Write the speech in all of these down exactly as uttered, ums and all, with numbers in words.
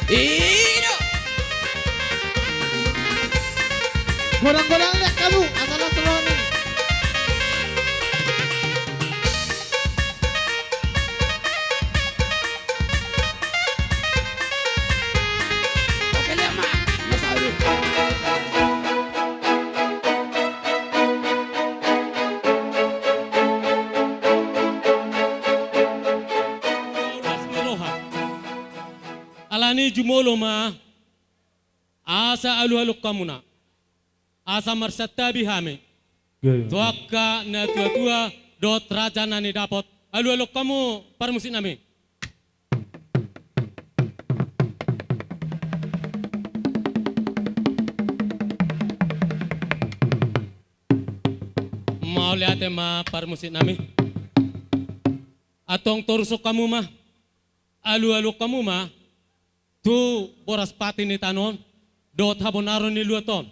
Ido. Godang-godang liat hamu, asa las rohami. Oke, liat ma. Mas Aldo. Las ni roha. Alani jumolo ma, asa alualuhon hamuna, asa marsantabi hami. Iya, iya. Tu angka na tuatua dohot raja na nidapot, alualuhon hamu parmusiknami. Mauliate ma parmusiknami. Antong torushon hamu ma, alualuhon hamu ma tu boras pati ni tano on dohot habonaron ni luat on.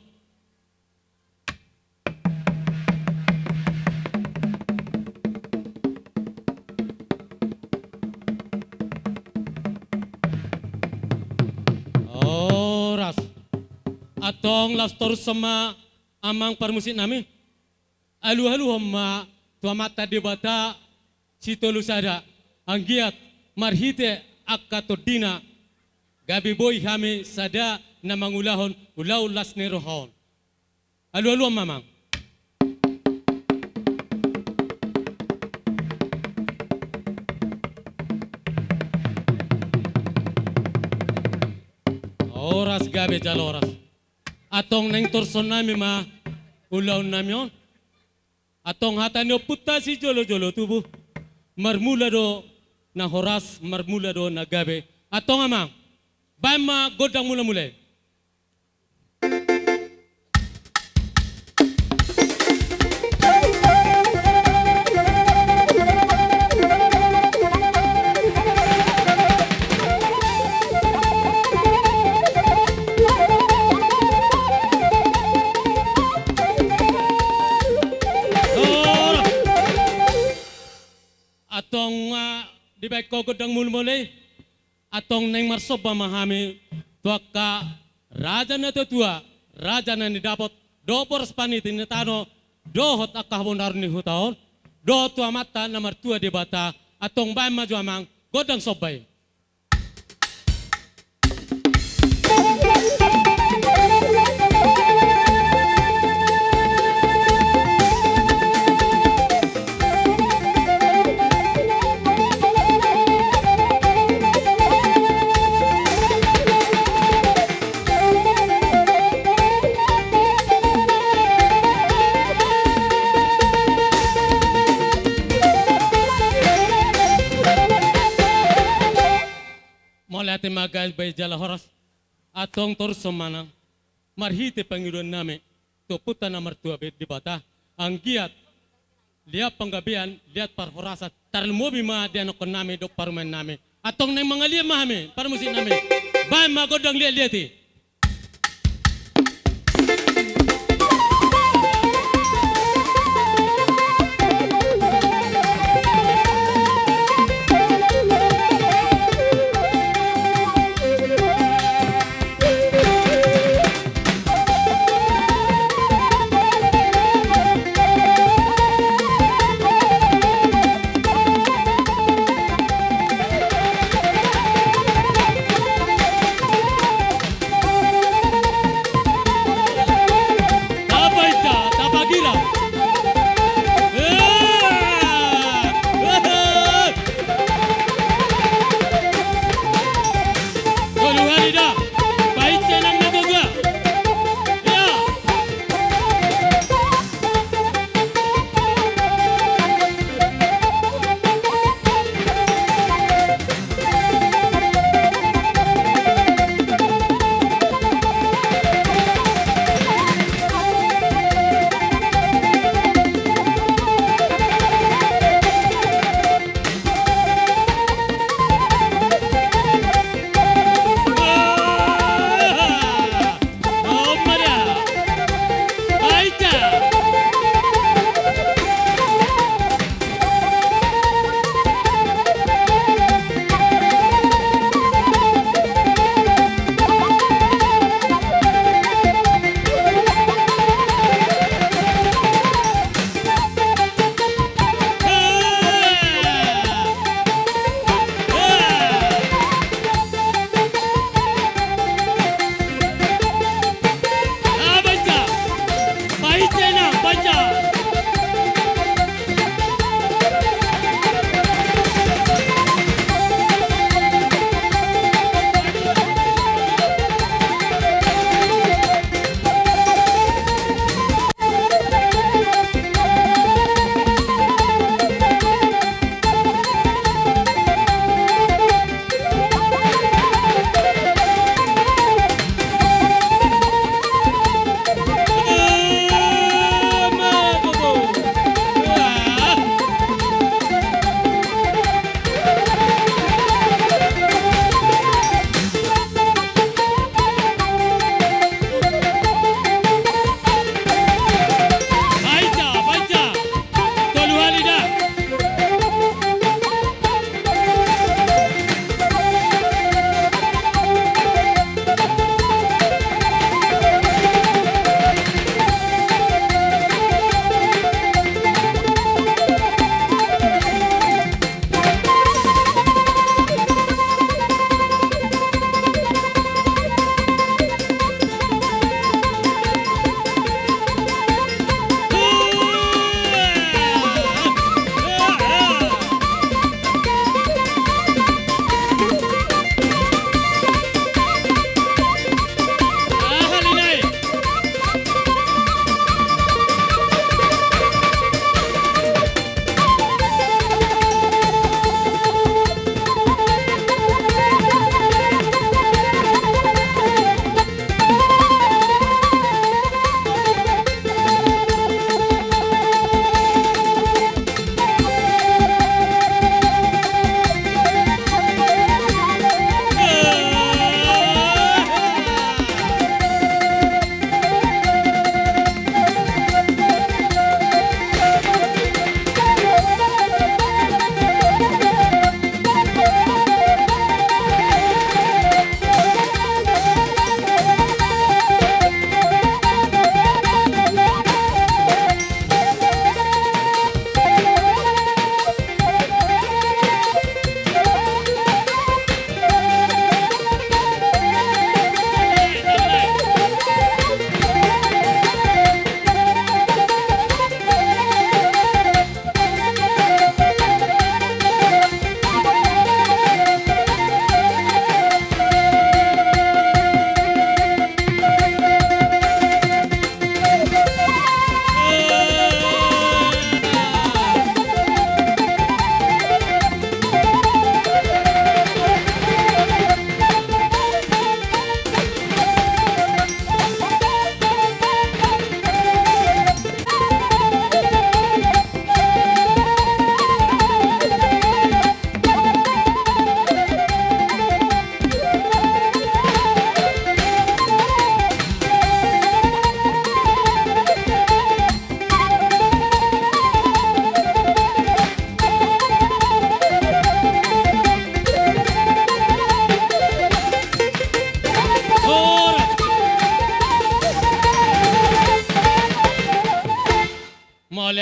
Horas. Antong laos torushon ma amang parmusiknami. Alualuhon ma tu Amanta Debata sitolu sada, anggiat marhite angka tondina gabe boi hami sada na mangulahon ulaon las ni roha on. Alualuhon ma amang. Horas gabe jala horas. Antong naeng torushonnami ma ulaonnami on. Antong hata ni ompunta sijolojolo tubu, marmula do na horas, marmula do na gabe. Antong amang, baen ma gondang mulamula i. Antong, ah, dibaen ho gondang mulamula i. Antong naeng marsomba ma hami tu angka raja na tuatua, raja na nidapot dohot boras pati ni tano dohot angka habonaron ni huta on, dohot tu Amanta na martua Debata. Antong baen ma jo amang gondang somba i. Mauliate ma gabe jala horas. Antong torushon ma nang marhite pangidoannami tu Ompunta na martua be Debata, anggiat liat panggabean, liat parhorasan, tarlumobi ma di anakkonnami dohot parumaennami. Antong naeng mangaliat ma hami parmusiknami. Baen ma gondang liatliat i.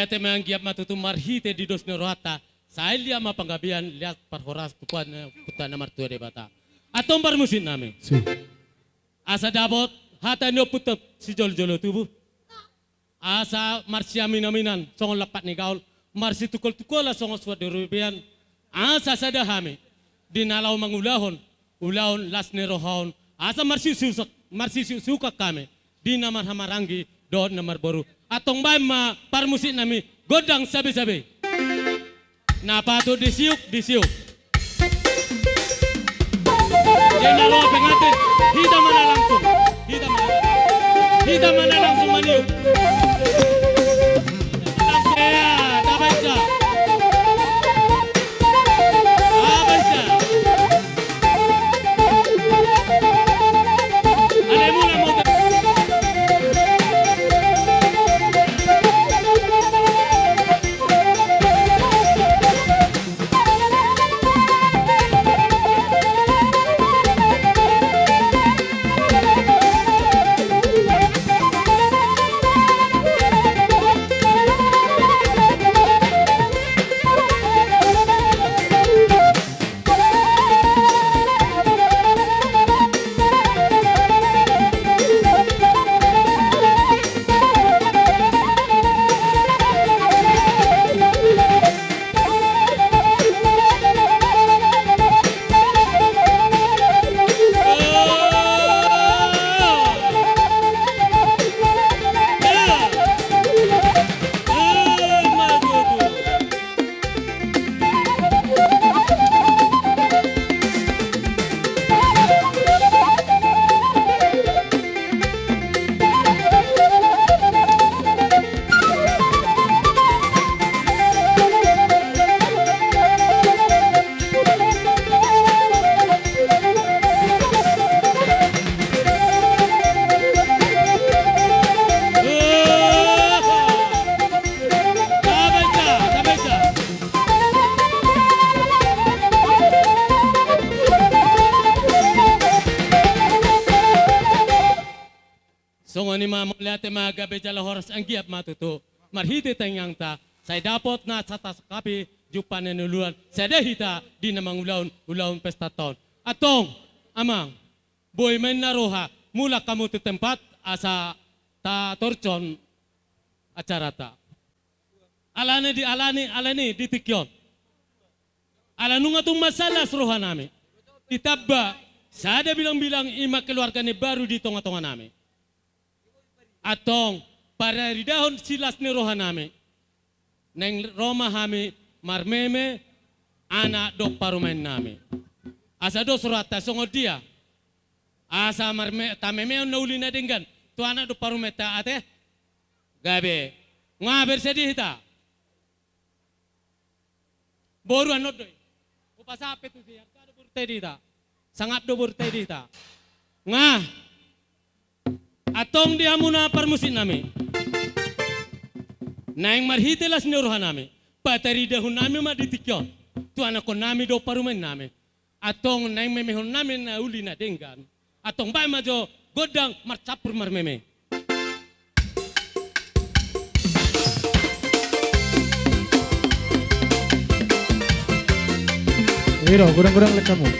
Ate ma anggiat ma tutu marhite di dos ni rohanta, sai liat ma panggabean, liat parhorasan tu Amanta na martua Debata. Antong parmusik nami. Si. Asa dapot hata ni ompunta sijolojolo tubu. Asa marsiaminaminan songon lampak ni gaol, marsitungkoltungkolan songon suan di robean. Asa sada hami di na laho mangulahon ulaon las ni roha on, asa marsiusiusak, marsisiusiukan hami di na marhahamaranggi dohot na marboru. Antong baen ma parmusik nami gondang sabesabe. Na patut disiuk, disiuk. Jala ro pengantin, hita ma na langsung. Hita ma na langsung. Hita ma na langsung maniuk. Langsung, ya, tabaca. Tabaca. Songon i ma, mauliate ma, gabe jala horas, anggiat ma tutu marhite tangiangta sai dapot na sasangkapi jumpang na niuluan, sada hita di na mangulahon ulaon pestanta on. Antong amang, boi ma inna roha, mulak hamu tu tempat asa tatorus acaranta. Alani di, alani, alani di tingki on, ala nunga tung mansai las rohanami, ditamba sada bilangbilang, i ma keluarga na baru di tongatonganami. Antong, pataridahon silas ni rohanami, naeng ro ma hami marmeme anak dohot parumaennami. Asa dos rohanta songon dia asa marme-, tamemehon na uli na denggan tu anak dohot parumaenta, ate? Gabe. Nga, bersedia hita. Boru annon do i. Hupasahat pe tusi, angka do borunta i di hita. Sangap do borunta i di hita. Nga. Antong di hamuna parmusiknami, naeng marhite las ni rohanami, pataridahonnami ma di tingki on tu anakkonnami dohot parumaennami. Antong naeng memehonnami na uli na denggan. Antong baen ma jo gondang marcampur marmeme. Iro, godang-godang lek hamu.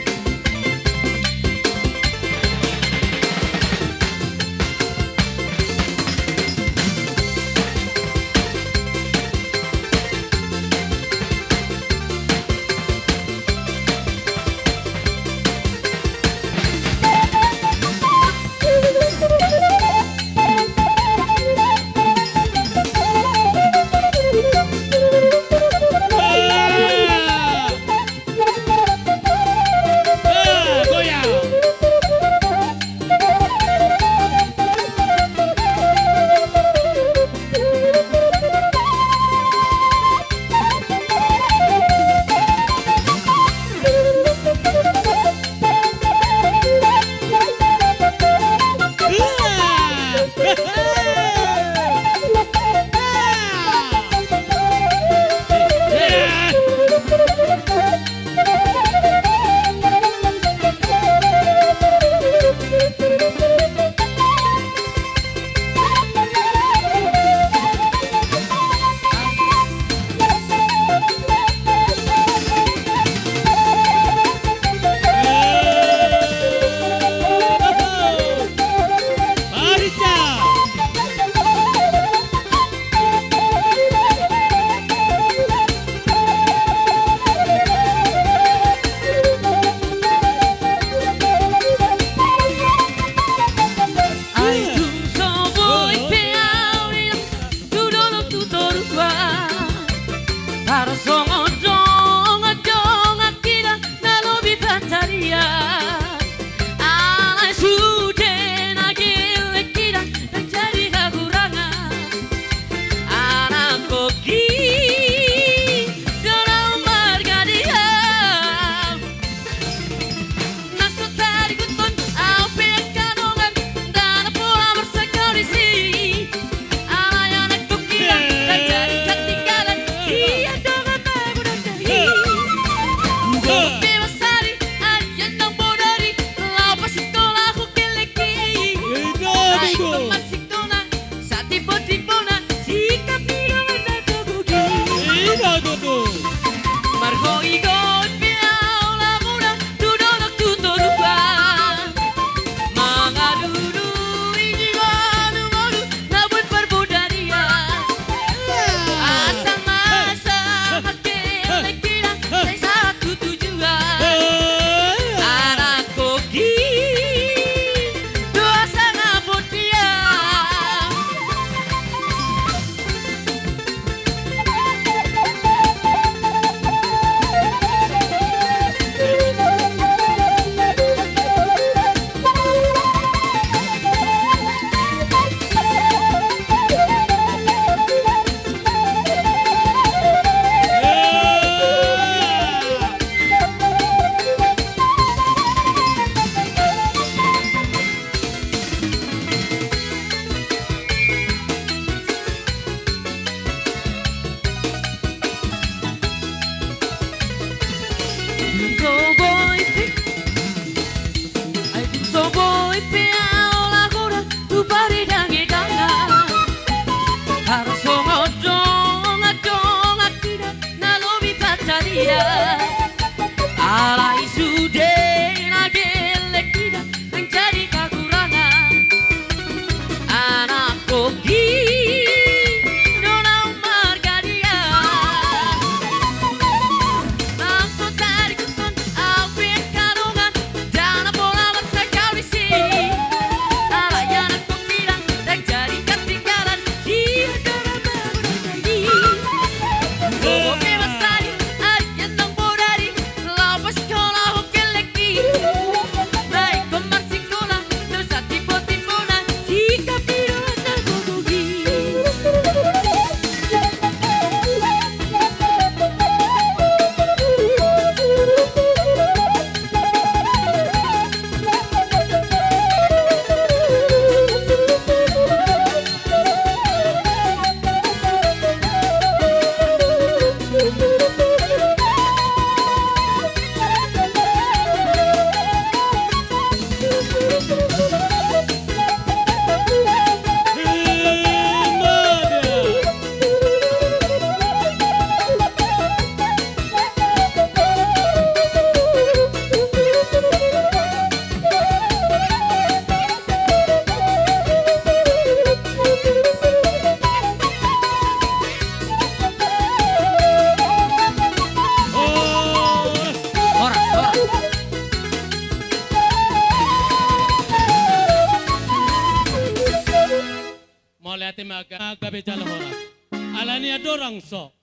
Ate maga, maga be jala horas. Alani andorang so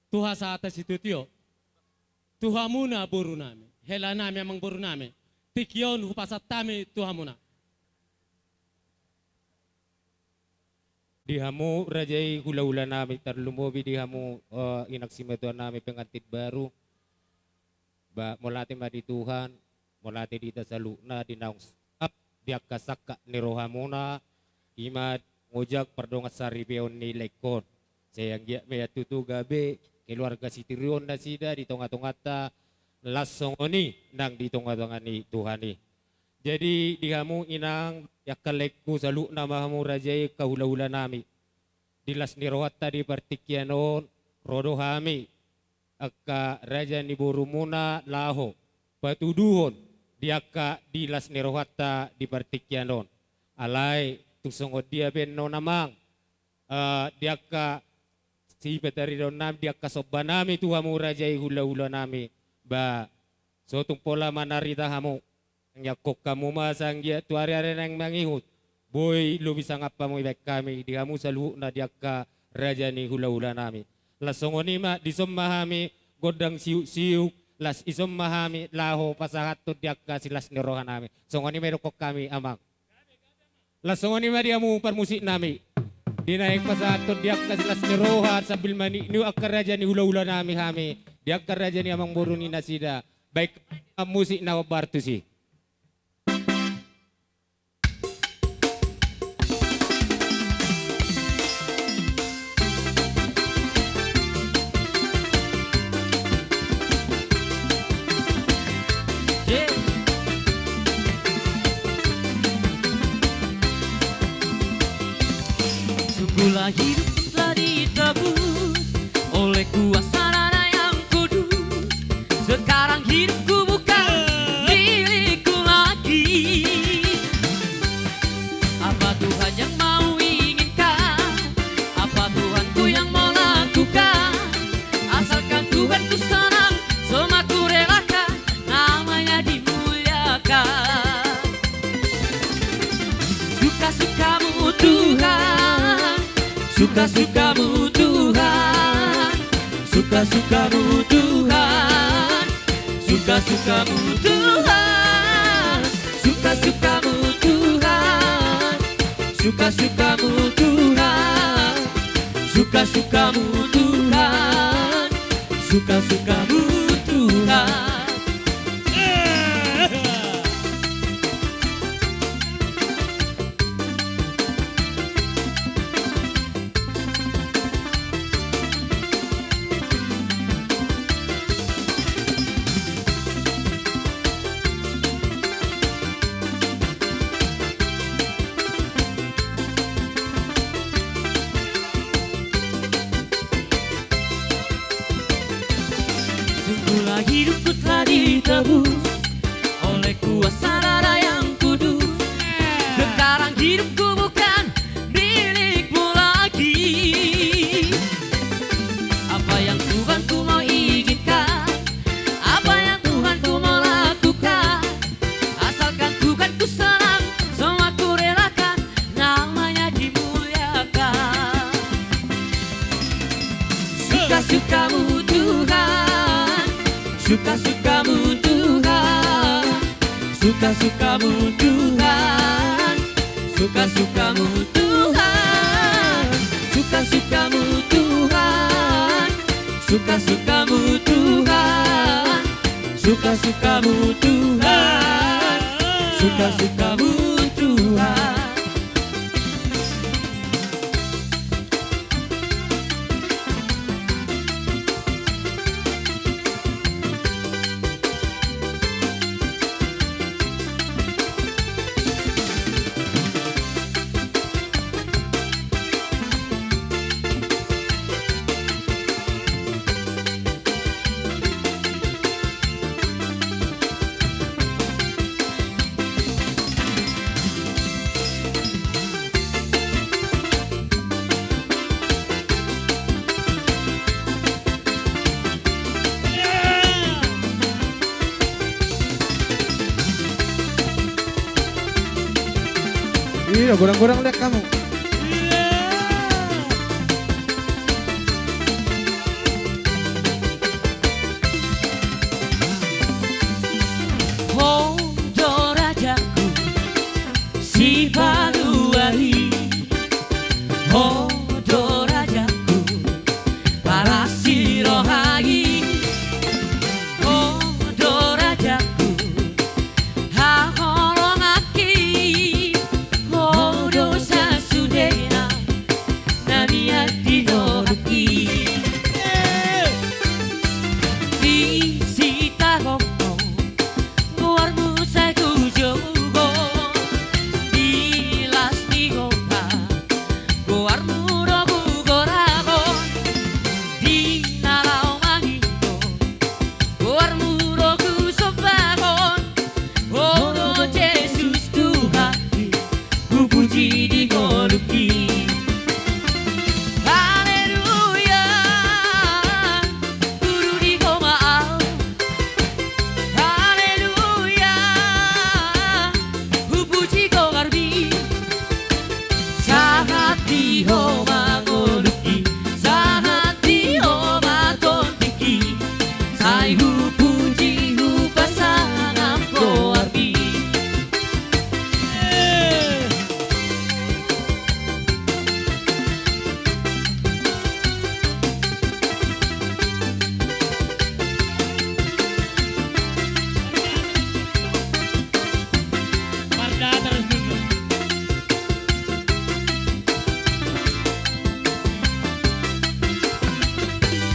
tu hasahatan situtu on, tu hamuna boru nami, hela nami, amang boru nami, tingki on hupasahat hami tu hamuna. Di hamu raja i hulahula nami, tarlumobi di hamu, eh, inang simatua nami pengantin baru. Ba, mauliate ma di Tuhan, mauliate di hita saluhutna di naung sahat di angka sangkap ni rohamuna, i ma mangojak pardongansaripeon ni laengkon. Sai anggiat ma i tutu gabe keluarga sitiruon nasida di tongatonganta, laos songon i nang di tongatonga ni Tuhan i. Jadi di hamu inang, di angka laengku saluhutna ma hamu raja i, angka hulahula nami. Di las ni rohanta di partingkian on, ro do hami angka raja ni borumuna laho patuduhon di angka di las ni rohanta di partingkian on. Alai tung songon dia pe annon amang, eh, di angka sipatarida nami, di angka somba nami tu hamu raja i hulahula nami, ba so tung pola manarita hamu. Anggiat hamu ma sai anggiat tu ari-ari naeng mangihut, boi lobi sangap hamu ibaen hami, di hamu saluhutna di angka raja ni hulahula nami. Laos songon i ma, dison ma hami gondang siuk-siuk, laos dison ma hami laho pasahathon di angka silas ni roha nami. Songon i ma didokkon hami amang. Laos songon i ma di hamu parmusik nami. Di naeng pasahathon di angka silas ni roha sambil maniuk-niuk angka raja ni hulahula nami hami, di angka raja ni amang boru ni nasida. Baen ma musik na hombar tusi. Sungguhlah hidupku telah ditebus oleh kuasa Darah yang kudus. Sekarang hidupku bukan milikku lagi. Apa Tuhan yang mau inginkan? Apa Tuhanku yang mau lakukan? Asalkan Tuhanku senang, semua ku relakan, namanya dimuliakan. Suka-sukamu Tuhan, suka-sukamu Tuhan, suka-sukamu Tuhan, suka-sukamu Tuhan, suka-sukamu Tuhan, suka-sukamu Tuhan, suka-sukamu Tuhan, suka-sukamu Tuhan. Sungguhlah hidupku telah ditebus oleh kuasa Darah yang kudus. Sekarang hidupku bukan milikmu lagi. Apa yang Tuhanku mau izinkan, apa yang Tuhanku mau lakukan, asalkan Tuhanku senang, semua ku relakan, namanya dimuliakan. Suka-sukamu Tuhan, suka-sukamu Tuhan, suka-sukamu Tuhan, suka-sukamu Tuhan, suka-sukamu Tuhan, suka-sukamu Tuhan, suka-sukamu Tuhan, suka-sukamu Tuhan. Iya, godang-godang liat hamu.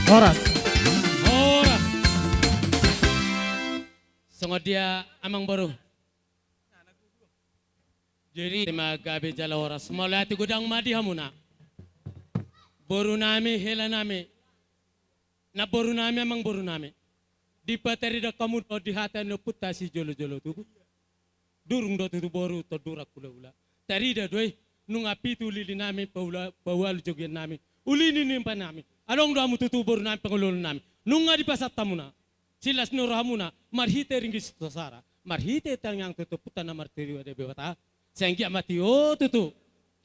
Horas. Horas. Songon dia amangboru. Jadi, ate ma gabe jala horas. Mauliate godang ma di hamuna. Boru nami, hela nami. Namboru nami, amangboru nami. Dipatarida hamu do di hata ni ompunta sijolojolo tubu. Durung do tutu boru tonduran hulahula. Tarida do i, nunga pitu lili nami, paualu jogian nami. Uli ni nimpa nami. Adong do hamu tutu boru nami, pangoloan nami. Nunga dipasahat hamuna. Silas ni rohamuna, marhite ringgit sitio sara, marhite tangiang tu ompunta na martua Debata, sai anggiat ma tio tutu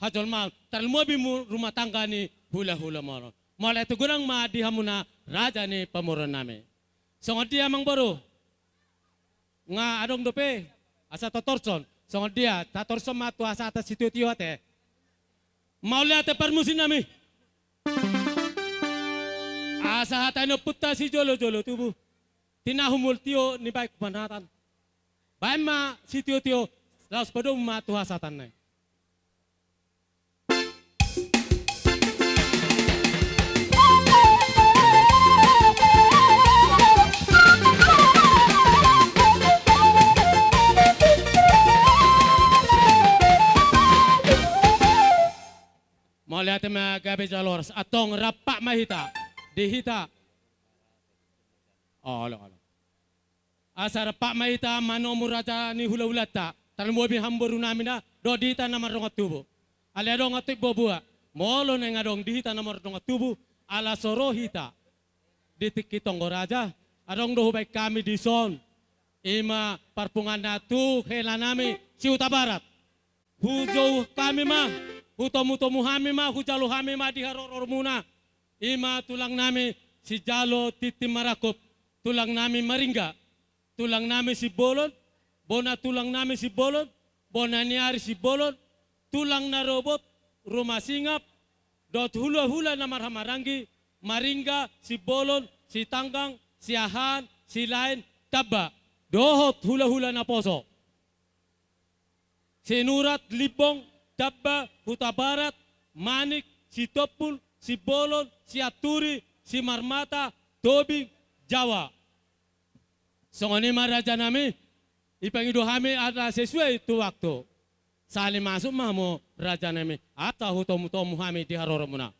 hajolmaon, tarlumobi rumah tangga ni hulahula molo. Mauliate godang ma di hamuna raja ni pamoruon nami. Songon dia amangboru? Nga adong dope, asa tatorus on. Songon dia, tatorus on ma tu hasahatan sitiotio ate. Mauliate parmusik nami. Asa hata ni ompunta sijolojolo tubu. Tinahu molo tio nibaen hupanatan. Baen ma sitiotio, laos padomu ma tu hasahatan nai. Mauliate ma gabe jala horas. Antong rap ma hita. Di hita. Olo, olo. Asa rap ma hita manomu raja ni hulahulanta. Tarlumobi hamu boru nami na, dohot di hita na mardongan tubu. Alai adong antong boaboa. Molo naeng adong di hita na mardongan tubu, ala so ro hita di tingki tonggo raja, adong do hubaen hami dison. I ma parpunguanna tu hela nami si Hutabarat. Hujou hami ma, hutomutomu hami ma, hujalo hami ma di haroromuna. I ma tulang nami sijalo tintin marangkup, tulang nami Maringga, tulang nami Simbolon, bona tulang nami Simbolon, bona ni ari Simbolon, tulang na robot, ruma singap, dohot hulahula na marhahamaranggi, Maringga, Simbolon, Sitanggang, Siahaan, Silaen, Tamba, dohot hulahula naposo. Sinurat, Limbong, Tamba, Hutabarat, Manik, Sitompul, Simbolon, Sianturi, Simarmata, Tobing, Jawa. Songon i ma raja nami, dipangido hami ala sesuai tu waktu. Sahali masuk ma hamu raja nami, asa hutomutomu hami di haroromuna.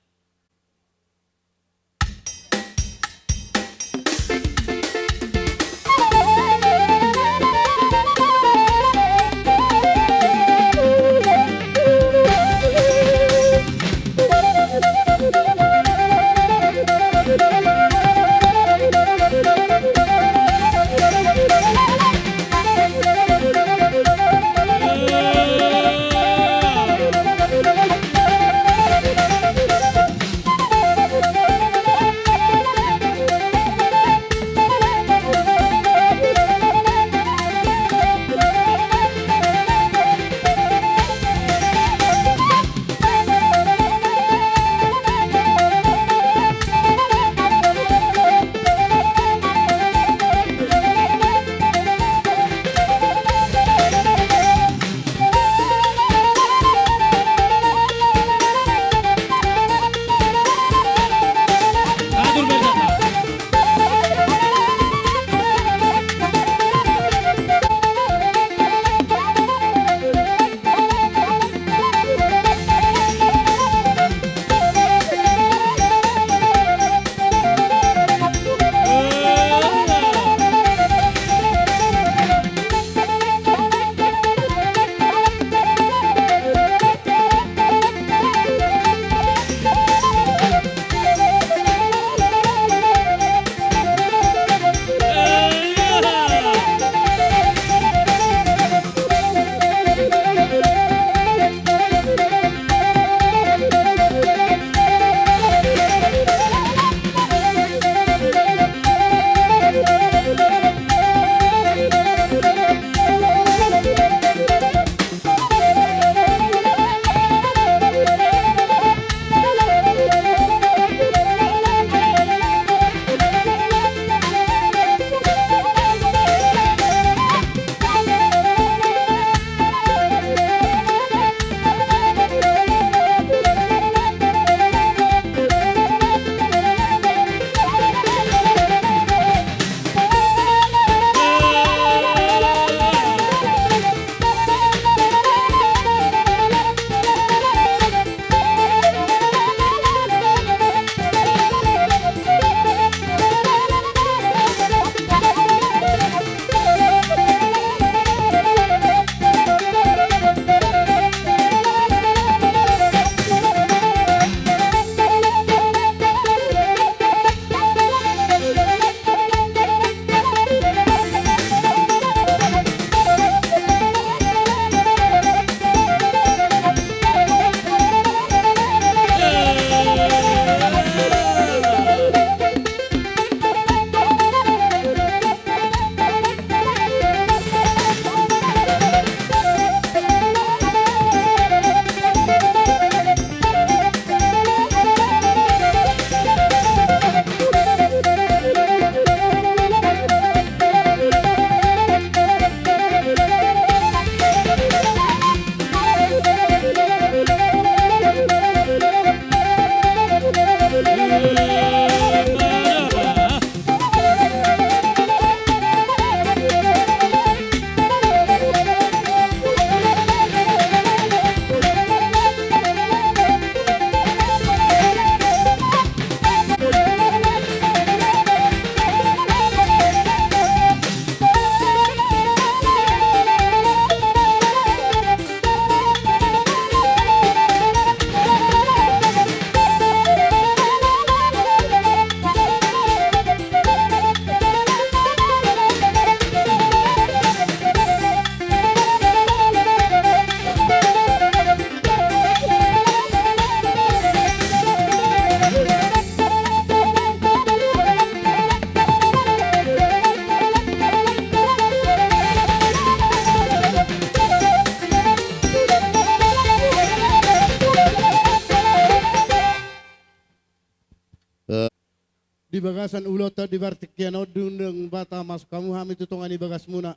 Bagasan ulaonta di partingkian on, dung bata masuk hamu hami tu tonga ni bagasmuna.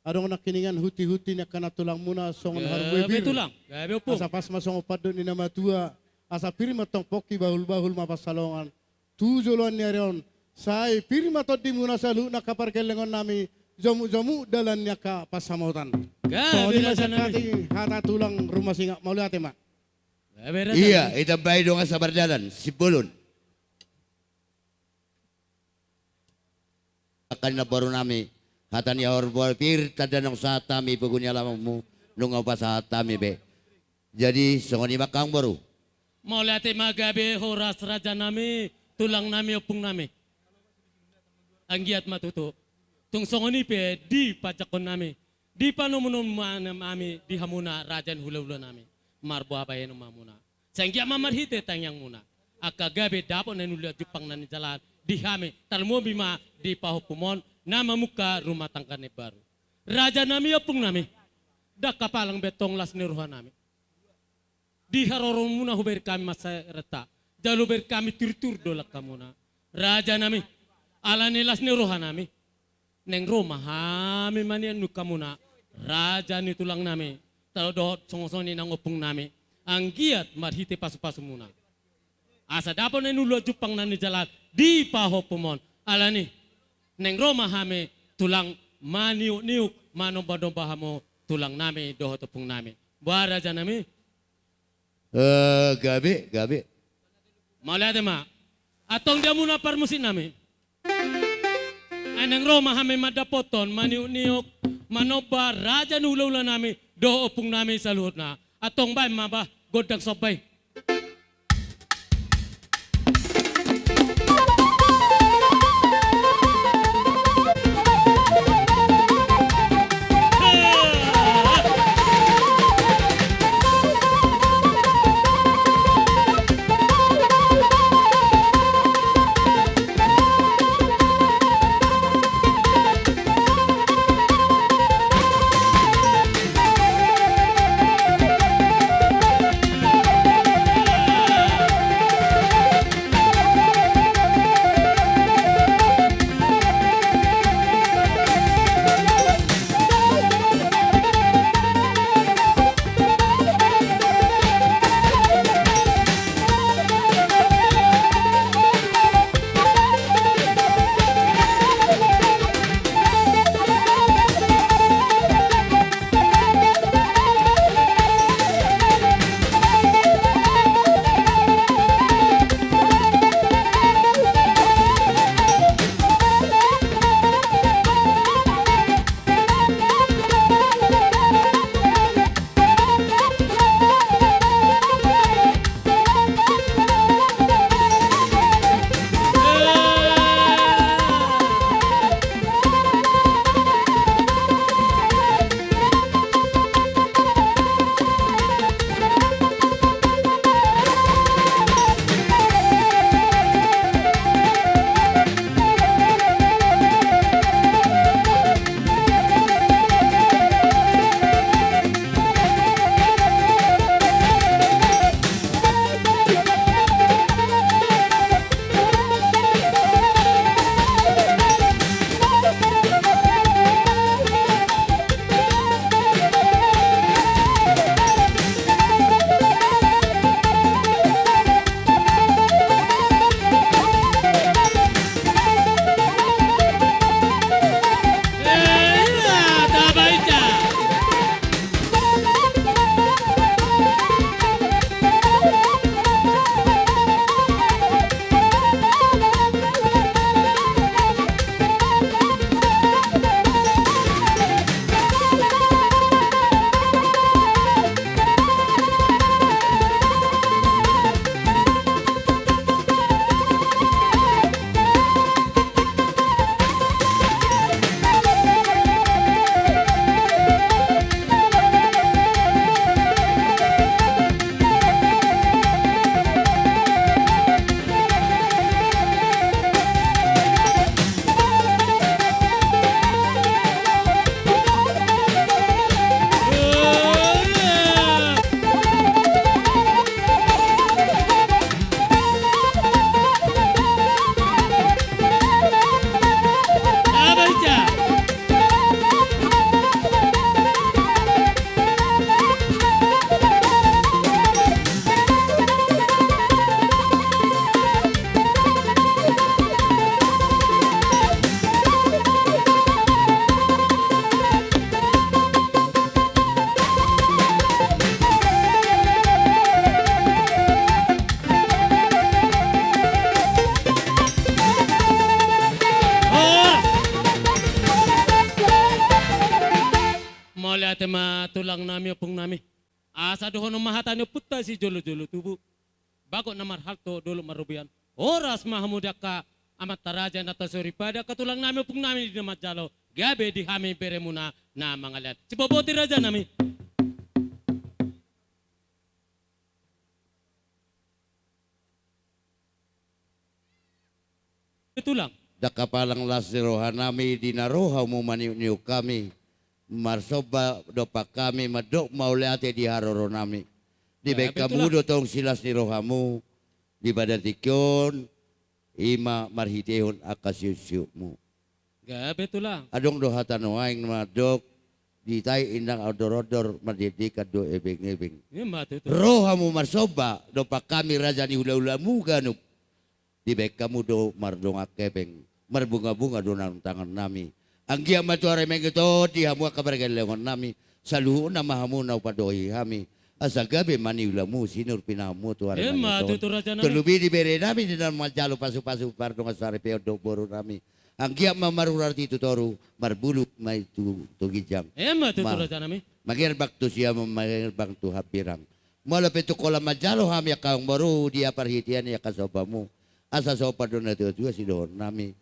Adong nangkiningan huti-huti ni angka na tulangmuna songon harum bebir. Gabe tulang, gabe ompung. Asa pas ma songon pandok ni na matua, asa pir ma tong pongki, bahul-bahul ma pansalongan. Tu joloan ni ari on, sai pir ma tondimuna saluhutna angka pargellengonnami, jomu-jomu dalan ni angka pansamotan. Gabe rajanami. Songon i ma sian hami hata tulang Ruma Singa, mauliate ma. Gabe rajanami. Ia, itambai dongan sapardalan, Simbolon. Angka na boru nami, hata ni haur boru pir tanda naung sahat hami pogu ni alamanmu, nunga hupasahat hami be. Jadi songon i ma angka amang boru. Mauliate ma, gabe horas rajanami, tulangnami, ompungnami. Anggiat ma tutu. Tung songon i pe dipajakkonnami, dipanomunomunami di hamuna raja ni hulahulanami. Marboa bahenon ma hamuna. Sai anggiat ma marhite tangiangmuna, angka gabe dapot na niula jumpang na nijalahan di hami, tarlumobi ma di pahompuhon na mamungka rumah tangga na imbaru. Rajanami, ompungnami, ndang hapalang be antong las ni rohanami. Di haroromuna hubereng hami mansai renta, jala hubereng hami turtur do langkamuna. Rajanami, ala ni las ni rohanami, naeng ro ma hami maniak ni hamuna, raja ni tulangnami, tano dohot songon-songon i nang ompungnami, anggiat marhite pasupasumuna, asa dapot na niula jumpang na nijalahan di pahompuhon. Ala ni i, naeng ro ma hami tulang maniukniuk, manombanomba hamu tulangnami dohot ompungnami. Boha rajanami? Eh, gabe, gabe. Mauliate ma. Antong di hamuna parmusiknami, ai naeng ro ma hami mandapothon, maniukniuk, manomba raja ni hulahulanami dohot ompungnami saluhutna. Antong baen ma bah gondang somba i. Tulang nami, ompung nami. Asa dohonon ma hata ni ompunta sijolo-jolo tubu. Bagot na marhalto, dolok marrobean. Horas ma hamu di angka amanta raja, inanta soripada, angka tulang nami, ompung nami di na manjalo. Gabe di hami beremuna na mangalean. Siboboti raja nami. Tulang. Ndang kapalang las ni roha nami di na ro hamu maniuk-niuk hami. Marsomba dompak hami, mandok mauliate di haroro nami. Dibaen hamu do tong silas ni rohamu di badan tingki on, i ma marhitehon angka siuk-siukmu. Gabe tulang. Adong do hata nuaeng mandok, ditait indang ondor-ondor, mandindikan do ebeng-ebeng. Ima tutu. Ro hamu marsomba dompak hami raja ni hula-hulamu ganup. Dibaen hamu do mardongan hepeng, marbunga-bunga do nang tangan nami. Anggiat ma tu ari mangihut on di hamu angka pargellengon nami, saluhutna ma hamu na hupandohi hami. Asa gabe ma niulamu sinur pinahanmu tu ari mangihut on. Ima tutu raja nami. Terlebih di bere nami di na manjalo pasu-pasu pardongan saripeon dohot boru nami. Anggiat ma marurat i tu toru, marbulu ma i tu, tu ginjang. Ima tutu raja nami. Mangerbang tu siamun, mangerbang tu hambirang. Molo pe tung holan manjalo hami angka amangboru di parhitean ni angka sombamu. Asa somba do na tua-tua sidohonon nami.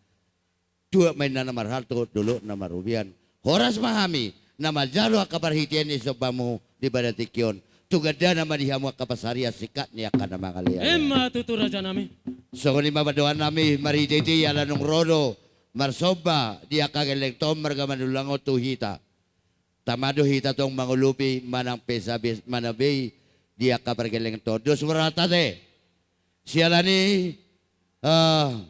Tuat ma inna na marhalto, dolok na marrobean. Horas ma hami na manjalo angka parhitean ni sombamu di badan tingki on. Tu gandana ma di hamu angka pansarian singkat ni angka na mangalean. Ima tutu raja nami. Songon i ma pandohan nami marhite-hite i ala nunga ro do marsomba di angka gellengta on marga Manullang on tu hita. Tama do hita tong mangolopi manang pe sabe manang be i di angka pargellengta on. Dos ma rohanta ate. Siala ni i, ah,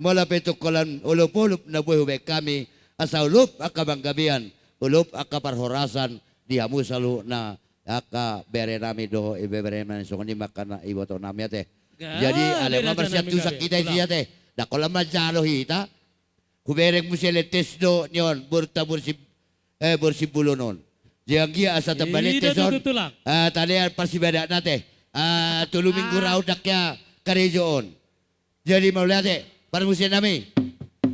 molo pe tung holan olop-olop na boi hubaen hami, asa olop angka panggabean, olop angka parhorasan di hamu saluhutna angka bere nami dohot ibebere nami, songon i ma angka na iboto nami ate. Jadi alai ma marsiantusan hita disi ate. Ndang holan manjalo hita. Hubereng muse lentes do ni on, borunta boru si, eh, boru Simbolon on. Jadi anggiat asa tamba lentes on. Ida do tutu lang. Ah, talean parsibadatna ate. Ah, tolu minggu rau ndang hea karejo on. Jadi mauliate, parmusik nami.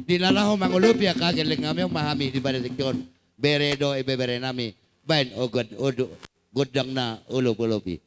Di na laho mangolopi angka gelleng nami on ma hami di badan tingki on. Bere dohot ibebere nami. Baen ogot odo gondang na olop-olop i.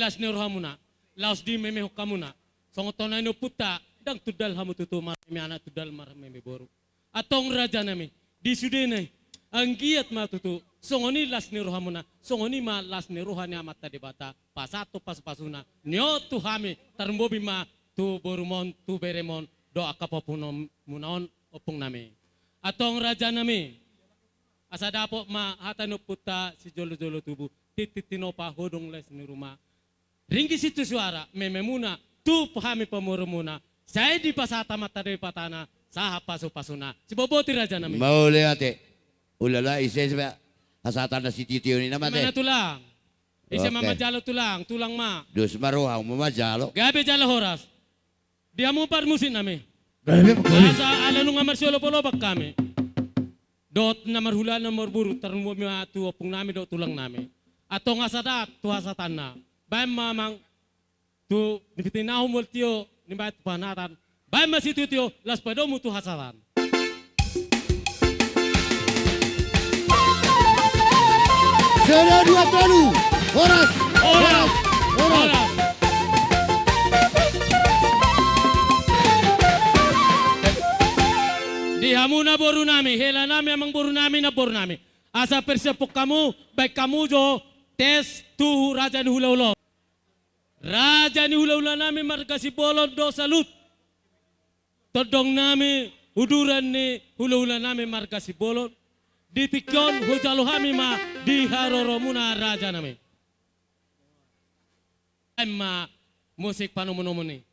las ni rohamuna, laos dimemehon hamuna. Songon tona ni ompunta, ndang tundal hamu tutu marmeme anak, tundal marmeme boru. Antong rajanami, di sudena i, anggiat ma tutu songon i las ni rohamuna, songon i ma las ni roha ni Amanta Debata pasahathon pasupasuna, nion tu hami, tarlumobi ma tu borumon, tu beremon, dohot angka pahompunmuna on, ompungnami. Antong rajanami, asa dapot ma hata ni ompunta sijolojolo tubu, tintin tinopa hodong les ni ruma. Ringgit sitio suara mememuna, tu hami pamoruonmuna, sai dipasahat Amanta Debata na sahat pasupasuna. Siboboti rajanami. Mauliate. Ulala, ise, ise ba hasahatanna sitio i nama te? Mana tulang? Ise ma manjalo tulang, tulang ma. Dos ma rohamu manjalo. Gabe jala horas. Di hamu parmusiknami. Gabe, gabe. Asa ala nunga marsiolopolop hami. Dohot na marhula na marburu, tarlumobi ma tu ompungnami dohot tulangnami. Antong asa dat tu hasahatanna. Baen ma amang tu nipitinahon mol tio, nibaen tu panatan. Baen ma sitiotio, laos padomu tu hasahatan. Sada, dua, tolu. Horas. Horas. Horas. Horas. Di hamu na borunami, helanami, amang borunami, namborunami. Asa persiapon hamu, baen hamu jo tes tu raja ni hula-hula on. Raja ni hula-hulanami marga Simbolon do salut. Tondongnami, uduran ni hula-hulanami marga Simbolon. Di tingki on hujalo hami ma di haroromuna rajanami. Baen ma musik panomunomu i.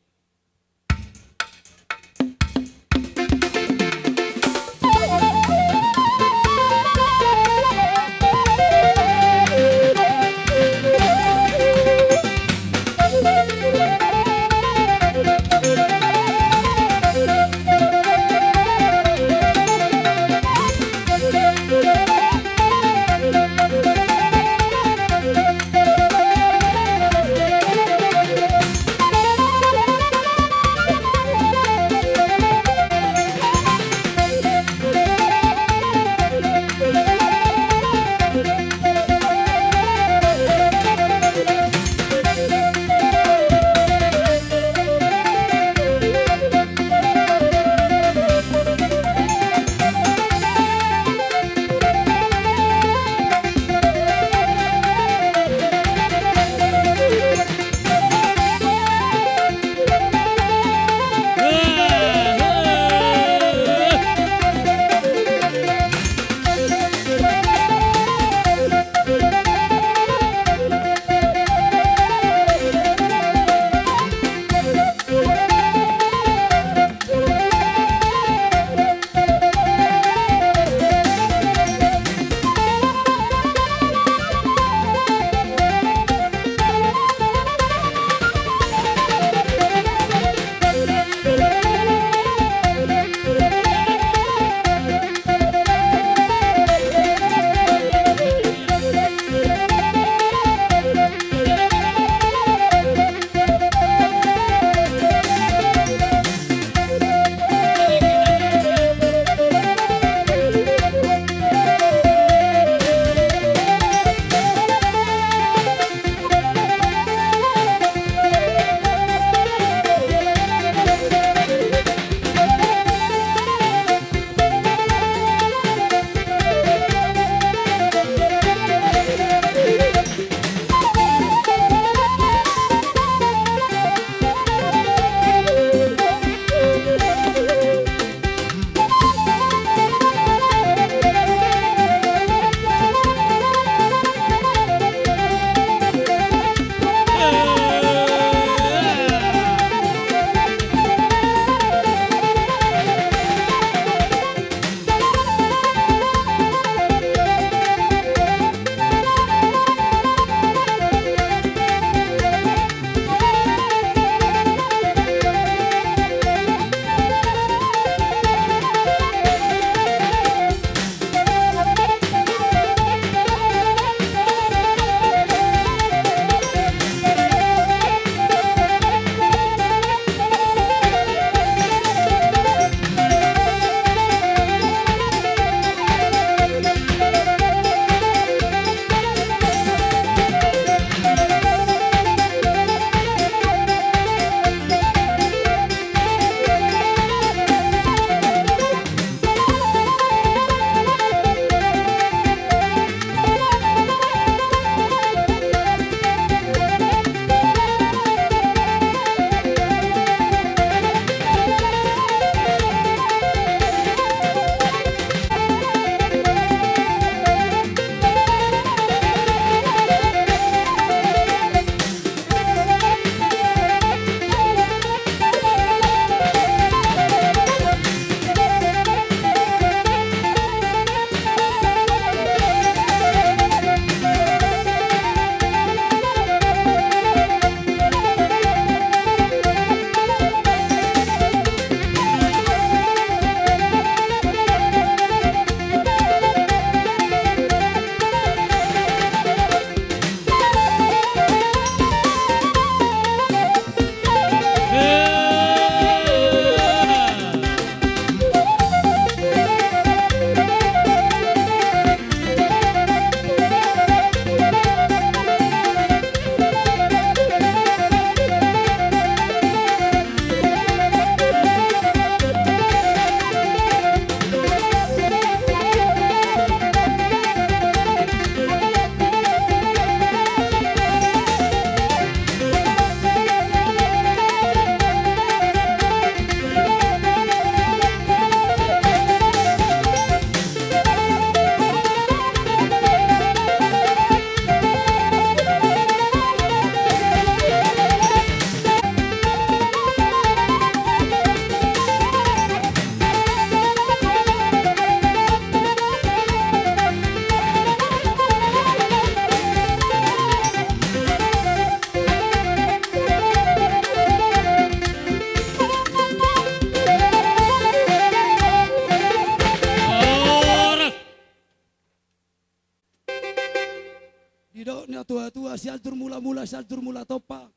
Didok ni natuatua, sianjur mulamula, sianjur mula tompa.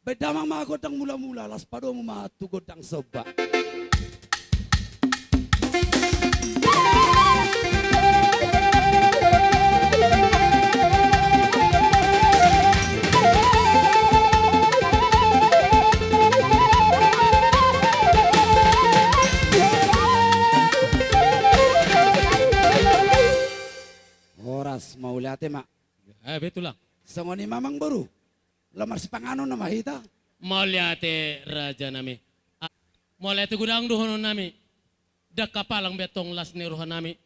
Baen damang ma gondang mulamula, laos padomu ma tu gondang somba. Horas, mauliate ma. Eh, betul lah. Songon i ma amangboru. Laho marsipanganon nama hita. Mauliate rajanami. Ah, mauliate godang dohononnami. Ndang hapalang be antong las ni rohanami.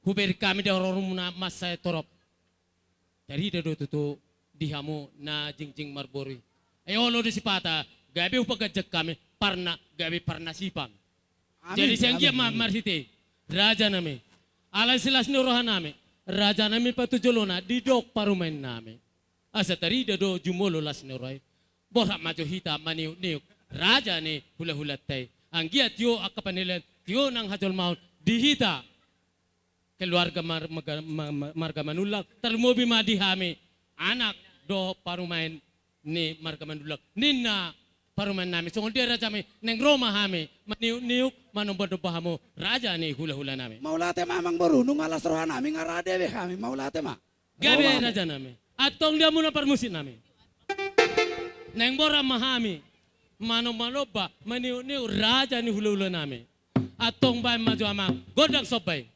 Hubereng hami di horongmuna mansai torop. Tarida do tutu di hamu na jingjing marboru i. Ai olo do sipata, gabe hupaganjang hami, parna, gabe parnasipan. Amin, amin. Jadi sian dia ma marhite i, rajanami. Alai silas ni rohanami, rajanami patujolona didok parumaennami. Asa tarida do jumolo las ni roha i. Borhat ma jo hita maniukniuk raja ni hulahulanta i. Anggiat tio angka panilaian, tio nang hajolmaon di hita keluarga mar-, marga, ma-, ma-, marga Manullang, tarlumobi ma di hami anak dohot parumaen ni marga Manullang. Ninna parumaennami, songon dia rajami, naeng ro ma hami maniukniuk, manombanomba hamu raja ni hulahulanami. Mauliate ma amangboru, nunga las rohanami, nga rade be hami, mauliate ma. Gabe rajanami. Antong di hamuna parmusiknami. Naeng borhat ma hami manombanomba, maniukniuk raja ni hulahulanami. Antong baen ma jo amang gondang somba i.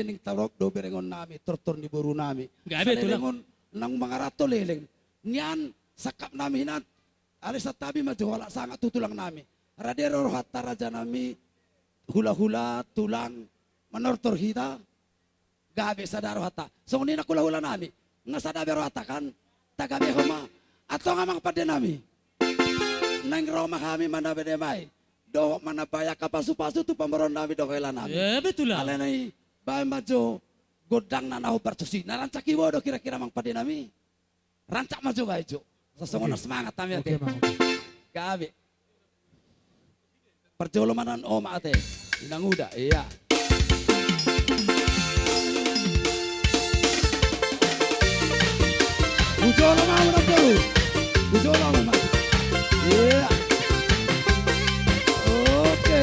ning tarop do berengon nami, tortor ni boru nami. Gabe, tulang. Saleleng on nang mangaranto leleng. Nian sangkap nami hinan, alai santabi ma jo halak sangap tu tulang nami. Rade ro rohanta raja nami, hula-hula, tulang, manortor hita. Gabe sada rohanta. Songon i nang hula-hula nami. Nga sada be rohanta kan. Tagabehon ma. Antong amang pande nami. Naeng ro ma hami manambai-nambai dohot manambai angka pasu-pasu tu pamoruon nami dohot hela nami. Eh, betul lah. Alai na i baen ma jo gondang na na hombar tusi. Na rancak i bodo kira-kira amang pande nami. Rancak ma jo baen jo. Sasongon na semangat hami ate. Oke, Bang, oke. Gabe. Parjolo ma nan oma ate. Inang uda, iya. Hujolo ma, Bang, jolo. Hujolo ma. Iya. Oke.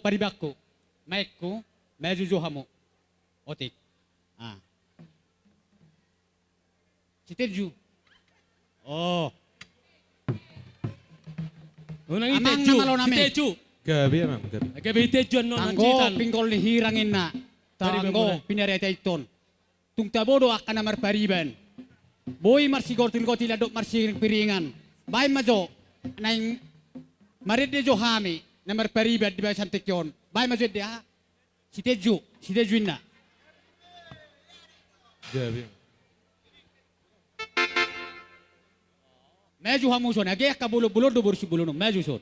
paribanku, maenku, maju jo hamu. Otik. Ah. Siteju. Oh. Unang i Teju. Amang na malo nami. Siteju. Gabe, Amang, gabe. Gabe i Teju annon. Tanggo pinggol ni hirang inna. Tanggo pinariatai ton. Tung tabo do angka na marpariban. Boi marsigortil-gortil andok marsiring-piringan. Baen ma jo, naeng marende jo hami na marpariban di bagasan tingki on. Baen ma jo ende, aha? Siteju, siteju inna. Gabe. Maju hamu son, age angka bolon-bolon do boru Simbolon on, maju son.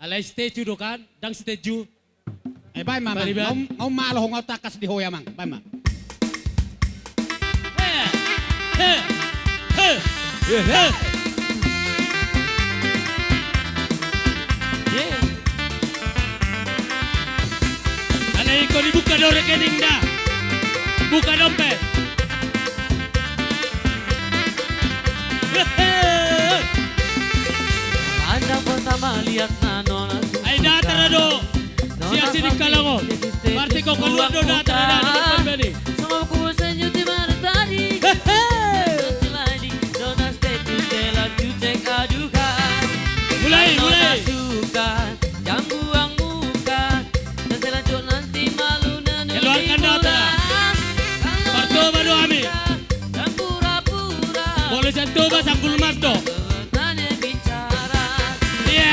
Alai siteju do kan, ndang siteju. Eh, baen ma, Amang. Pariban. Nga um-, nga umalo ho, nga tangkas di ho i, Amang. Baen ma. He, he, he, he. Alai ingkon dibuka do rekening da. Buka dompet. He, he. Pandang pertama lihat na nona suka. Ai datar do. Sian sini kalango. Martiko keluar do datar, datar, datar. Sama ku senyum di mana tadi. Hehe. Seladi, dona status, dela cucek adukan. Mulai, mulai. Suka, jangguang muka. Dan selanjut nanti malu nanti. Keluarkan datar. Partoba do hami. Pura-pura. Boleh santoba sanggul mas do. Iya.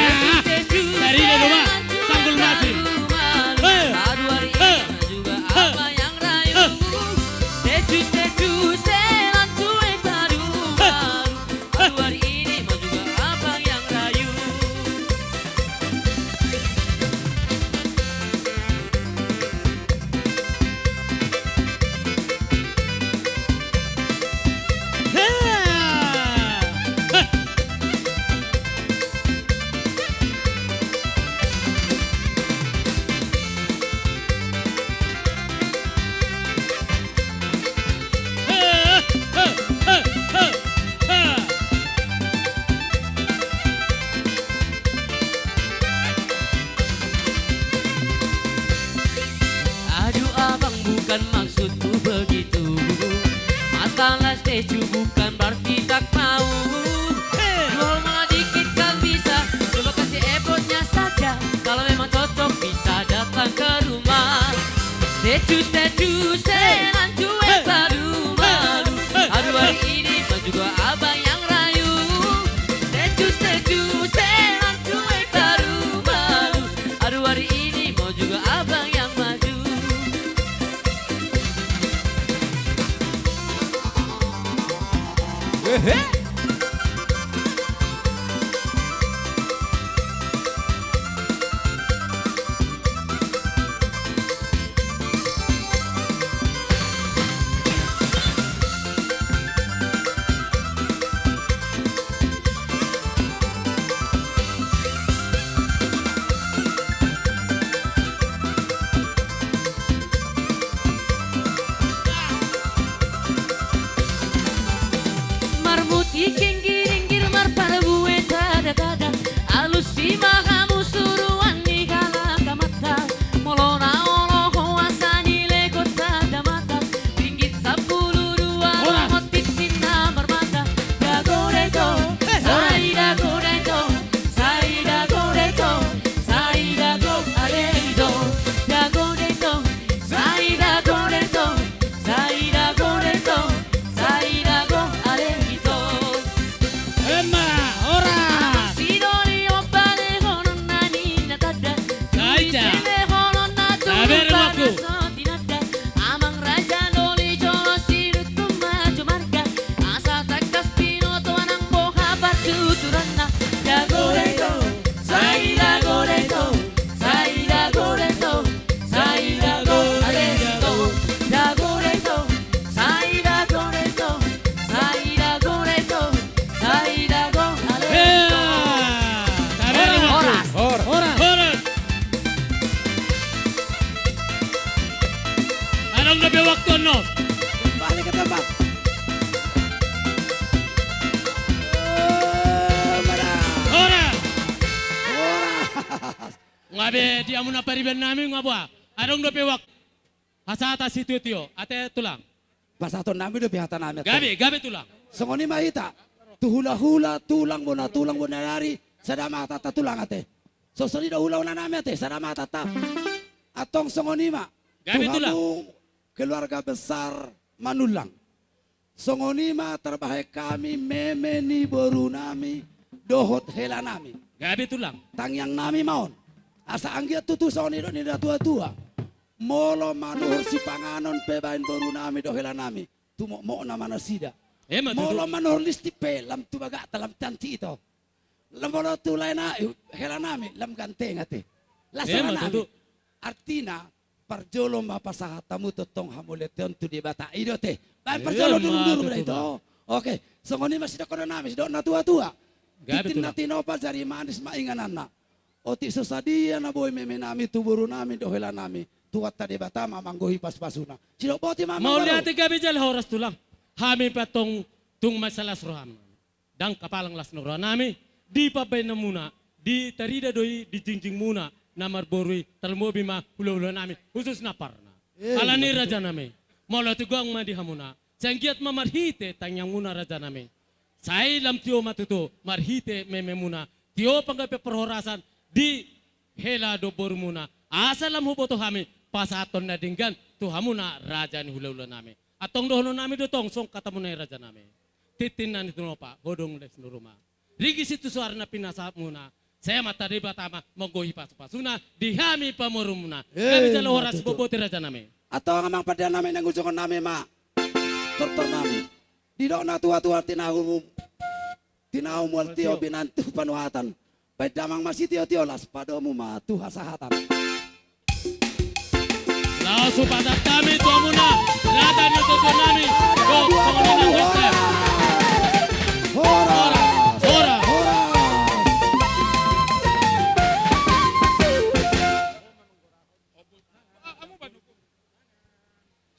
Dari dia do ma sanggul mas i. Hei. Hei. Hei. Hei. Hei. Aduh abang, bukan maksudku begitu. Masalah stage show bukan berarti tak mau. Hei. Jual mahal dikit kan bisa, coba kasih effortnya saja. Kalau memang cocok bisa datang ke rumah. Stage show, stage show, stage show, cuek malu-malu. Aduh hari ini mau juga abang yang rayu. Stage show, stage show, stage show, cuek malu-malu. Aduh hari ini mau juga abang yang maju. Hehe. Marmutik ingkir-ingkir, marparbue tada-tada, alusi ma hamu suruan ni halak amanta. Molo na olo ho asa nilehon tada mata, ringgit sampulu dua. Horas. Rongot tintin na marmata. Dago daito, eh, sai dago daito, sai dago daito, sai dago ale ito. Dago daito, sai dago daito, sai dago daito, sai dago ale ito. Emma, horas. Sidoli ombale hono nani na tanda. Aica. Sile hono na turu. Taber pada waktu. Sotinanda. Amang raja doli jolo sidut tu maju marga. Asa tangkas binoto nang boha partuturanna. Dago daito, sai dago daito, sai dago daito, sai dago ale ito. Dago daito, sai dago daito, sai dago daito, sai dago ale ito. Hea! Taber ma. Horas. Horas. Horas. Horas. Adong dope waktu annon. Balik ke tempat. Oh, mana? Nga be di hamuna pariban nami nga boha. Adong dope waktu. Hasahatan sitiotio, ate tulang. Pasahaton nami dope hata nami, ate. Gabe, gabe tulang. Songon i ma hita. Tu hulahula, tulang bona, tulang bona dari, sada ma hatanta tulang, ate. Songon i do hulahula nami, ate, sada ma hatanta. Antong songon i ma. Gabe tulang. Tu hamu keluarga besar Manullang. Songon i ma tarbahen hami meme ni boru nami dohot hela nami. Gabe tulang. Tangiang nami ma on. Asa anggiat tutu songon i do ni natua-tua. Molo manuhor sipanganon pe baen boru nami dohot hela nami, tumokmokna ma nasida. Emma tutu. Molo manuhor listik pe lam tu bagakta lam tanti ito. Lam molo tu lae na, eh, hela nami lam ganteng ate. Las roha nami. Emma tutu. Artina, parjolo ma pasahat hamu tongtong hamauliateon tu Debata. I do ate. Baen parjolo durung-durung da ito. Oke, songon i ma sidohonon nami, sidok natua-tua. Gabe tulang. Tintin na tinopa jari manis ma ingananna. Otik so sadia na boi meme nami tu boru nami dohot hela nami, Tuhanta Debata ma manggohi pasu-pasuna. Sidok boti ma. Mauliate, gabe jala horas tulang. Hami pe antong tung mansai las roham. Ndang kapalang las ni roha nami di pambahenanmuna, di tarida do i di jingjingmuna na marboru i, tarlumobi ma hulahula nami, khususna parna. Eh, alani raja nami, molo tigor ma di hamuna, sai anggiat ma marhite tangiangmuna raja nami. Sai lam tio ma tutu marhite mememuna, tio panggabean parhorasan di hela dohot borumuna, asa lam huboto hami pasahathon na denggan tu hamuna raja ni hulahula nami. Antong dohonon nami do tong songon hatamuna i raja nami. Tintin na tinopa, godang las ni roha ma. Ringgit sitio soara na pinasahatmuna, sai Amanta Debata ma manggohi pasu-pasuna di hami pamoruonmuna. Eh, gabe jala horas, boti raja nami. Antong amang pande nami, naeng ujongon nami ma tortor nami. Didok natua-tua, tinahu, tinahu mual tio, binantu panuhatan. Baen damang ma sitio-tio, laos padomu ma tu hasahatan. Laos hupasahat hami tu hamuna raja ni tutu nami. Dohot songon i ma. Horas. Horas. Horas.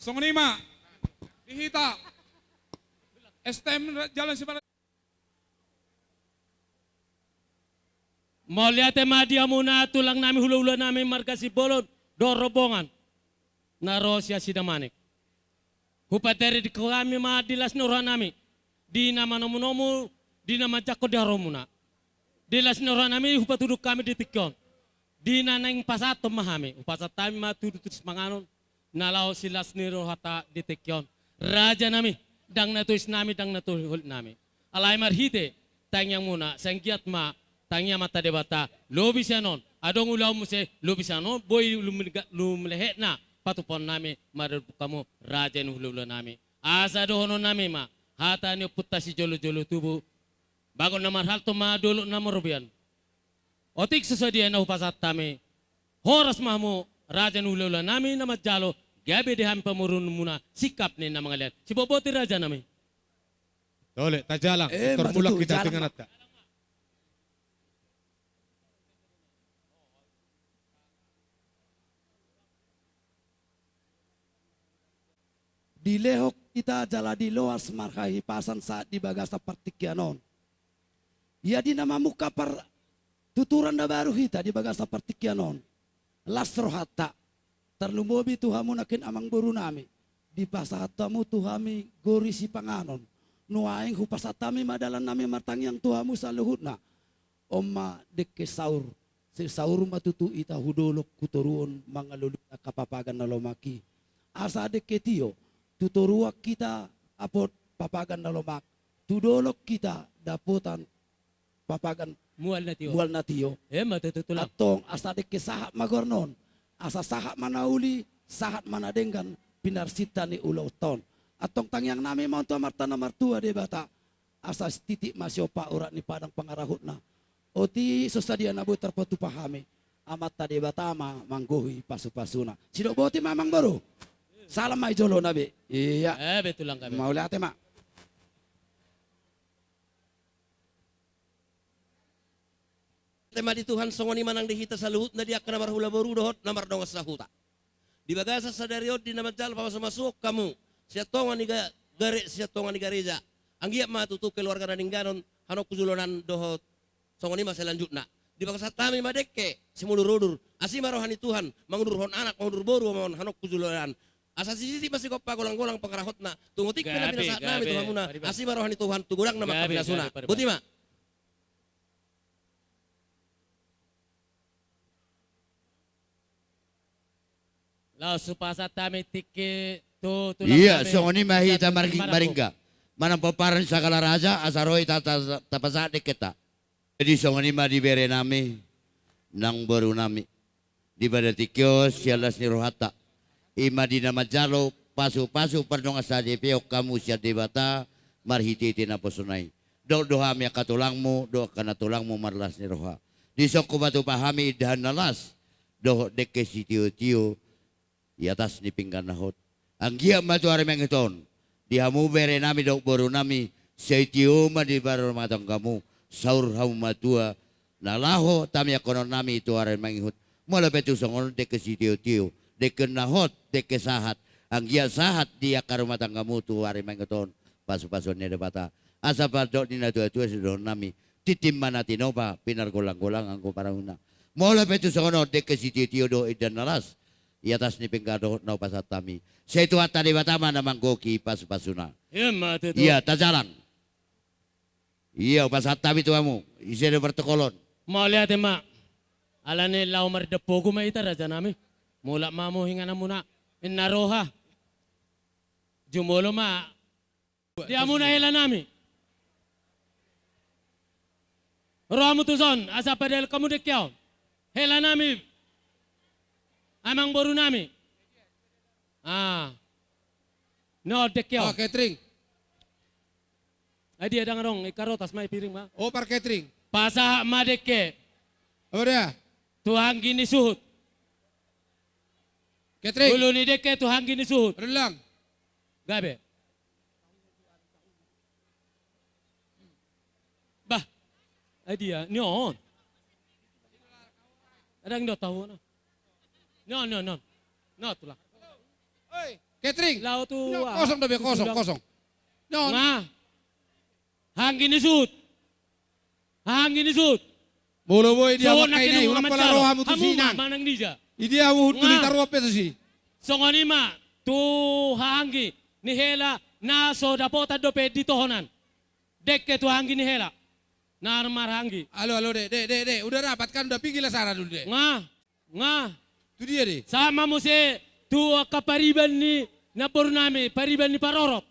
Songon i ma di hita. S T M Jalan Sibalan. Mauliate ma di hamuna tulang nami, hulahula nami marga Simbolon dohot rombongan na ro sian Sidamanik. Hupaterik hami ma di las ni roha nami di na manomu-nomu, di na manjangkon di haroromuna. Di las ni roha nami hupatudu hami di tingki on. Di na naeng pasahathon ma hami, hupasahat hami ma tudu-tudu sipanganon na laho silas ni rohanta di tingki on. Raja nami, ndang na tois nami, ndang na tois holit nami. Alai marhite tangiangmuna, sai anggiat ma tangi Amanta Debata, lobi sian on, adong ulaon muse, lobi sian on, boi lum-, lumlehetna patupaon nami maradophon hamu raja ni hulahula nami. Asa dohonon nami ma hata ni ompunta sijolo-jolo tubu. Bagot na marhalto ma dolok na marobean. Otik so sadia na hupasahat hami, horas ma hamu raja ni hulahula nami na manjalo, gabe di hami pamoruonmuna singkap ni na mangalean. Sibotboti raja nami. Tole, tajalang. Eh, tor mulak hita tu ingananta. Dilehon hita jala diloas marhahipasan sahat di bagasan partingkian on. Ia di na mamungka par-, tuturan na baru hita di bagasan partingkian on. Las rohanta. Tarlumobi tu hamu nangkin amangboru nami. Dipasahat hamu tu hami gori sipanganon. Nuaeng hupasahat hami ma dalan nami martangiang tu hamu saluhutna. On ma dengke saur. Sai saur ma tutu hita hu dolok hu toruan mangalului angka papagan na lomak i. Asa dengke tio, tu toruan hita dapot papagan na lomak, tu dolok hita dapotan papagan mual na tio. Mual na tio. Emma tutu tulang. Antong asa dengke sahat ma goarna on. Asa sahat ma na uli, sahat ma na denggan, pinarsinta ni ulaonta on. Antong tangiang nami ma on tu Amanta na martua Debata. Asa sititik ma siompa urat ni padang pangarahutna. Otik so sadia na boi tarpatupa hami, Amanta Debata ma manggohi pasu-pasuna. Sidok boti ma amangboru. Salam ma i jolo na be. Ia. Eh, betul lang kami. Mauliate ma. Tema di Tuhan, songon i ma nang di hita saluhutna di angka na marhula boru dohot na mardongan sahuta. Di bagasan sadari on di na manjalo pamasumasuhon hamu sian tonga ni ga-, gare-, sian tonga ni gareja. Anggiat ma tutu keluarga na denggan on, hanon tu joloan dohot songon i ma selanjutna. Dipasahat hami ma dengke simudurudur. Asi ma roha ni Tuhan, mangudurhon anak, mangudur boru, amang hanoku joloan. Asa sisitip ma sigompa golang-golang pangarahutna, tung otik pe na pinasahat nami tu hamuna, asi ma roha ni Tuhan tu godang na manghapinosuna. Boti ma. Laos hupasahat hami tingki tu tulang nami. Ia songon i ma hita margi-, maringga manang pomparan ni sagala raja, asa ro hita ta-, tapasahat dengkenta. Jadi songon i ma di bere nami nang boru nami, di pada tingki on sian las ni rohanta, i ma di na manjalo pasu-pasu pardongansaripeon hamu sian Debata marhite-hite naposona i. Dohot do hami angka tulangmu dohot angka nantulangmu marlas ni roha. Dison hupatupa hami indahan na las dohot dengke sitio-tio i atas ni pinggan na hot. Anggiat ma tu ari manghut on, di hamu bere nami dohot boru nami, sai tio ma di parrumatanggamu, saur hamu matua, na laho tamiangkonon nami tu ari manghut. Molo pe tung songon on dengke sitio-tio, dengke na hot, dengke sahat, anggiat sahat di angka rumah tanggamu tu ari manghut on, pasu-pasu ni Debata. Asa pandok ni natua-tua sidohonon nami, tintin ma na tinopa, pinargolang-golang anggo parauna. Molo pe tung songon on dengke sitio-tio dohot indahan na las i atas ni pinggan dohot na hupasahat hami, sai Tuhanta Debata ma na manggohi pasu-pasuna. Ia ma tutu. Ia tajalang. Ia hupasahat hami tu hamu, ise do partokolon. Mauliate ma. Alani laho maridop pogu ma hita raja nami. Mulak ma hamu ingananmuna. Inna roha. Jumolo ma. Di hamuna hela nami. Ro hamu tuson, asa padahal hamu dengke on. Hela nami. Amang boru nami. Ah. No, dengke on. Ah, catering. Ai dia dang adong, i karotas ma i piring ma. Oh, par catering. Pasahat ma dengke. Apa dia? Tu anggi ni suhut. Catering. Ulu ni dengke tu anggi ni suhut. Relang. Gabe. Bah. Ai dia, ni on. Adong do tahu na. Ni on, ni on, ni on. Ni on tulang. Oi, catering. Laho tu, ni on, ah, kosong do be, kosong, kosong. Ni on. Nah. Anggi ni suhut. Anggi ni suhut. Molo boi dia mangkainai, unang pola ro hamu tusi inang. Hamu ma manang dija. Idia huhut tuli taruan pe tusi. Songon i ma tu anggi ni hela na so dapotan dope di tohonan. Dengke tu anggi ni hela. Na maranggi. Alo, alo, de, de, de, de. Udah rapat kan, udah pinggil sana dulu de. Nga. Nga. Tu dia de. Sahat ma muse tu angka pariban ni namboru nami, pariban ni parorot.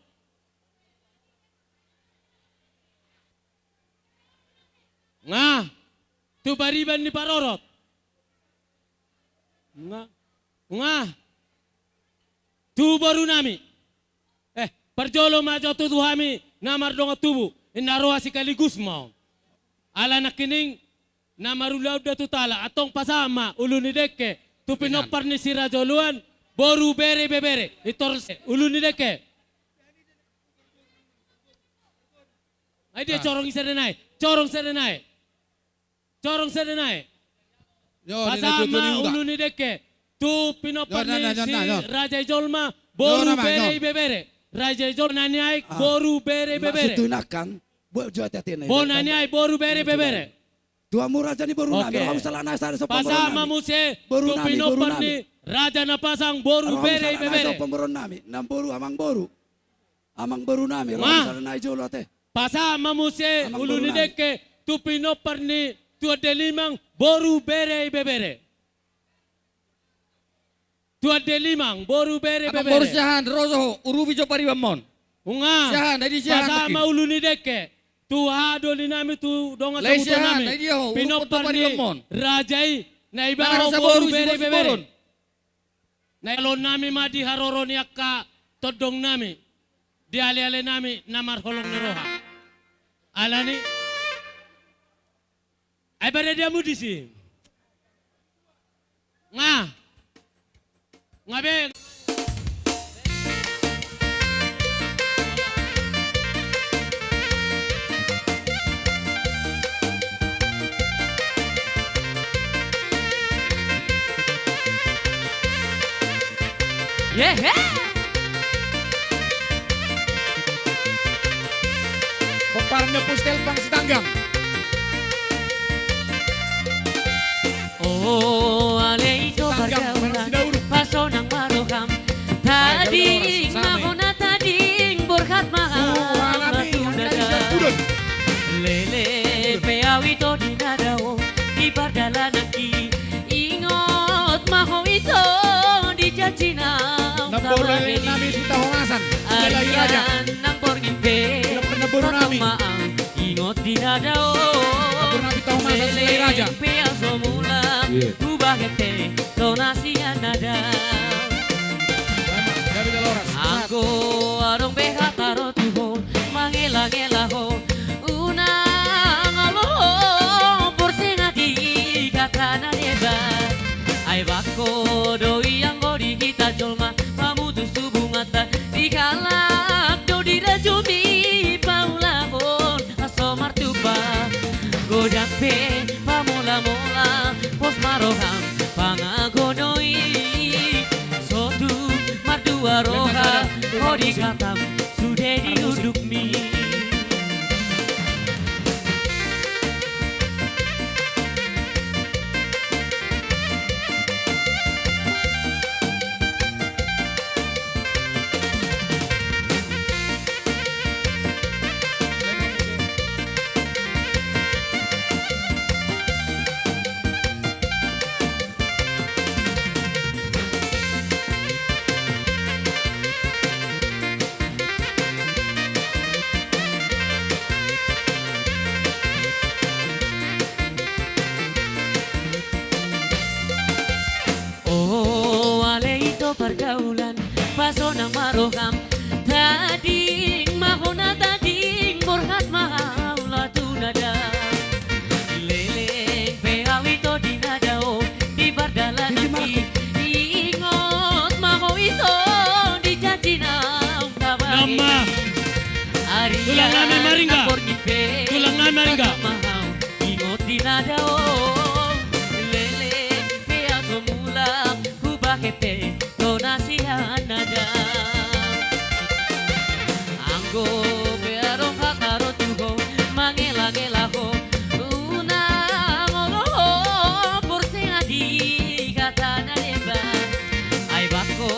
Nga. Tu pariban ni parorot. Nga. Nga. Tu boru nami. Eh, parjolo ma jo tutu hami na mardongan tubu, inna roha sikaligus ma on. Ala nangkining na marulaon do tu tala, antong pasahat ma ulu ni dengke tu pinompar ni si Raja Oloan, boru, bere, ibebere. Itor ulu ni dengke. Ai dia corong i sada nai, corong sada nai. Corong sada nai. Pasahat ma ulu ni dengke tu pinompar ni si Raja i jolma, boru, bere, ibebere. Raja i jolma, bona ni aek, boru, bere, ibebere. Bona ni aek, boru, bere, ibebere. Tu hamu raja ni boru nami, ro hamu salah nai sada so pamboruon nami. Pasahat ma muse tu pinompar ni Raja Napasang, boru, bere, ibebere. Namboru, amang boru. Amang boru nami, ro hamu salah nai jolo ate. Pasahat ma muse ulu ni dengke tu pinompar ni Tuan Delimang, boru, bere, ibebere. Tuan Delimang, boru, bere, ibebere. Amang boru Siahaan, ro jo ho, urupi jo paribanmon. Nunga. Siahaan, ai di Siahaan. Pasahat ma ulu ni dengke tu haha doli nami, tu dongan sahuta nami, pinompar ni raja i, na ibaho boru, bere, ibebere. Na ialoon nami ma di haroro ni angka tondong nami, di ale-ale nami na marholong ni roha. Alani. Ai pada dia mudi si. Nga. Nga be. Hehe. Pomparan ni Pustelpang Sitanggang. O ale ito pargaulan, pasonang ma roham. Tading ma hona, tading borhat ma hona tu na dao. Leleng pe au ito di na dao, di pardalananki. Ingot ma ho ito di janji na umtabageni. Arian nang borngin pe, ingot di na dao. Leleng pe au so mulak, hubahen pe tona sian na dao. Anggo adong be hata ro tu ho, mangelangela ho, unang olo ho porsea di hata na debat. Ai bangko do i anggo di hita jolma, pamutus hubunganta, dihalak do dirajumi paulahon. Laos so martupa, godang pe pamolamola, pos ma roham pangago do i. So tung mardua roha ho di hatam, sude di undukmi. O ale ito pargaulan, pasonang ma roham. Tading ma hona, tading borhat ma hona tu na dao. Leleng pe au ito di na dao, di pardalananki. Ingot ma ho ito di janji na umtabageni. Arian nang borngin pe, tulang nami Maringga. Ingot di na dao, leleng pe au so mulak, hubahen pe tona sian na dao. Anggo pe adong hata ro tu ho, mangelangela ho, unang olo ho porsea di hata na debat. Ai bangko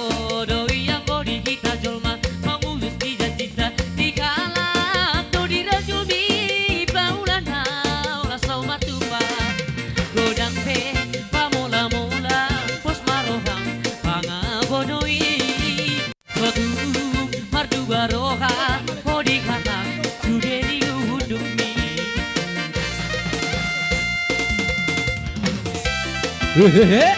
do i anggo di hita jolma, pamutus di janjinta, dihalak do dirajumi paulahon. Laos so martupa, godang pe pamolamola, pos ma roham pangago do i. So tung mardua roha ho di hatam, sude di undukmi. Hehehe.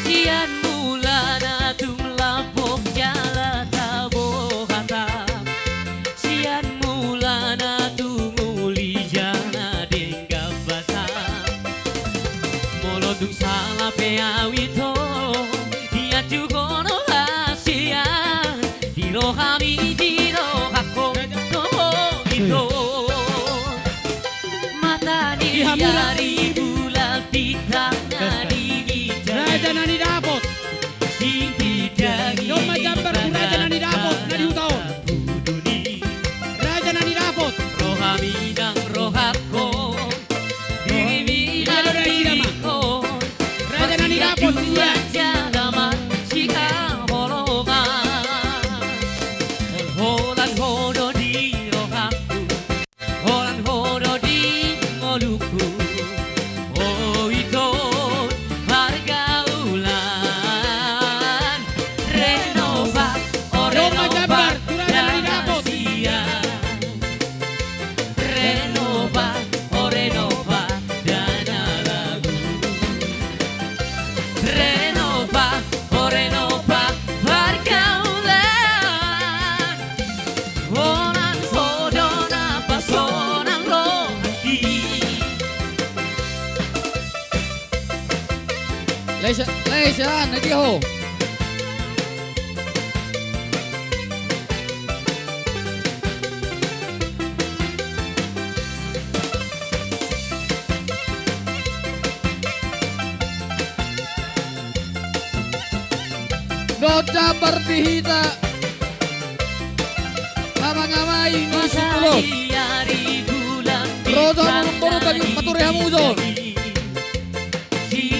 Sian mulana tung lampok jala tabo hata. Sian mulana tung uli jala denggan basa. Molo tung sala pe au ito, dianjuhon do hasian di rohami, di rohangku, do ho ito. Mata ni ari, bulan, bintang na di ginjang. Raja na nidapot. Sipindangi. Domma jambar tu raja na nidapot na di huta on. Raja na nidapot. Rohami nang rohangku. Dirimi nang dirimhon. Raja na nidapot. Marsianjuan jala marsihaholongan. Holan ho do di rohangku. Holan ho do di ngolungku, o ito pargaulan. Renopa, o renopa, dana sian. Renopa, o renopa, dana lagu. Renopa, o renopa, pargaulan. Holan ho do na pasonang rohangki. Lae sian, lae sian, na dia ho. Dohot jambar di hita. Amang amai ni Simbolon. Ro jo hamu, molo bagi pature hamu jo. Di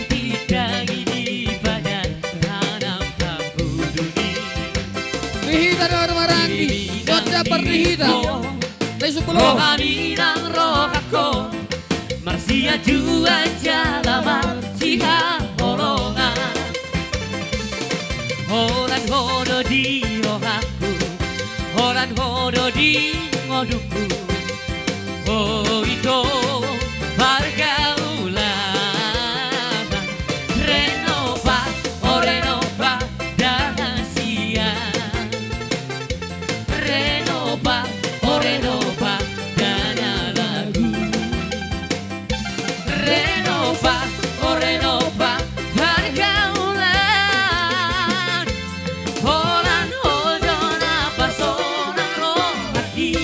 hita na maranggi. Dohot jambar di hita. Nai Simbolon. Rohami nang rohangku. Marsianjuan jala marsihaholongan. Holan ho do di rohangku, holan ho do di ngolungku. O ito pargaulan. Renopa, o renopa, dahasian. Renopa, o renopa, dana lagu. Renopa, o renopa, pargaulan. Holan ho do na pasonang rohangki.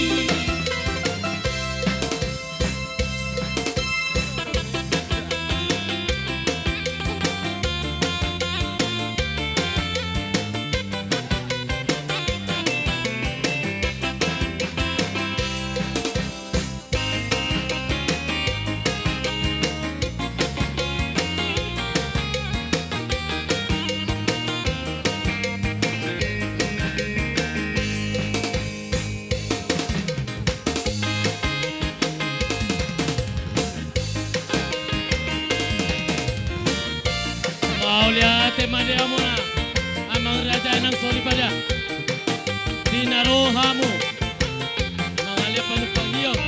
Mauliate ma di hamuna, amang raja nang soripada. Di na ro hamu mangalehon panumpahion,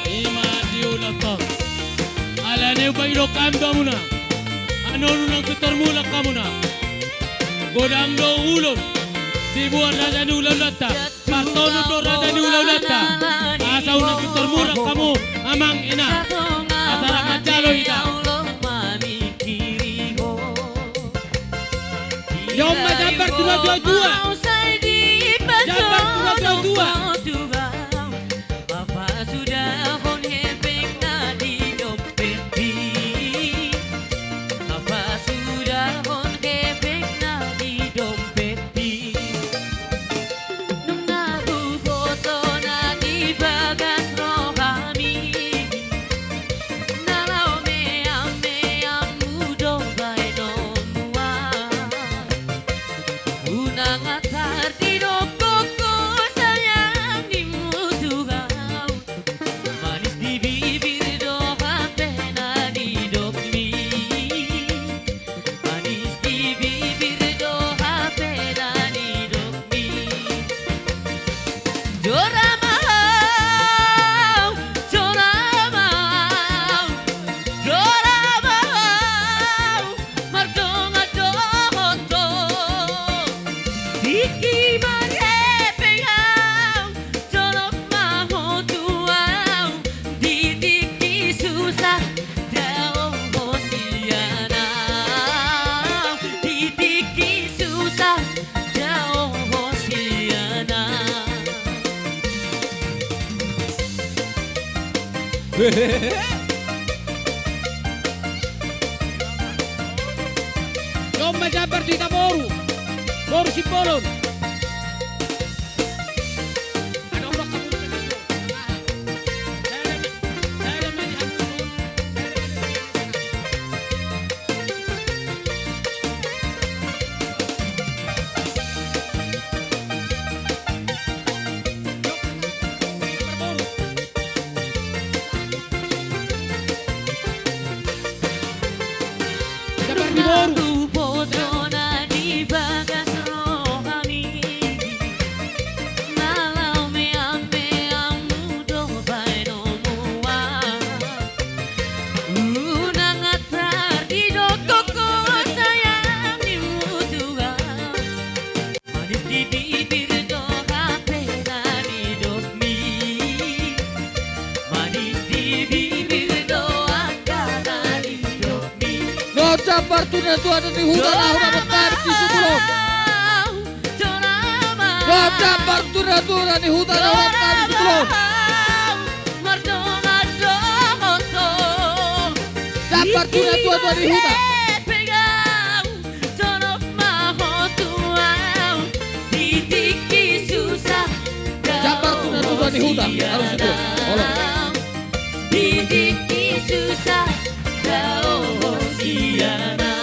i ma di ulaon on. Alani i hupangido hami di hamuna, annon unang pintor mulak hamuna. Godang do ulaon diboan raja ni hulahulamuna. Martonun do raja ni hulahulamuna. Asa unang pintor mulak hamu, amang inang. Asa rap manjalo hita. Ia on ma jambar tu natuatua. Jambar tu natuatua. Apa sudah hon hepeng na di dompet i? Apa sudah hon hepeng na di dompet i? Nunga huboto na di bagas rohami, na laho meam-meammu do baenonmu an. Unang atar didok ho sayang nimmu tu au. Manis di bibir do hape na nidokmi. Manis di bibir do hape na nidokmi. Jora ma au, jora ma au, jora ma au, mardongan dohot ho. Tingki marhepeng au, jonok ma ho tu au, di tingki susah dao ho sian au, di tingki susah dao ho sian au. Ia on ma jambar tu hita boru, boru Simbolon. Jambar di boru. Huboto na di bagas rohami, na laho meam-meammu do baenonmu an. Unang atar didok ho sayang nimmu tu au. Manis di bibir do hape na nidokmi. Manis di bibir do angka na nidokmi. Dohot jambar tu natuatua ni huta na hurang marhepeng tu Simbolon. Dohot jambar tu natuatua ni huta na hurang marhepeng tu Simbolon. Jambar tu natuatua ni huta. Jonok ma ho Di huta, harus itu. Tolong. Di tingki susah, dao siana.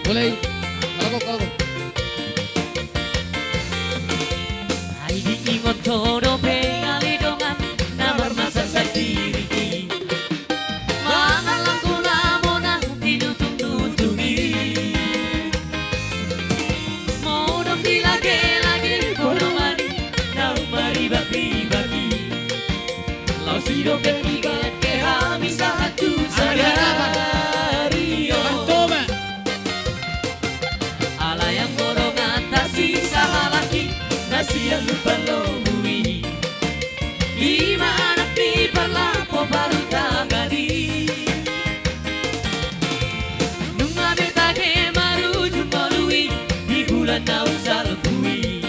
Mulai. Kalabok, kalabok. Ai diingot ho dope ale dongan na marmasa sandiri i. Mangalangkon na monang tinutung-nutung i. Modom dilage-lage podoman i naung maribak-ribak i. Laos i dope dipangke hami sahat tu sadari on. Ala anggo dongan tasi sahalak i na sian Lumban Lobu i. I ma anak ni parlapo parhuntangan i. Nunga be tahe marujung ngolu i di bulan na umsalpu i.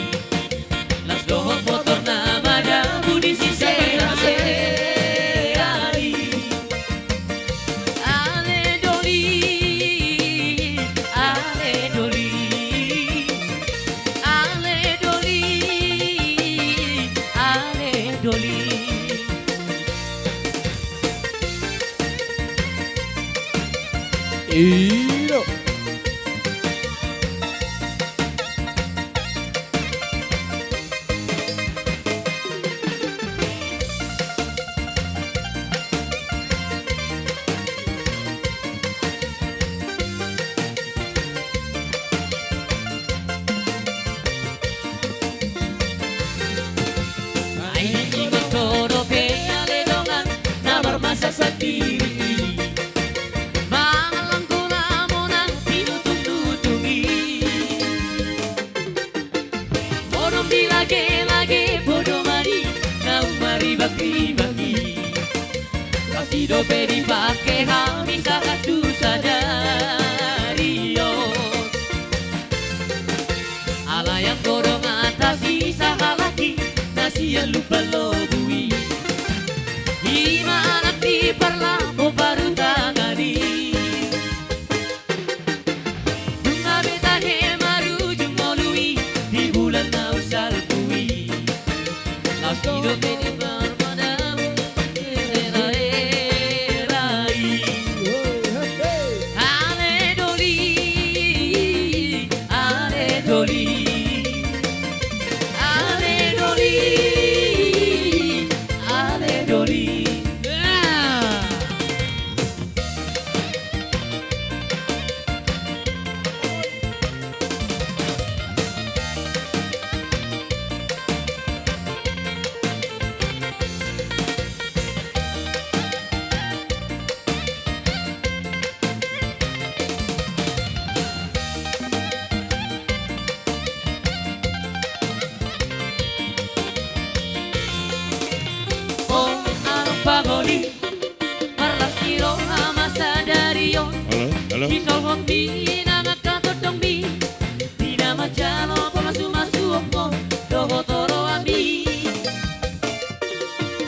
Las dohot motor na madabu di sisea-sea i. Ale doli, ale doli, ale doli, ale doli. I do. Ai diingot ho dope ale dongan na marmasa sandiri i. Mangalangkon na monang tinutung-nutung i. Modom dilage-lage podoman i naung maribak-ribak i. Las i dope dipangke hami sahat tu sadari on. Ala anggo dongan tasi sahalak i na sian Lumban Lobu i. I ma anak ni parlapo parhuntangan i. Nunga be tahe marujung ngolu i di bulan na umsalpu i. Laos i dope di marmadabu era-era i. Ale doli, ale doli, ale doli, ale doli. Ah. O, adong pangoli. Marlas ni roha ma sadari on. Halo, halo. Sisolhotmi nang angka tondongmi, di na manjalo pamasumasu on dohot oroanmi.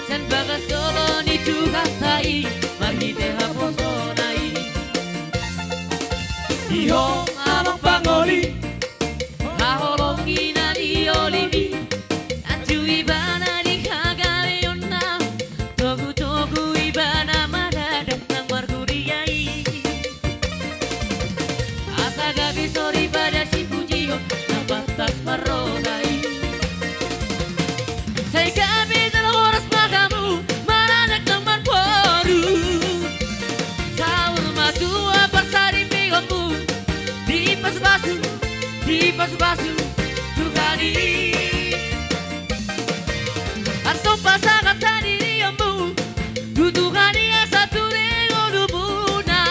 Sian bagas jolo ni Tuhanta i, marhite haposona i. Di ho adong pangoli. Haholongi na di olimi, anju ibana di hagaleonna, togu-togu ibana maradat nang marhuria i. Asa gabe soripada sipujion na pantas marroha i. Sai gabe jala horas ma hamu maradat nang marboru. Saur matua parsaripeonmu, dipasu-pasu, dipasu-pasu Tuhan i. Antong pasahat hadirionmu tu Tuhan i asa ture ngolumuna.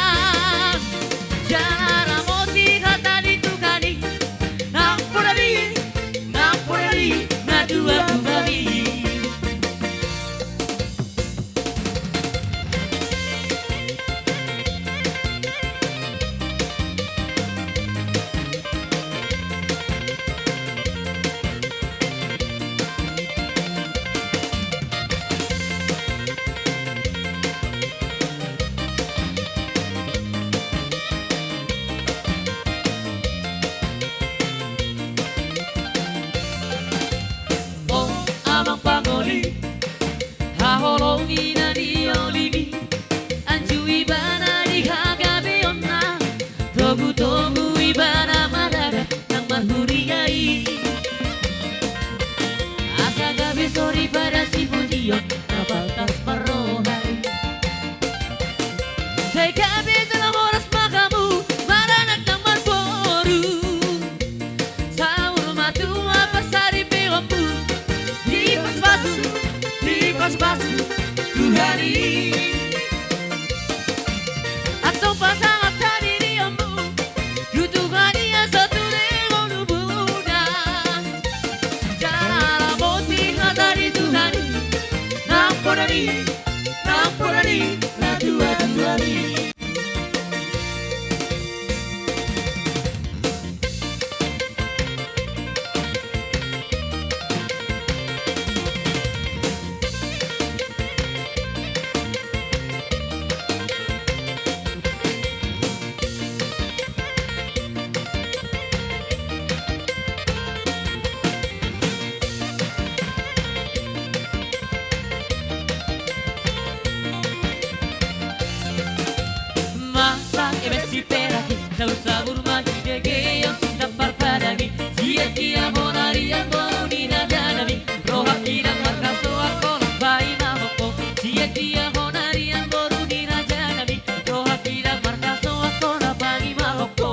Sabur ma hidegeon, sitampar padangi. Sian dia hona rian boru ni raja nami. Rohangki ndang marhasoan, holan paima ho. Sian dia hona rian boru ni raja nami. Rohangki ndang marhasoan, holan paima ho.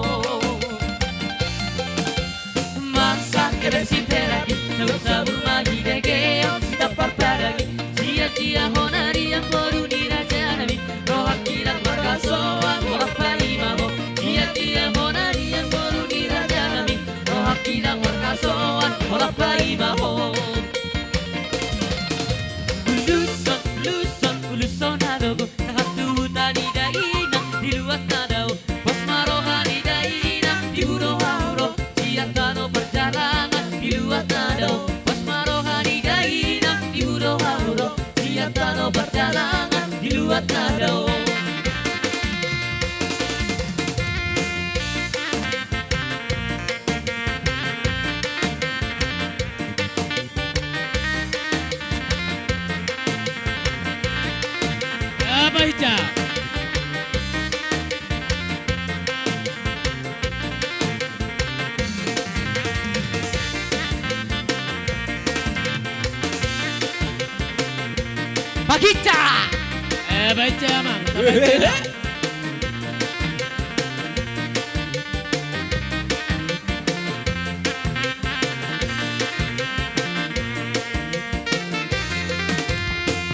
Masa kebe siperaki, sabur-sabur ma hidegeon, sitampar padangi. Sian dia hona rian boru ni raja nami. Rohangki ndang marhasoan, holan paima ho. Sian dia hona rian boru ni raja nami. Rohangki ndang marhasoan, holan paima ho. Uluson, uluson, uluson alogo. Sahat tu huta ni dainang di luat na dao. Pos ma roha ni dainang di huroha huroha. Sian tano parjalangan di luat na dao. Pos ma roha ni dainang di huroha huroha. Sian tano parjalangan di luat na dao. Apa ica? Bagica. Eh, baca, Amang. Baca.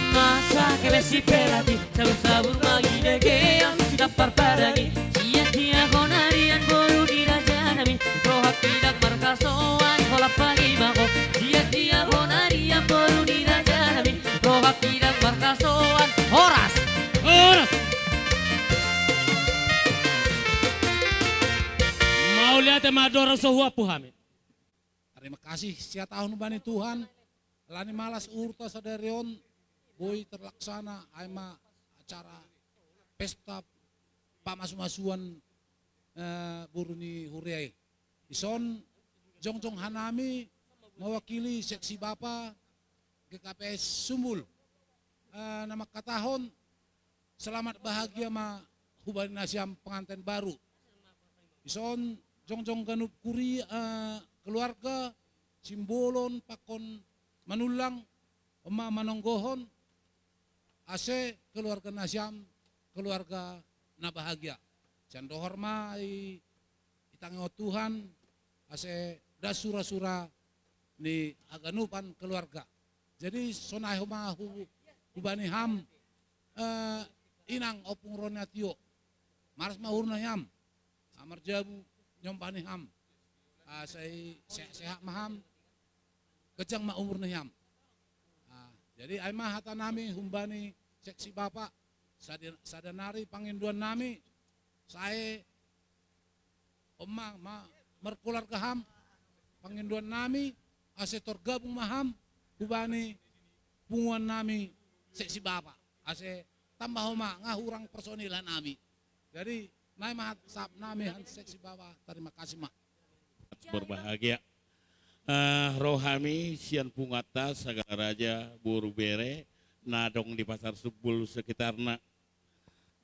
Masa kebe siperaki, sabur-sabur ma hidegeon, sitampar padangi. Sian dia hona rian boru ni raja nami. Rohangki ndang marhasoan, holan paima ho. Sian dia hona rian boru ni raja nami. Rohangki ndang marhasoan. Horas. Horas. Mauliate ma, andorang so huampu hami. Tarima kasih sihatahon hubani Tuhan. Alani ma las uhurta sadari on boi terlaksana, ai ma acara pesta pamasumasuon, eh, boru ni huria i. Dison jongjong hanami mewakili Seksi Bapa G K P S Sumbul, eh, na mangkatahon selamat bahagia ma hubani nasiam pengantin baru. Dison jongjong ganup kuri, eh, keluarga Simbolon pakon Manullang, on ma manonggohon ase keluarga nasiam keluarga na bahagia. Sian dohor ma i, itangihon Tuhan ase das sura-sura ni haganupan keluarga. Jadi sonai ho ma hu-, hubani ham, eh, inang ompung ro ni atio. Malas ma uhur nasiam. Amar jabu nyombani ham. Ah, sai sehat-sehat ma ham. Ganjang ma umur nasiam. Ah, jadi ai ma hata nami hubani Seksi Bapa, sada-, sada nari pangindoan nami, sai on ma, ma markeluarga ham, pangindoan nami, ase torgabung ma ham hubani punguan nami Seksi Bapa, ase tamba ho ma, nga hurang personil hanami. Jadi nai ma sahap nami han Seksi Bapa, tarima kasih ma. Berbahagia. Eh, ro hami sian punguanta sagala raja boru bere na adong di Pasar Sumbul sekitarna.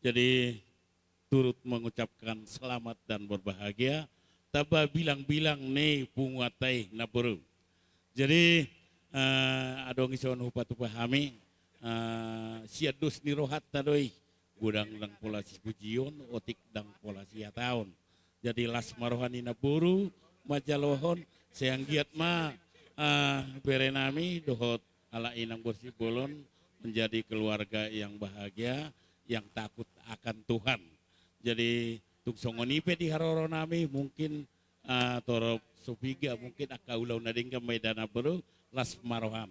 Jadi turut mengucapkan selamat dan berbahagia. Tamba bilang-bilang ni punguanta i, namboru. Jadi, eh, adong i songon hupatupa hami, eh, sian dos ni rohanta do i. Godang ndang pola sipujion, otik ndang pola sihataon. Jadi las ma roha ni namboru manjalohon, sai anggiat ma, eh, bere nami dohot halak inang boru Simbolon menjadi keluarga yang bahagia, yang takut akan Tuhan. Jadi tung songon i pe di haroro nami, mungkin, eh, torop so piga mungkin angka ulaon na denggan ma i da namboru, las ma roham.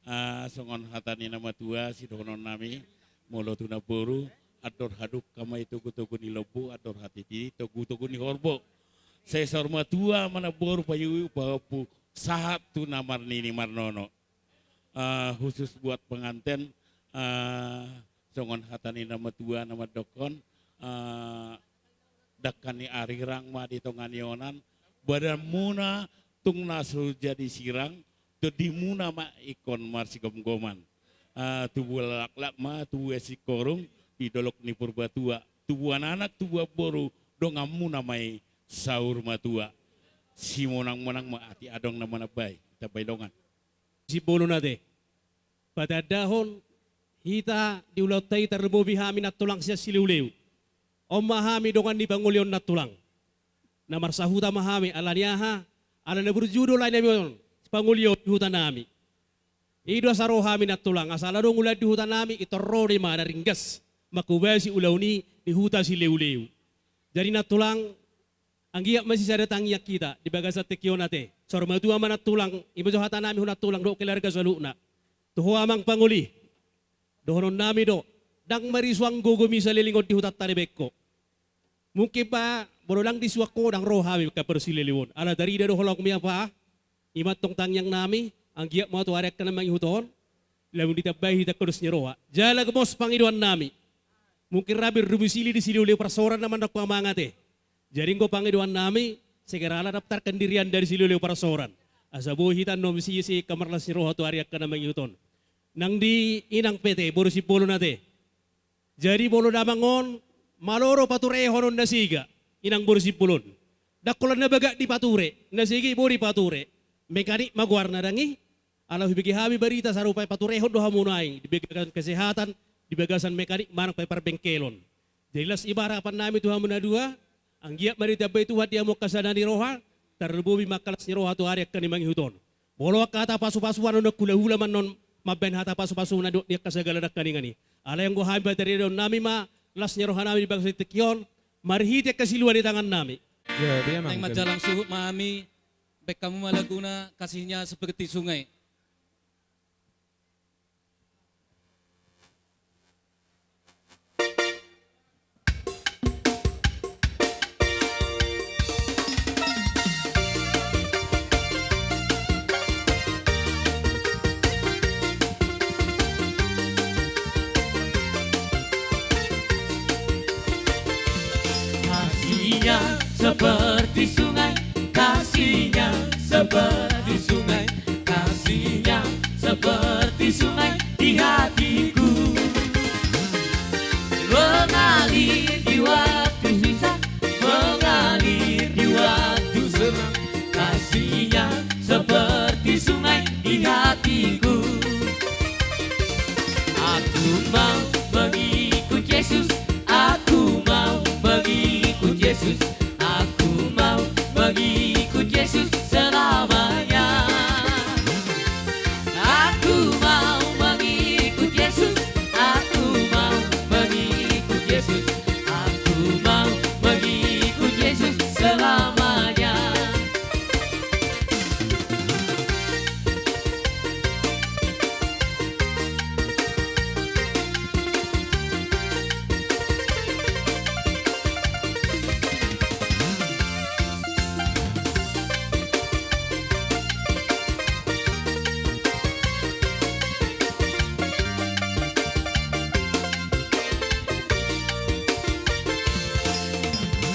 Eh, songon hata ni na matua sidohonon nami, molo tu namboru, andor hadungka ma i togu-togu ni lombu, andor hatiti togu-togu ni horbo. Sai saur matua ma namboru paiuiu pahompu sahat tu na marnini marnono. Eh, khusus buat pengantin, eh, songon hata ni na matua na mandokkon, eh, dangka ni arirang ma di tonga ni onan, badanmuna tung na so jadi sirang, tondimuna ma ingkon marsigomgoman. Eh, tubu laklak ma, tubu singkoru, di dolok ni Purbatua, tubuan anak, tubuan boru, donganmuna ma i saur matua. Simonang-monang ma atik adong na manambai, tambai dongan. Sibolon ate. Patandahon hita di ulaonta i, tarlumobi hami nantulang sian Sileu-leu. On ma hami dongan ni pangoli on nantulang. Na marsahuta ma hami, ala ni aha? Ala na burju do lae nami on, pangoli on di huta nami. I do asa ro hami nantulang, asa ala adong ulaon di huta nami, i torro do i ma na ringgas manghobasi ulaon i di huta Sileu-leu. Jadi nantulang, anggiat ma sisada tangiang hita di bagasan tingki on ate. Saur matua ma nantulang, i ma jo hata nami tu nantulang dohot keluarga saluhutna. Tu ho amang pangoli, dohonon nami do, ndang marisuang gogomi saleleng on di hutanta dibaen ho. Mungkin ba molo ndang disuang ho, ndang ro hami angka parsileleng on. Ala tarida do holongmi apa? I ma antong tangiang nami, anggiat ma tu ari angka na mangihut on, lam ditambai hita angka dos ni roha. Jala gomos pangidoan nami. Mungkin rap domu sili di Sileu-leu parsoran na mandok ho amang ate. Jadi anggo pangidoan nami, segeralah daftarkan diri Anda di Sileu-leu parsoran. Asa boi hita annon sise angka marlas ni roha tu ari angka na mangihut on. Nang di inang pe ate, boru Simbolon ate. Jadi molo damang on, malo do paturehon on na sega, inang boru Simbolon. Ndang holan na bagak dipature, na sega i boi dipature. Mekanik ma goarna dang i, ala hubege hami barita sarupa i paturehon do hamu nuaeng, di bagasan kesehatan, di bagasan mekanik manang pe parbengkelon. Jadi las i ma harapan nami tu hamu na dua, anggiat ma ditambai Tuhan di hamu angka sada ni roha, tarlumobi ma angka las ni roha tu ari angka na mangihut on. Molo angka hata pasu-pasuan on, ndang hula-hula ma annon mambaen hata pasu-pasu na didok di angka sagala dangkaningan i. Alai anggo hami, pataridaon nami ma las ni roha nami di bagasan tingki on, marhite angka siluan ni tangan nami. Jadi amang, naeng manjalang suhut ma hami, baen hamu ma laguna Kasihnya Seperti Sungai. Kasihnya seperti sungai, kasihnya seperti sungai, kasihnya seperti sungai di hatiku. Mengalir di waktu susah, mengalir di waktu senang, kasihnya seperti sungai di hatiku. Aku mau mengikut Yesus, aku mau mengikut Yesus, aku mau mengikut Yesus selamanya. Aku mau mengikut Yesus, aku mau mengikut Yesus, aku mau mengikut Yesus selamanya.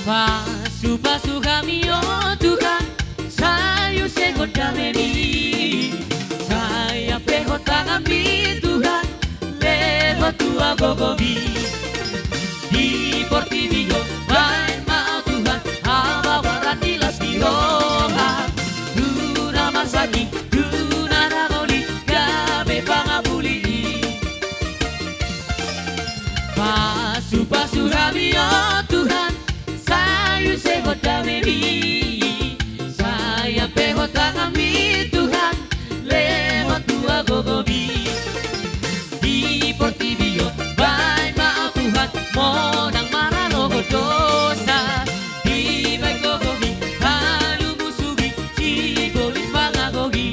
Pasu-pasu hami, o Tuhan, sai use ho damemi. Sai ampe ho tanganmi, Tuhan, lehon tua gogomi. Di portibi on baen ma, o Tuhan, hababaran ni las ni roha tu na marsanggi, tu na dangoli, gabe pangapuli. Pasu-pasu hami, o Tuhan, sai use ho damemi. Sai ampe ho tanganmi, Tuhan, lehon tua gogomi. Di portibi on baen ma, o Tuhan, monang maralohon dosa. Dibaen gogomi, halumusumi sibolis pangagohi.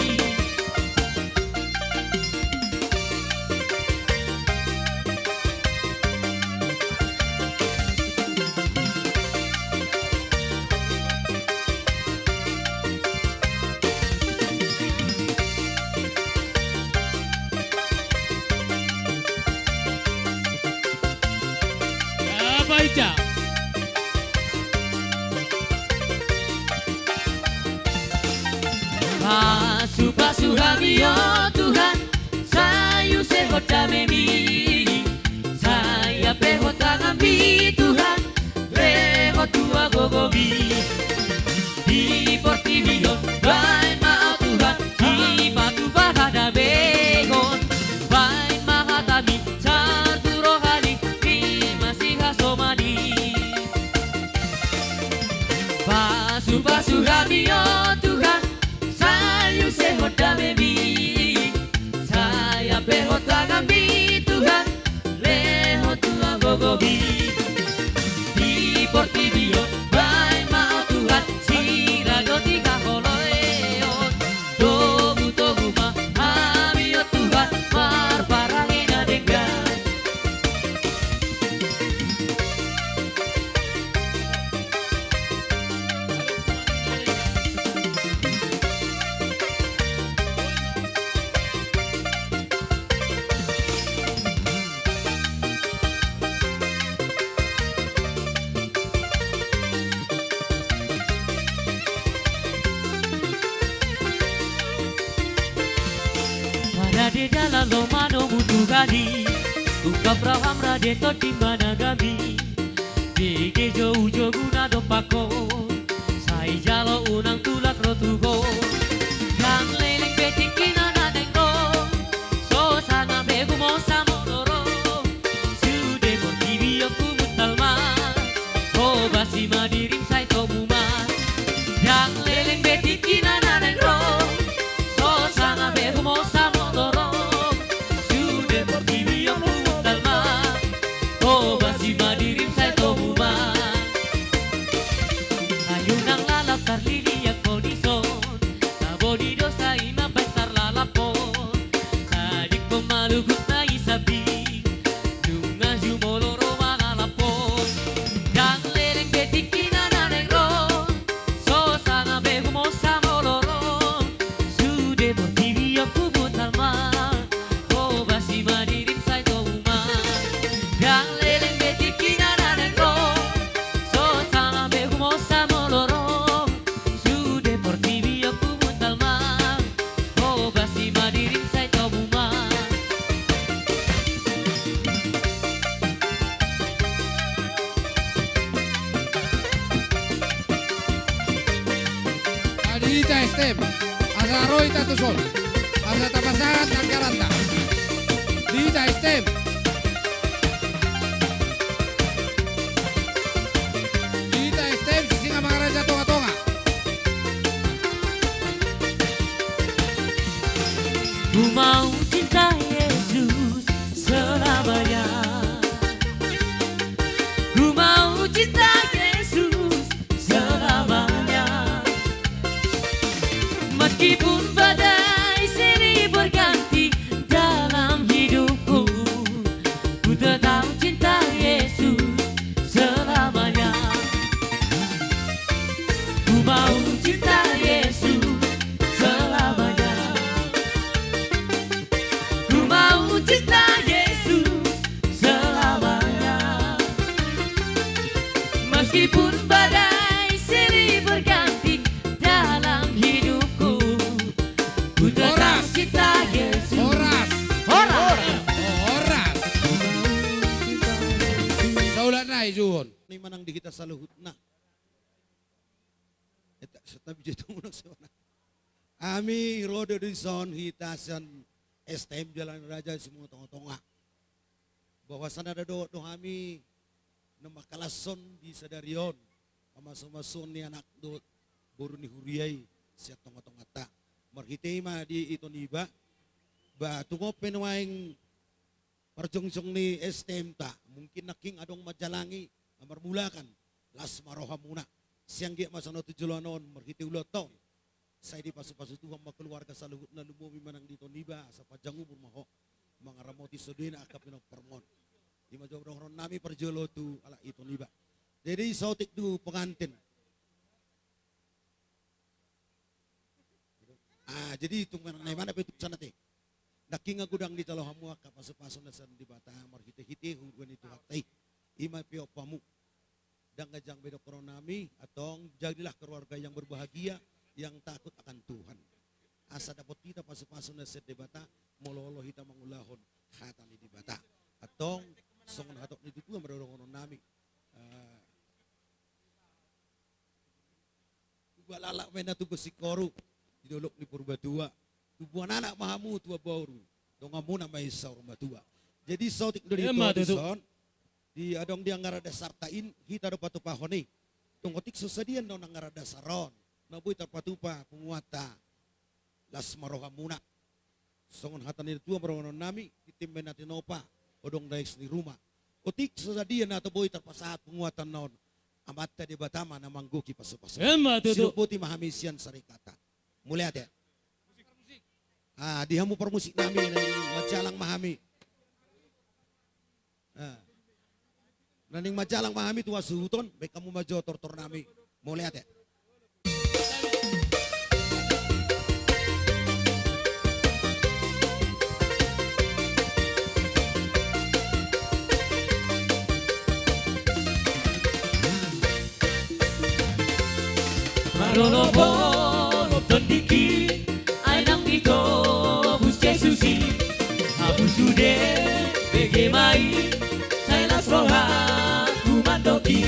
Apa ica? Pasu-pasu hami, o Tuhan, sai use ho damemi. Sai ampe ho tanganmi, Tuhan, lehon Tua gogomi di portibi on, baen ma Tuhan sipatupahan na begeon, baen ma hatami sahat tu rohami, di masihasoman i. Pasupasu hami o Tuhan, sai usehon damemi, sai ampehon tanganmi Tuhan, lehon tua gogomi di portibi on, baen ma Tuhan siradotan ni haholomon. Togutogu ma hami o Tuhan, marparange na denggan. Rade dalan lomo ma hamu tu hami, ungkap roham rade tondi manangihami. Dege joujouna dompak on, sai jalo unang tulak ro tu ho. Ndang leleng be tingkina na naeng ro, so sanga be gumosa molo ro. Sude portibi on humuntal ma, hobasi ma dirim sai tomu ma. Ndang leleng be tingkina na naeng ro, so sanga be gumosa molo ro. Sude portibi on humuntal ma, hobasi ma dirim sai tomu ma. Sai unang lalap tarliliang ho dison, tabo ni dosa i ma baen tarlalaphon. Tadingkon ma luhut na i sambing, nunga jumolo ro mangalaphon. Ndang leleng be tingkina na naeng ro, so sanga be gumosa molo ro. Sude portibi on humuntal ma, hobasi ma dirim sai tomu ma. Ndang leleng be tingkina na naeng ro, so sanga be gumosa molo ro. Sude portibi on humuntal ma, hobasi ma dirim sai tomu ma. Ah, di hita S T M. Asa ro hita tu son. Asa tapasahat anggaranta. Di hita S T M. Di hita S T M, Sisingamangaraja Tongatonga. Ku mau cinta Yesus selamanya. Ku mau cinta Yesus selamanya. Meskipun badai silih berganti dalam hidupku, ku tetap cinta Yesus selamanya. Ku mau cinta Yesus selamanya. Ku mau cinta Yesus selamanya. Meskipun badai silih berganti dalam hidupku, ku tetap cinta Yesus. Horas. Horas. Horas. Saulak nai, Juhon. Ni manang di hita saluhutna. Eta, satabi jai tu mulak saulak. Hami ro do dison hita sian S T M Jalan Raja Sisingamangaraja Tongatonga. Bahwasana dohot do hami na mangkalashon di sadari on pamasumasuon ni anak dohot boru ni huria i sian tongatonganta. Marhite i ma di ito niba, ba tung pe nuaeng parjongjong ni S T M-ta, mungkin nangkin adong manjalangi, marmulakan, las ma rohamuna. Sai anggiat ma songon on tu joloan on marhite ulaonta on, sai dipasupasu Tuhan ma keluarga saluhutna, lumobi manang di ito niba, asa panjang umur ma ho mangaramoti sudena angka pinomparmon. I ma jolo dohonon nami parjolo tu halak ito niba. Jadi saotik tu pengantin. Ah, jadi tung manang na i ma na pe tu sana te. Nangkin godang dijalo hamu angka pasupasu na sian Debata marhitehite huria ni Tuhanta i. I ma pe ompu hamu. Ndang ganjang be dohonon nami, antong jadilah keluarga yang berbahagia, yang takut akan Tuhan. Asa dapot hita pasupasu na sian Debata, molo olo hita mangulahon hata ni Debata. Antong songon hatop ni tutu ma dohonon nami. Eh, na tubu singkoru di dolok ni Purbatua. Tubuan anak ma hamu tubuan boru, donganmuna ma i saur matua. Jadi saotik do di, emma tutu, dison, di adong di anggaran dasarta i, hita do patupahon i. Tung otik so sadia annon anggaran dasar on, na boi tarpatupa punguanta, las ma rohamuna. Songon hata ni natua-tua ma dohonon nami, tintin ma na tinopa, odong dais ni ruma. Otik so sadia na boi tarpasahat punguanta on, Amanta Debata ma na manggohi pasupasu. Emma tutu. Sidok boti ma hami sian sari kata. Mauliate. Ah, di hamu parmusik nami, na manjalang ma hami. Ah. Naeng manjalang ma hami tu hasuhuton, baen hamu ma jo tortor nami. Mauliate. Marolopolop tondingki, ai naung ditobus Jesus i. Ahu sude bege ma i, sai las rohangku mandok i.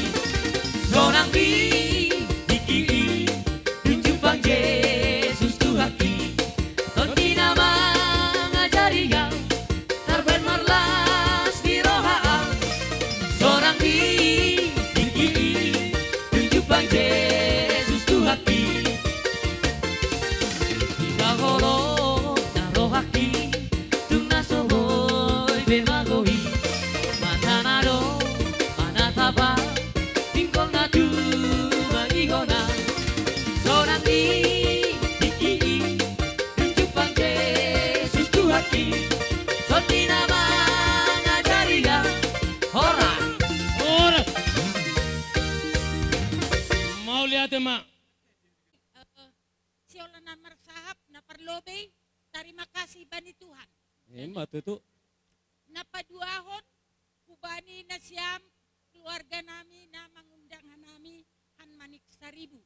Sonang di tingki i, dung jumpang Jesus Tuhanki. Tondi na mangajari au, tarbahen marlas ni roha au. Sonang di tingki i, dung jumpang Jesus Tuhanki. Di haholongan rohangki, tung na so boi be manggohi. Mata na do manatap au, pinggol na tubu mangihon au. Sonang di tingki i, dung jumpang Jesus Tuhanki. Tondi na mangajari au. Horas. Horas. Mauliate ma. Eh, siolahan marsahap na parlobei, tarima kasih bani Tuhan. Emma tutu. Na paduahon, hubani nasiam keluarga nami na mangundang hanami han Manik Saribu.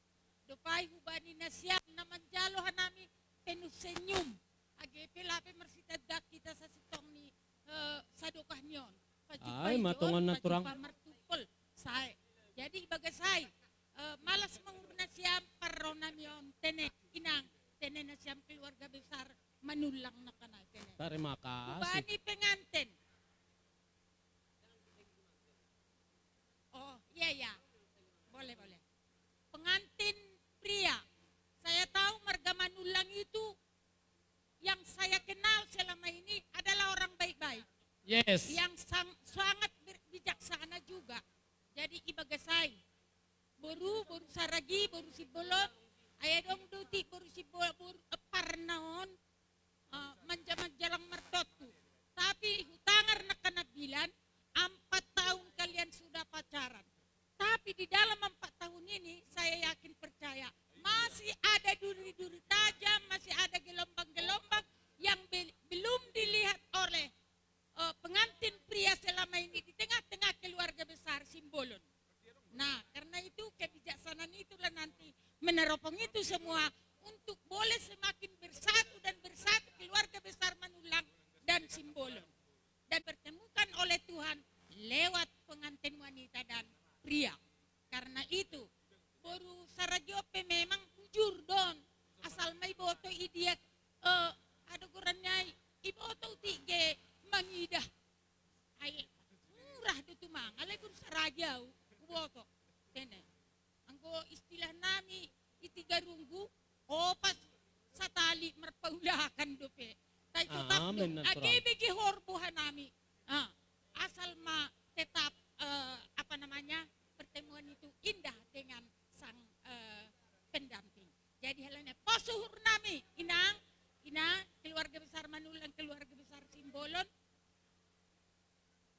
Dohot hubani nasiam na manjalo hanami penuh senyum. Age pe lape marsitanda hita sasintong ni, eh, sadokah ni on. Pajumpa. Ai, i ma do tongon na pajumpa turang. Martumpol. Sae. Jadi ibagas ai, eh, malas ma huroha nasiam parro nami on, tene, inang, tene nasiam keluarga besar Manullang nangkaningan, tene. Tarima kasih. Hubani pengantin. Oh, iya, iya. Boleh, boleh. Pengantin pria. Saya tahu marga Manullang itu yang saya kenal selama ini adalah orang baik-baik. Yes. Yang sang-, sangat ber-, bijaksana juga. Jadi, ibagas ai. Boru, boru Saragi, boru Simbolon. Ai adong do di boru Simbolon, boru, eh, parna on, eh, manja-, manjalang martontu. Tapi hutangar nangkaningan, ampat tahun kalian sudah pacaran. Tapi di dalam empat tahun ini, saya yakin percaya, masih ada duri-duri tajam, masih ada gelombang-gelombang yang be-, belum dilihat oleh, eh, pengantin pria selama ini di tengah-tengah keluarga besar Simbolon. Nah, karena itu, kebijaksanaan itulah nanti meneropong itu semua untuk boleh semakin bersatu dan bersatu keluarga besar Manullang dan Simbolon. Dan pertemukan oleh Tuhan lewat pengantin wanita dan pria. Karena itu, boru Saragi on pe memang bujur do on. Asal ma iboto i dia, eh, ada gorannya i, iboto utik ge mangidah. Ai murah do tumang, alai boru Saragi au, huboto. Tene. Anggo istilah nami, i tiga runggu, opas satali marpaulakan dope. Tai totap do. Amen, age be gehor boha nami. Ah, asal ma tetap, eh, apa namanya, pertemuan itu indah dengan sang, eh, pendamping. Jadi, hela na pos suhur nami, inang, inang, keluarga besar Manullang, keluarga besar Simbolon.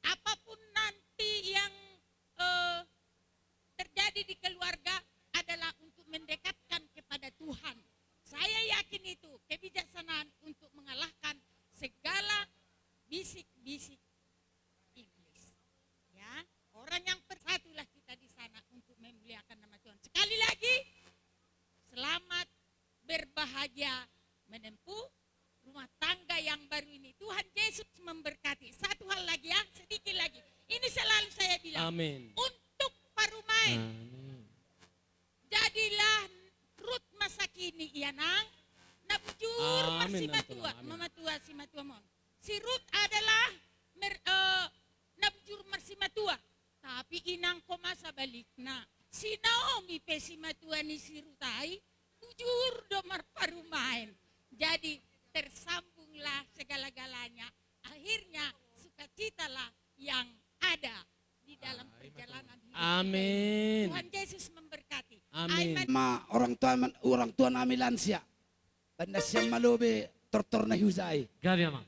Apapun nanti yang, eh, terjadi di keluarga adalah untuk mendekatkan kepada Tuhan. Saya yakin itu kebijaksanaan untuk mengalahkan segala bisik-bisik iblis. Ya, orang yang bersatulah kita di sana untuk memuliakan nama Tuhan. Sekali lagi, selamat berbahagia menempuh rumah tangga yang baru ini. Tuhan Yesus memberkati. Satu hal lagi ya, sedikit lagi. Ini selalu saya bilang. Amin. Untuk parumaen. Amin. Jadilah Rut masa Ni ia nang na bujur marsimatua, mamatua simatuam on. Si Rut adalah mer, eh, na bujur marsimatua. Tapi inang, ho ma sabalikna, si Naomi pe simatua ni si Rut ai bujur do marparumaen. Jadi tersambunglah segala-galanya. Akhirnya sukacitalah yang ada di dalam perjalanan hidup kita ini. Amin. Tuhan Yesus memberkati. Amin. Ma orang tua, orang tua nami lansia. Baen nasiam ma lobi tortor na huja i. Gabe, Amang.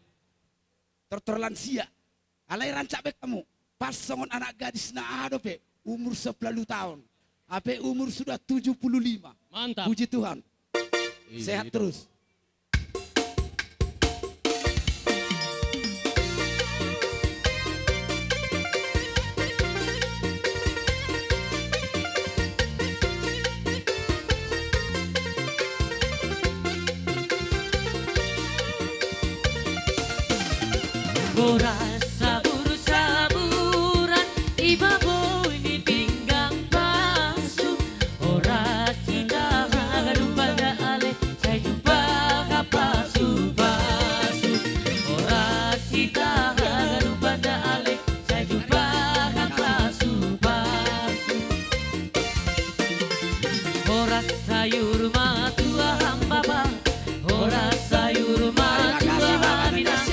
Tortor lansia. Alai rancak baen hamu. Pas songon anak gadis na aha dope, umur sampulu taon. Hape umur sudah tujuh puluh lima. Mantap. Puji Tuhan. Sehat terus. Boras sabur-saburan, i ma boi ni pinggan pasu. Horas hita haganupan da ale, sai jumpa hapasu-pasu. Horas hita haganupan da ale, sai jumpa hapasu-pasu. Horas sayur matua hambapa. Horas sayur matua hambapa.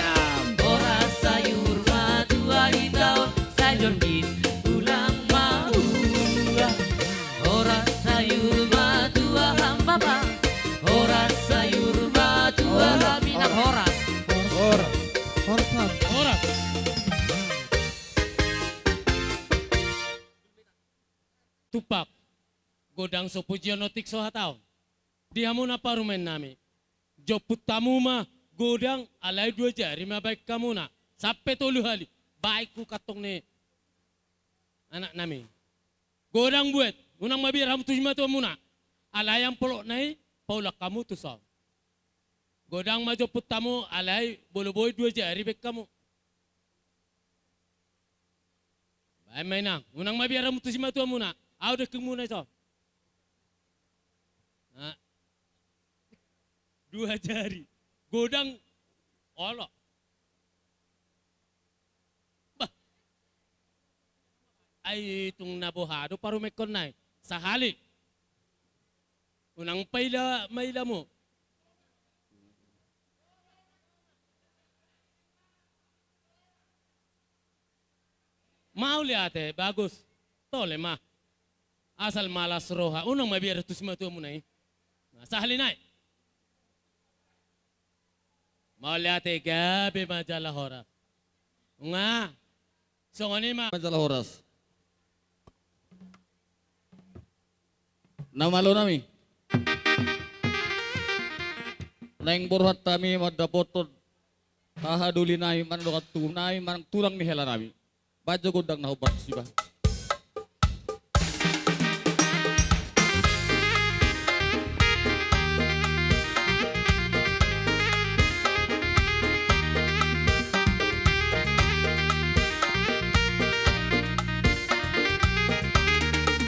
Horas sayur matua hita on, sai jorgin ulang matua. Horas sayur matua hambapa. Horas sayur matua hambapa. Horas. Horas. Horas. Horas. Tumpak. Godang so pujion otik so hataon. Di hamuna parumaen nami. Jomput hamu ma godang, alai dua jari ma baen hamuna. Sampe tolu hali. Baen tu kantong ni anak nami. Godang buat, unang mabiar hamu tu simatuamuna. Alai ampulokna i, paulak hamu tu son. Godang ma jomput hamu, alai molo boi dua jari baen hamu. Baen ma inang, unang mabiar hamu tu simatuamuna. Ahu dengkingmuna i son. Nah. Dua jari. Godang. Olo. Bah. Ai tung na boha do parumaenkon nai. Sahali. Unang paila, maila mo. Mauliate, bagus. Tole ma. Asal malas roha. Unang mabiar tu simatuamuna i. Nah, sahali nai. Mauliate, gabe ma jala horas. Nga. Songon i ma. Jala horas. Na malo nami. Naeng borhat hami mandapothon hahadolinami manang dongan tubu nami manang tulang ni hela nami. Baen jo gondang na hombar siba.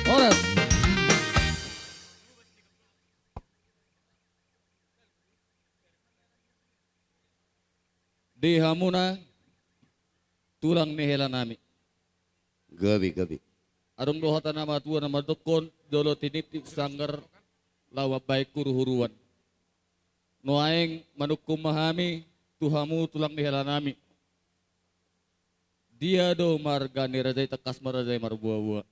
Horas. Di hamuna tulang ni hela nami. Gabe, gabe. Adong do hata na matua na mandokkon, jolo tiniptip sanggar, laho mambahen huruhuruan. Nuaeng manungkun ma hami tu hamu tulang ni hela nami. Dia do marga ni raja i tangkas ma raja i marboaboa.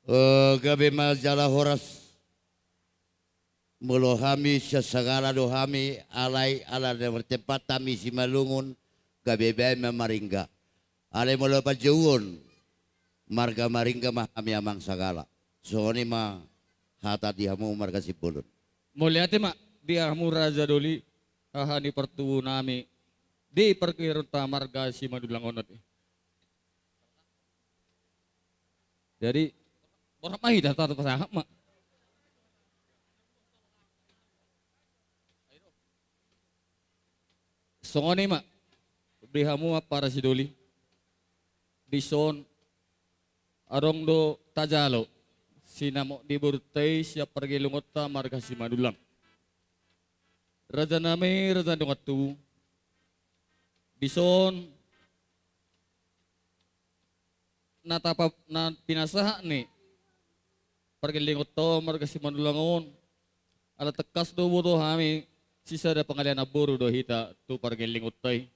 Eh, gabe ma jala horas. Molo hami sian Sagala do hami, alai ala na martempat hami Simalungun, gabe baen ma Maringga. Alai molo panjouon, marga Maringga ma hami amang Sagala. Songon i ma hata di hamu marga Simbolon. Mauliate ma di hamu raja doli, haha ni partubu nami, di pargilironta marga Simanullang on. Jadi, borhat ma hita, tata pasahat ma. Songon i ma, di hamu ma para sidoli. Dison, adong do tajalo sinamot ni borunta i sian pargelongonta marga Simanullang. Raja nami, raja ni dongan tubu. Dison na tapa, na pinasahat ni pargellengonta marga Simanullang on. Ala tangkas do huboto hami sisada pangalean namboru do hita tu pargellengonta i.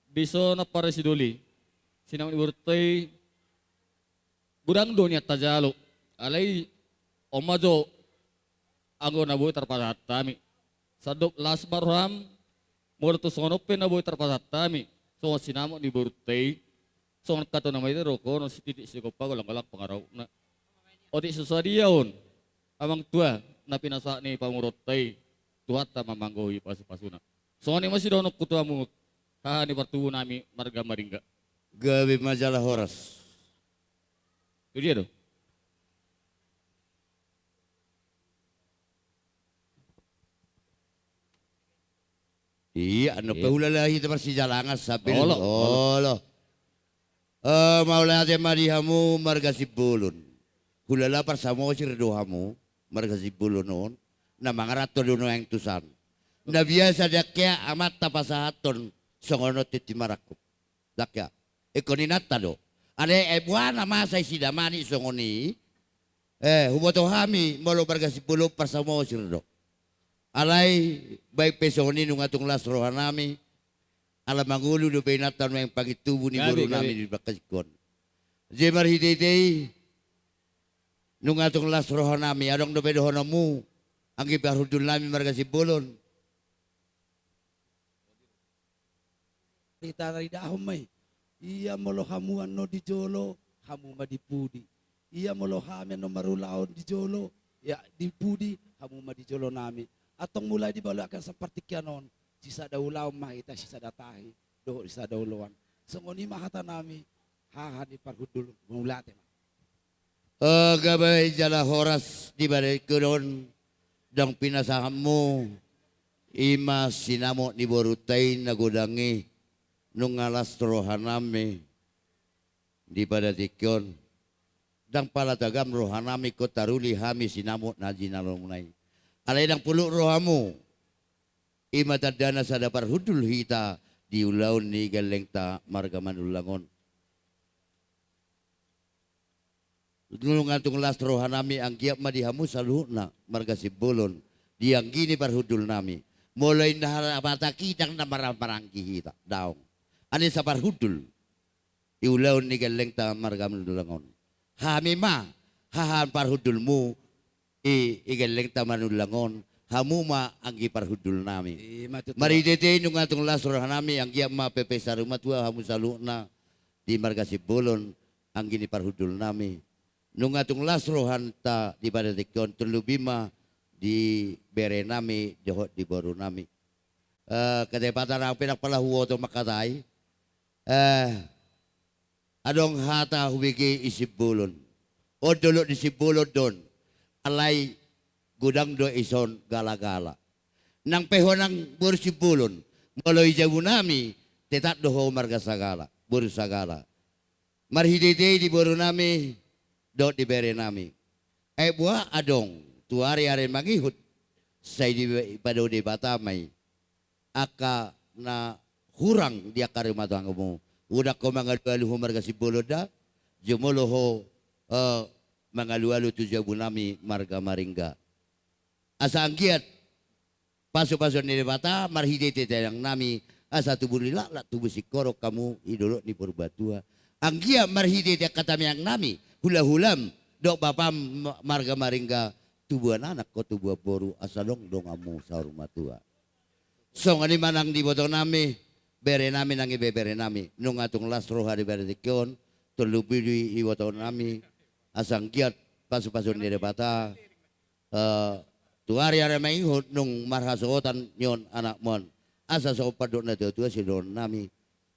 Dison ampara sidoli, sinamot ni borunta i, godang do nian tajalo, alai on ma jo anggo na boi tarpasahat hami. Sandok las ma roham, molo tung songon on pe na boi tarpasahat hami songon sinamot ni borunta i, songon hata ni na marhite dohonon, sititik sigompa, golanggolang pangarahutna. Otik so sadia on, amang tua, na pinasahat ni pamoruonta i, Tuhanta ma manggohi pasupasuna. Songon i ma sidohononku tu hamu, haha ni partubu nami marga Maringga. Gabe ma jala horas. Tu dia do? Iya, anu pe hulala hita marsijalangan sambil olo, olo. Olo. Eh, mauliate ma di hamu marga Simbolon. Hulala parsamosir do hamu marga Simbolon on, na mangaranto do nuaeng tusan. Na biasa dangke amanta pasahathon songon on tintin marangkup. Dangke, ingkon inanta do. Alai, eh, boha na masa i sidamani songon i. Eh, huboto hami molo marga Simbolon parsamosir do. Alai, baen pe songon i nunga tung las rohanami. Ala mangolu dope inanta nuaeng pangintubu ni boru nami di bangka singkon. Jadi marhitehite i, nunga tung las rohanami, adong dope dohononmu, anggi parhundul nami marga Simbolon. Ditaridahon ma i. Ia molo hamu annon di jolo, hamu ma di pudi. Ia molo hami annon marulaon di jolo, ia di pudi, hamu ma di jolo nami. Antong mulai di bagasan partingkian on, sisada ulaon ma hita, sisada tahi dohot sisada oloan. Songon i ma hata nami, haha ni parhundul, mauliate ma. Eh, gabe jala horas di bagasan on, ndang pinasahatmu, i ma sinamot ni borunta i na godang i, nunga las rohanami di bagasan on. Ndang pala tagam rohanami ingkon taruli hami sinamot na jinalomuna i. Alai ndang pulut rohamu, i ma tandana sada parhundul hita di ulaon ni gellengta marga Manullang on. Nunga tung las rohanami, anggiat ma di hamu saluhutna marga Simbolon, di anggi ni parhundul nami. Molo inna hata kita na marhahamaranggi hita, daong. Alai saparhundul di ulaon ni gellengta marga Manullang on. Hami ma haha parhundulmu, i, i gellengta Manullang on, hamu ma anggi parhundul nami. I ma tutu. Marhitehite i nunga tung las rohanami, anggiat ma pe pe saur matua hamu saluhutna di marga Simbolon, anggi ni parhundul nami. Nunga tung las rohanta di bagasan on, terlebih ma di bere nami dohot di boru nami. Eh, ketepatan au pe ndang pala huboto mangkatai. Eh, adong hata hubege i Simbolon. On dolok ni Simbolon do on. Alai godang do ison galagala. Nang pe ho nang boru Simbolon, molo di jabu nami, tetap do ho marga Sagala, boru Sagala. Marhitehite i di boru nami dohot di bere nami. Ai boha adong tu ari-ari mangihut, sai dipado Debata ma i angka na hurang di angka rumah tanggamu. Unang ho mangalualu ho marga Simbolon da, jumolo ho, eh, mangalualu tu jabu nami marga Maringga. Asa anggiat pasupasuon ni Debata marhitehite tangiang nami, asa tubu ni laklak tubu singkoru hamu di dolok ni Purbatua. Anggiat marhitehite angka tangiang nami, hulahulam dohot bapam ma-, marga Maringga, tubuan anak ho tubuan boru, asa adong donganmu saur matua. Songon i ma nang di iboto nami, bere nami nang ibebere nami, nunga tung las roha di bagasan on, terlebih di iboto nami, asa anggiat pasupasuon ni Debata, eh, tu ari-ari mangihut nung marhasohotan nion anakmu on. Asa songon pandok ni natuatua sidohonon nami: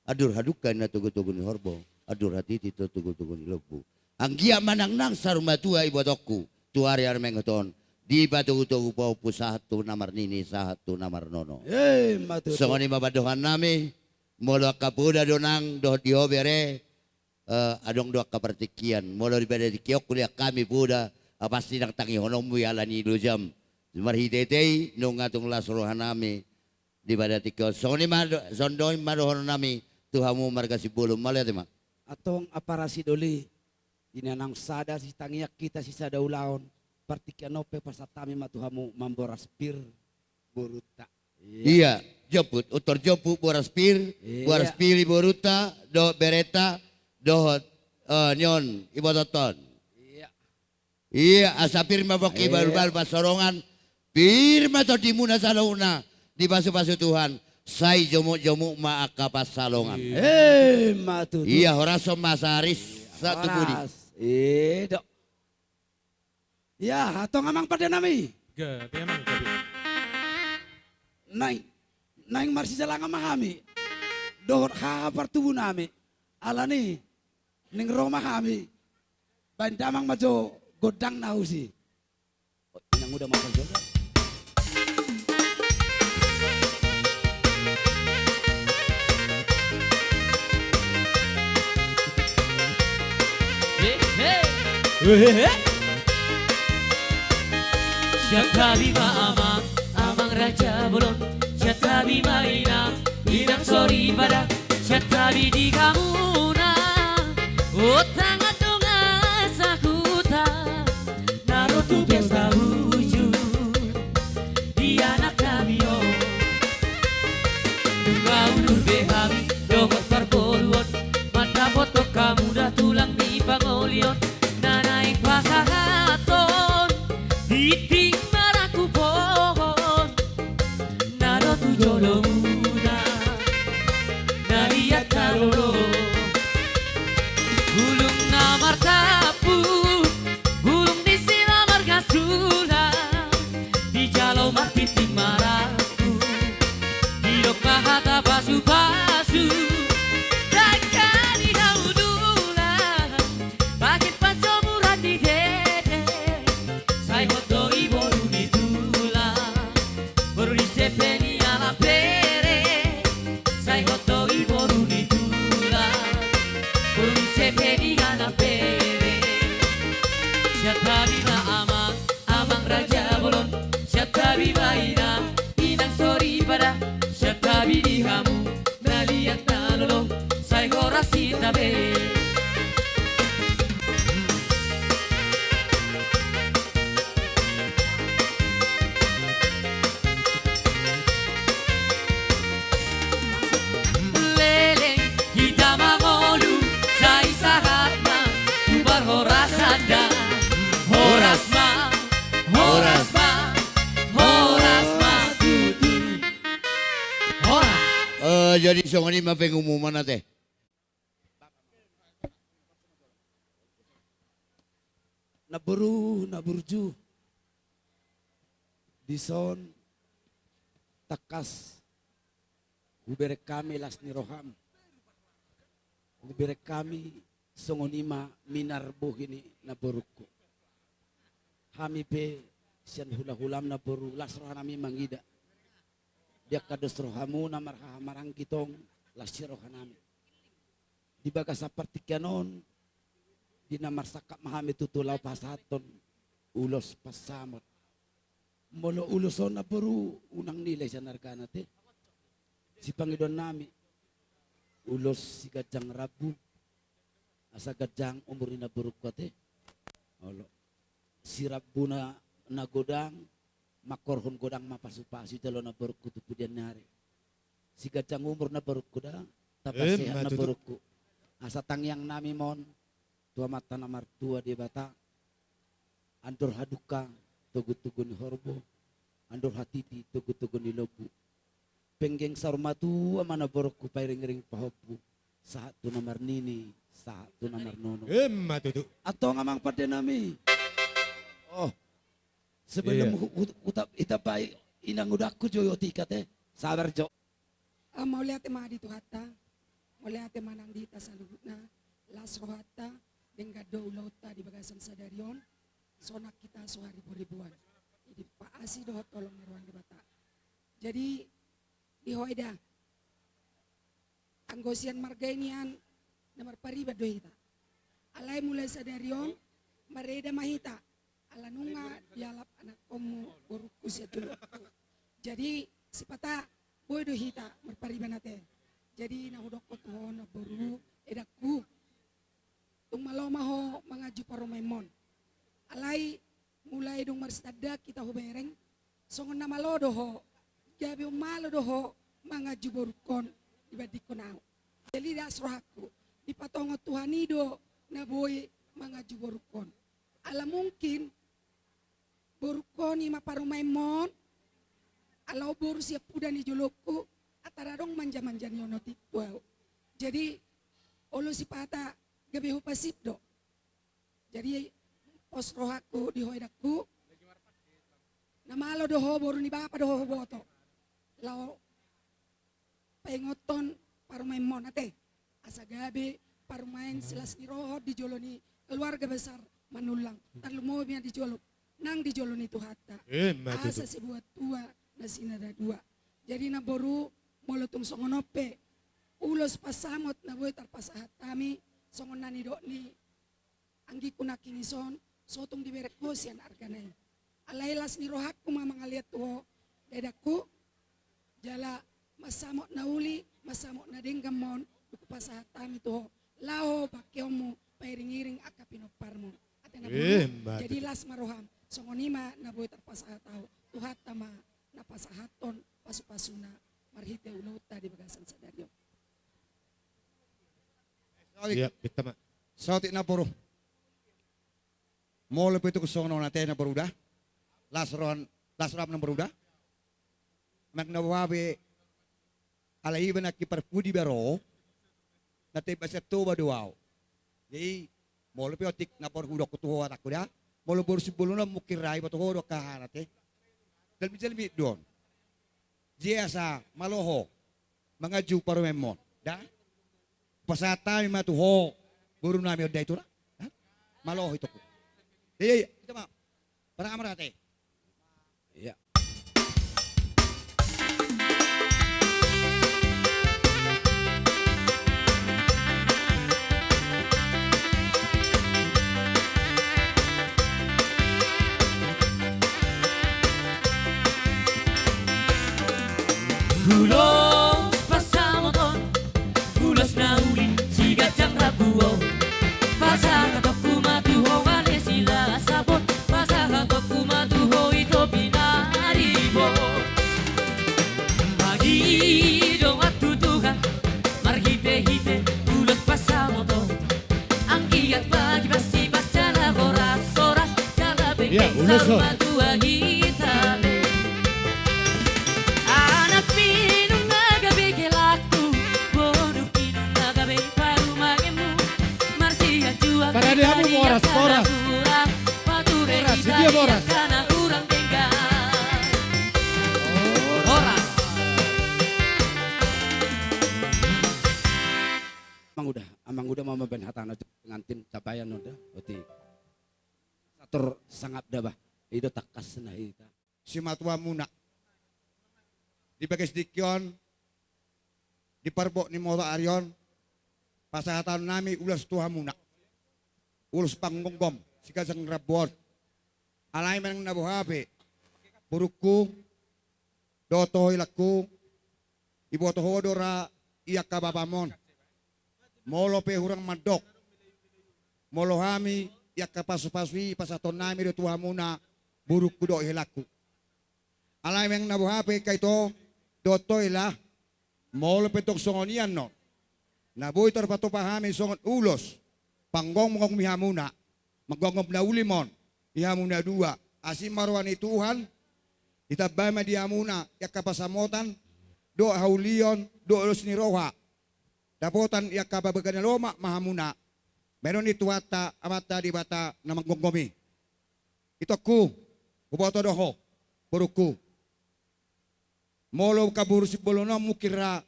Andur hadungka ninna togutogu ni horbo, andur hatiti ninna togutogu ni lombu. Anggiat ma nang nang saur matua ibotongku tu ari-ari mangihut on, dipatogutogu pahompu sahat tu na marnini sahat tu na marnono. Eh, ma tutu. Songon i ma pandohan nami, molo angka poda do nang dohot di ho bere, eh, adong do angka partingkian. Molo di bagasan tingki on hulihat hami poda, ah, pasti ndang tangihononmu i ala ni lojam. Marhitehite i nunga tung las rohanami di pada tingki on. Songon i ma do-, songon i ma dohononnami tu hamu marga Simbolon. Mauliate ma. Antong ampara sidoli, di na naung sada sitangiang hita sisada ulaon, partingkian on pe pasahat hami ma tu hamu mamboras pir borunta. Ia, ia, jomput, utor jomput boras pir, ia, boras pir di borunta, dohot berenta, dohot, eh, nion, ibototon. Ia. Ia, asa pir ma pongki, ia, balu-balu pansalongan, pir ma tondimuna saluhutna, dipasu-pasu Tuhan, sai jomuk-jomuk ma angka pansalongan. Ia. Eh, ma tutu. Ia, horas on ma saris, ia, satu pudi. Horas. Ia, do. Ia, antong amang pandenami. Gabe amang, gabe. Naeng, naeng marsijalangan ma hami dohot haha partubunami. Alani, naeng ro ma hami. Baen damang ma jo gondang na husi. Oh, inang uda ma jo. He, he. He, he, he. Sian hami ma amang, amang raja bolon. Sian hami ma inang, inang soripada. Sian hami di hamuna, o tangan dongan sahuta. Na ro tu pesta bujur di anak hami on. Nunga udur be hami dohot parboruon, mandapothon hamuna tulang ni pangolion. Na naeng pasahathon tingting marangkup on. Na ro tu jolomuna, na liat na lolo. Bulung na martampuk, bulung ni sila marga Sulang, dijalo martingting marangkup. Didok ma hata pasu-pasu, dangka ni daun ulang. Bahen panjomuran ni dede, sai hot do i boru ni tulang. Boru ni sepe ni anak bere, sai hot do i boru ni tulang. Boru ni sepe ni anak bere. Sian hami ma amang, amang raja bolon. Sian hami ma inang, inang soripada. Sian hami di hamu, na liat na lolo, sai horas hita be. Leleng hita mangolu, sai sahat ma tu parhorasan da. Horas ma, horas ma, horas ma tutu. Horas. Eh, jadi songon i ma pengumuman ate. Namboru na burju, dison tangkas hubereng hami las ni roham. Hubereng hami songon i ma minar bohi ni namborungku. Hami pe sian hula-hulam namboru las rohanami mangida. Di angka dos rohamuna marhaha maranggi tong las ni rohanami. Di bagasan partingkian on, di na marsangkap ma hami tutu laho pasahathon ulos pansamot. Molo ulos on namboru unang nilai sian argana ate. Sipangidoannami, ulos siganjang rambu, asa ganjang umur ni namborungku ate. Olo. Sirambu na, na godang, mangkorhon godang ma pasu-pasu, jalo namborungku tu pudian ni ari. Siganjang umur namborungku da, tamba sehat namborungku. Asa tangiangnami ma on tu Amanta na martua Debata. Andor hadungka togu-togu ni horbo, andor hatiti togu-togu ni lombu. Penggeng saur matua ma namborungku pairing-iring pahompu, sahat tu na marnini, sahat tu na marnono. Ima tutu. Antong amang pandenami. Oh. Sebelum hu-, hu-, huta-, hutambai inang udangku jo i otik ate. Sabar jo. Ah, mauliate ma di Tuhanta. Mauliate ma nang di hita saluhutna. Las rohanta, denggan do ulaonta di bagasan sadari on. Sonang hita so hariboriboan. Jadi paasi dohot holong ni roha ni Debata. Jadi, di ho eda. Anggo sian marga i nian na marpariban do hita. Alai mulai sadari on, mareda ma hita. Ala nunga dialap anakkonmu borungku sian jolongku. Jadi sipata boi do hita marpariban ate. Jadi na hudokkon tu ho namboru, edangku, tung malo ma ho manganju parumaenmon. Alai mulai dung marsitanda hita hubereng, songon na malo do ho, gabe ummalo do ho manganju borungkon dibandingkon au. Jadi das rohangku, dipatongon Tuhan i do na boi manganju borungkon. Ala mungkin borungkon i ma parumaenmon, ala on boru siampudan i jolongku, antara adong manjamanja ni on otik tu au. Jadi olo sipata gabe hupasip do. Jadi pos rohangku di ho edangku, na malo do ho boru ni bapa do ho huboto. Laho paingothon parumaenmon ate. Asa gabe parumaen silas ni roha di jolo ni keluarga besar Manullang. Tarlumobi ma di jolo, nang di jolo ni Tuhanta. Asa sibuat tua na sinada dua. Jadi namboru, molo tung songon on pe ulos pansamot na boi tarpasahat hami, songon na nidok ni anggingku nangkin i son, so tung dibereng ho sian argana i. Alai las ni rohangku ma mangalean tu ho, da edangku, jala mansamot na uli, mansamot na denggan ma on, dung hupasahat hami tu ho, laho bangkeonmu, pairing-iring angka pinomparmu. Ate namboru, jadi las ma roham, songon i ma na boi tarpasahat au, Tuhanta ma na pasahathon pasu-pasuna marhite ulaonta di bagasan sadari on. Saotik. Saotik namboru. Molo pe tung songon on ate namboru da. Las roham, las roham namboru da. Manang na boha pe, ala iba nangkin parpudi ba ro, na teba sian Toba do au. Jadi molo pe otik namboru hudokkon tu ho hatangku da. Molo boru Simbolon on mungkin ra iba tu ho do angka hata ate. Jalmi-jalmi do on. Jei asa malo ho manganju parumaenmon da. Pasahat hami ma tu ho boru nami on da i tu ra. Malo ho itongku. Iya, iya, ito ma. Parang amar ate. Iya. Ulos pansamoton, ulos na uli, siganjang rambu on. Pasahatonku ma tu ho ale silas saput, pasahatonku ma tu ho ito pinaribot. Mangido ma tu Tuhan marhite-hite ulos pansamoton. Anggiat ma dipasipas jala horas-horas jala bengkeng saur matua hita be. Anakmi nunga gabe helangku, boruki nunga gabe parumaenmu. Marsianjuan hita di angka na hurang, pature hita di angka na hurang denggan. Horas. Amang uda, amang uda ma mambaen hatana, pengantin capaian uda, otik. Sator sangap da bah, i do tangkas na hita. Simatuamuna. Di bagas tingki on, di parbot ni molo ari on, pasahaton nami ulos tu hamuna. Ulos panggomgom, siganjang rambu on. Alai manang na boha pe, borungku, dohot ho helangku, diboto ho do ra i angka bapam on. Molo pe hurang mandok, molo hami i angka pasupasu i pasahaton nami do tu hamuna, borungku dohot helangku. Alai manang na boha pe angka ito dohot ho hela, molo pe tong songon i annon, na boi tarpatupa hami songon ulos panggomgom di hamuna, manggomgom na uli ma on di hamuna dua, asi ma roha ni Tuhan, ditambai ma di hamuna i angka pansamotan dohot haulion dohot ulos ni roha, dapotan i angka parbagalan na lomak ma hamuna, baenon ni Tuhanta Amanta Debata na manggomgom i. Itongku, huboto do ho, borungku. Molo angka boru Simbolon on mungkin ra,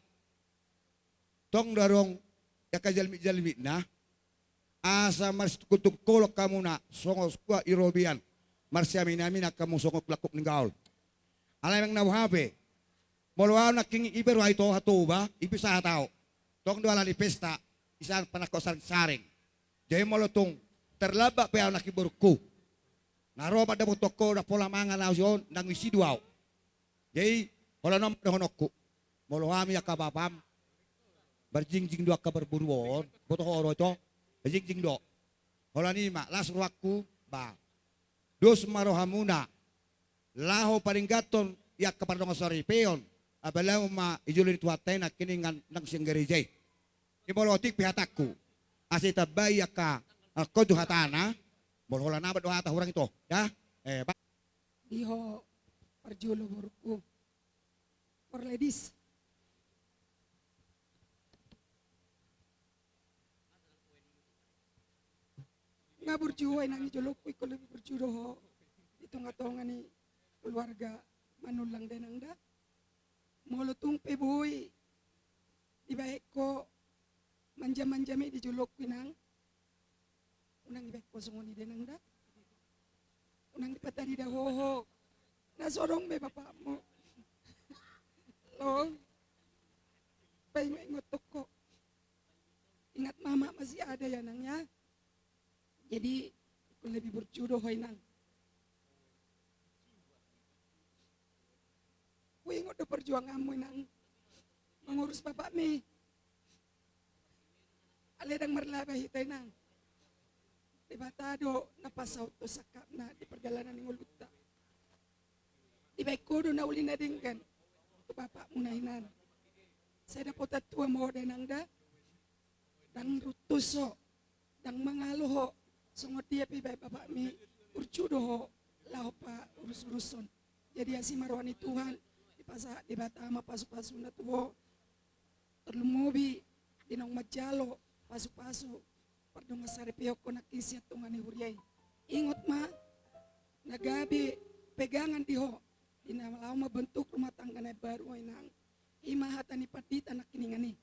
tong do adong i angka jalmitjalmitna, asa marsitungkoltungkolon hamuna songon sua i robean, marsiaminaminan hamu songon langkuk ni gaol. Alai manang na boha pe, molo au nangkin i pe ro au ito ha Toba, i pe sahat au. Tong do ala ni pesta, i sian panangko saringsaring. Jadi molo tung tarlambat pe au nangkin borungku, Na ro mandapothon ho ndang pola mangan au on, ndang disi do au. Jadi, holan on ma dohononku. Molo hami angka bapam, berjingjing do angka berboru on, boto ho do ito, berjingjing do. Holan i ma, las rohangku, ba. Dos ma rohamuna, laho padengganhon i angka pardongan saripeon, apalagi ma i jolo ni Tuhanta i nangkiningan nang sian gareja i. I molo otik pe hatangku, asa itambai angka, angka tu hatana, molo holan amat do hata hurang ito, ya. Eh, ba- Di ho parjolo borungku. For ladies. Nga burju ho inang, i jolongku ingkon lebih burju do ho di tonga-tonga ni keluarga Manullang da inang da. Molo tung pe boi dibahen ho manja-manja ma i di jolongku inang, unang dibahen ho songon i da inang da. Unang dipatadida ho, ho. Na so adong be bapakmu. Lo. Paingot-ingot ho. Ingat mama masih ada ya inang ya. Jadi, ingkon lebih burju do ho inang. Huingot do perjuanganmu inang. Mangurus bapakmi. Alai ndang marlaba hita inang. Debata do na pasauthon sangkapna di pardalanan ni ngolunta. Dibahen ho do na uli na denggan tu bapakmuna inang. Sai dapotan tua ma ho da inang da. Ndang runtus ho, ndang mangalo ho, songon dia pe ibahen bapakmi, burju do ho laho paurus-urushon. Jadi asi ma roha ni Tuhan, dipasahat Debata ma pasu-pasuna tu ho, tarlumobi di naung manjalo pasu-pasu pardongan saripeon ho nangkin sian tonga ni huria i. Ingot ma, na gabe pegangan di ho di na laho mambentuk rumah tangga na baru ho inang, i ma hata ni pandita nangkiningan i.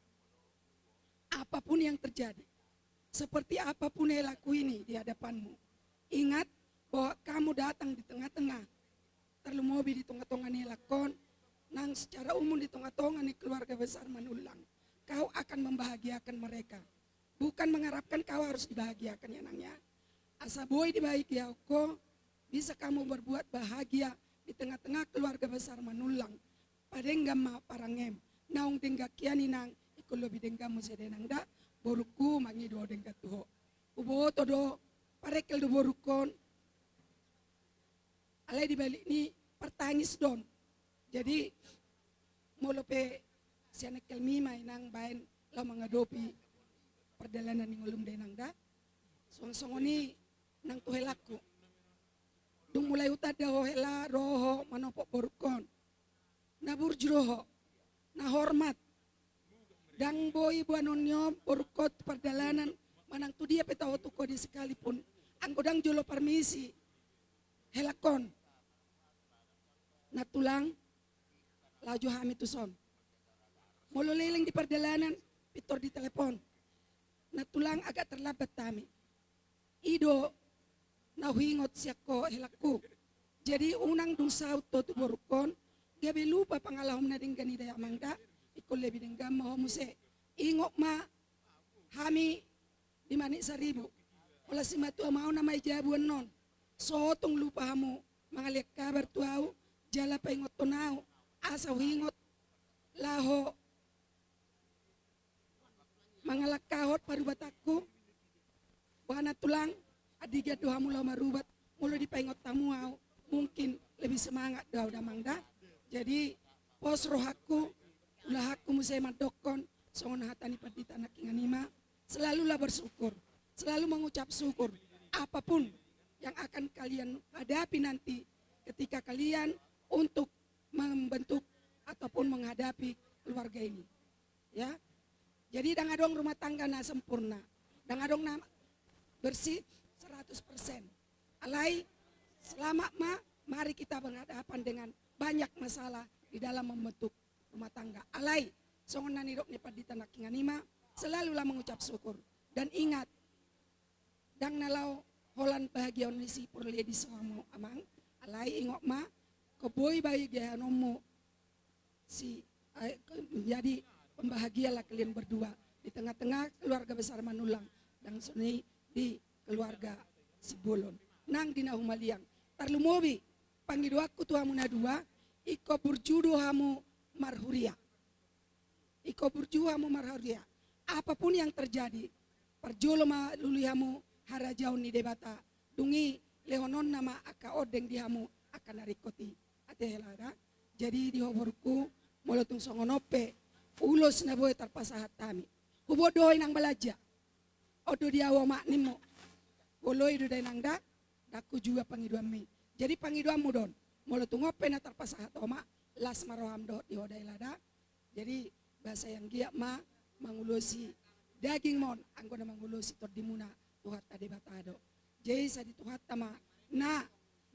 Apapun yang terjadi, seperti apapun helaku ini di hadapanmu, ingat bahwa kamu datang di tengah-tengah, terlumobi di tonga-tonga ni helak on, nang secara umum di tonga-tonga ni keluarga besar Manullang. Kau akan membahagiakan mereka. Bukan mengharapkan kau harus dibahagiakan ya inang ya. Asa boi dibahagiahon ho, bisa kamu berbuat bahagia di tengah-tengah keluarga besar Manullang. Padenggan ma parangem. Naung denggan hian inang, ingkon lobi denggan muse da inang da. Borungku, mangido denggan tu ho. Huboto do, parengkel do borungkon. Alai di balik ni partangis do on. Jadi, molo pe sian engkelmi ma inang baen laho mangadopi pardalanan ni ngolum da inang da. Songon-songon i nang tu helakku. Dung mulai hutanda ho hela ro ho manopot borungkon. Na burju do ho, na hormat. Ndang boi boanon ni on borungkon tu pardalanan manang tu dia pe taho tu ho dia sekalipun. Anggo ndang jolo parmisi helakon. Na tulang, laho jo hami tuson. Molo leleng di pardalanan, pintor di telepon. Na tulang, agak terlambat hami. I do na huingot sian ho helakku. Jadi unang dung saut ho tu borungkon, gabe lupa pangalahom na denggan i da amang da, ingkon lebih denggan ma ho muse. Ingot ma hami di Manik Saribu. Holan simatua ma ho na manjalo annon. So tung lupa hamu mangalean kabar tu au, jala paingothon au, asa huingot laho mangalangkahon parubatanku. Boha na tulang, andigan do hamu laho marubat, molo dipaingot hamu au, mungkin lebih semangat do au da amang da. Jadi, pos rohangku, ulahanku muse mandokkon, songon hata ni pandita nangkiningan i ma, selalulah bersyukur, selalu mengucap syukur, apapun yang akan kalian hadapi nanti ketika kalian untuk membentuk ataupun menghadapi keluarga ini. Ya. Jadi ndang adong rumah tangga na sempurna. Ndang adong na bersih seratus persen. Alai selamat ma, mari kita berhadapan dengan banyak masalah di dalam membentuk rumah tangga. Alai songon na nidok ni pandita nangkiningan i ma, selalulah mengucap syukur. Dan ingat, ndang na laho holan bahagia on ni si poor ladies ho hamu amang, alai ingot ma, ingkon boi bahagiaonmu si, eh, menjadi pembahagialah kalian berdua di tengah-tengah keluarga besar Manullang, dan songon i di keluarga Simbolon. Nang di na humaliang, Tarlumobi pangidoanku tu hamu na dua, ingkon burju do hamu marhuria. Ingkon burju hamu marhuria. Apapun yang terjadi, parjolo ma lului hamu harajaon ni Debata. Dung i lehononna ma angka ondeng di hamu angka na ringkot i. Ate hela da. Jadi di ho borungku, molo tung songon on pe ulos na boi tarpasahat hami. Huboan do ho inang balaja. On do di ahu omak nimmu. Holoi do da inang da. Ndang hujual pangidoanmi. Jadi pangidoanmu do on. Molo tung on pe na tarpasahat omak, las ma roham dohot di ho da hela da. Jadi bahasa yang giat ma mangulosi daging mon, anggo na mangulosi tondimuna Tuhanta Debata do. Jadi sai di Tuhanta ma na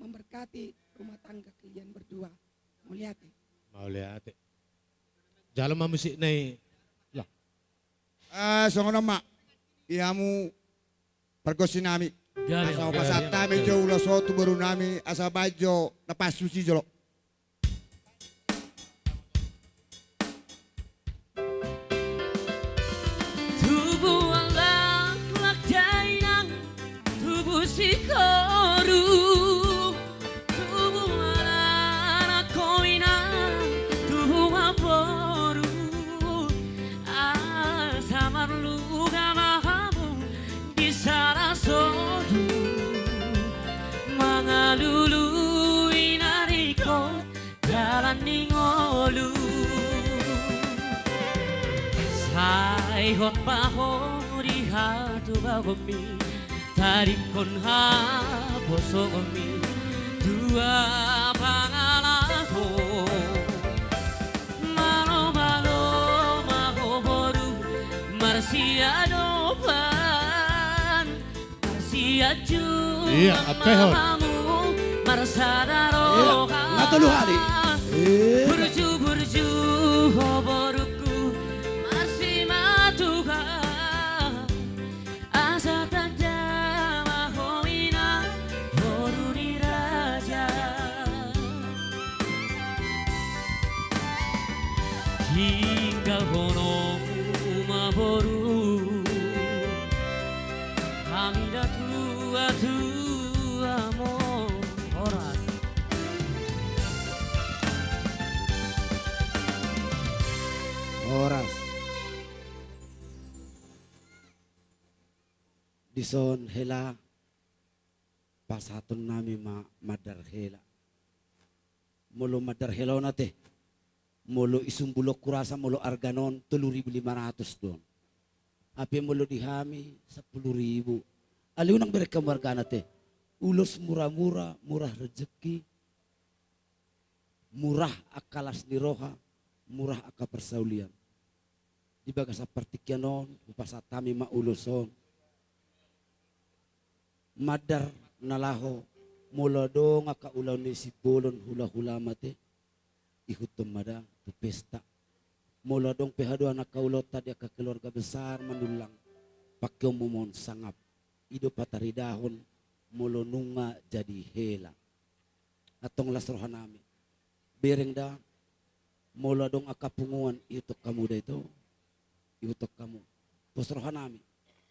memberkati rumah tangga kalian berdua. Mauliate. Mauliate. Jalo ma musik na i. Lah. Ah, songon on ma. Ia hamu pargonsi nami. Gabe, asa gabe, pasahat hami gabe. Jo ulos on tu boru nami, asa baen jo na pasupasu jolo. Tubu laklak dainang, tubu sikoru, tubu ma anak ho inang, tubu ma boru. Asa marluga ma hamu di sala sodu, mangalului na ringkot dalan ni ngolu. Sai hot ma ho di hatubaonmi, tadingkon haposoonmi, dua pangalaho. Malo-malo ma ho boru, marsiadopan, marsianjuan. Iya, ma hamu, marsada roha. Iya, na tolu hali. Iya. Burju-burju ho borungku, marsimatua. Asa tanda ma ho inang, boru ni raja. Tinggalhon hamu ma boru, hami na tua-tua ma. Horas. Horas. Dison hela, pasahaton nami ma mandar hela. Molo mandar hela on ate, molo i sumbulon hurasa molo argana on tolu ribu lima ratus do on. Hape molo di hami sampulu ribu. Alai unang bereng hamu argana ate. Ulos mura-mura, murah rezeki, murah angka las ni roha, murah angka parsaulian. Di bagasan partingkian on, hupasahat hami ma ulos on. Mandar na laho, molo adong angka ulaon ni Simbolon hula-hula ma ate, ihuthon ma da tu pesta. Molo adong pe haduan angka ulaonta di angka keluarga besar Manullang, pangkeonmu ma on sangap. I do pataridahon molo nunga jadi hela. Antong las roha nami. Bereng da, molo adong angka punguan, ihuthon hamu da ito. Ihuthon hamu. Pos roha nami.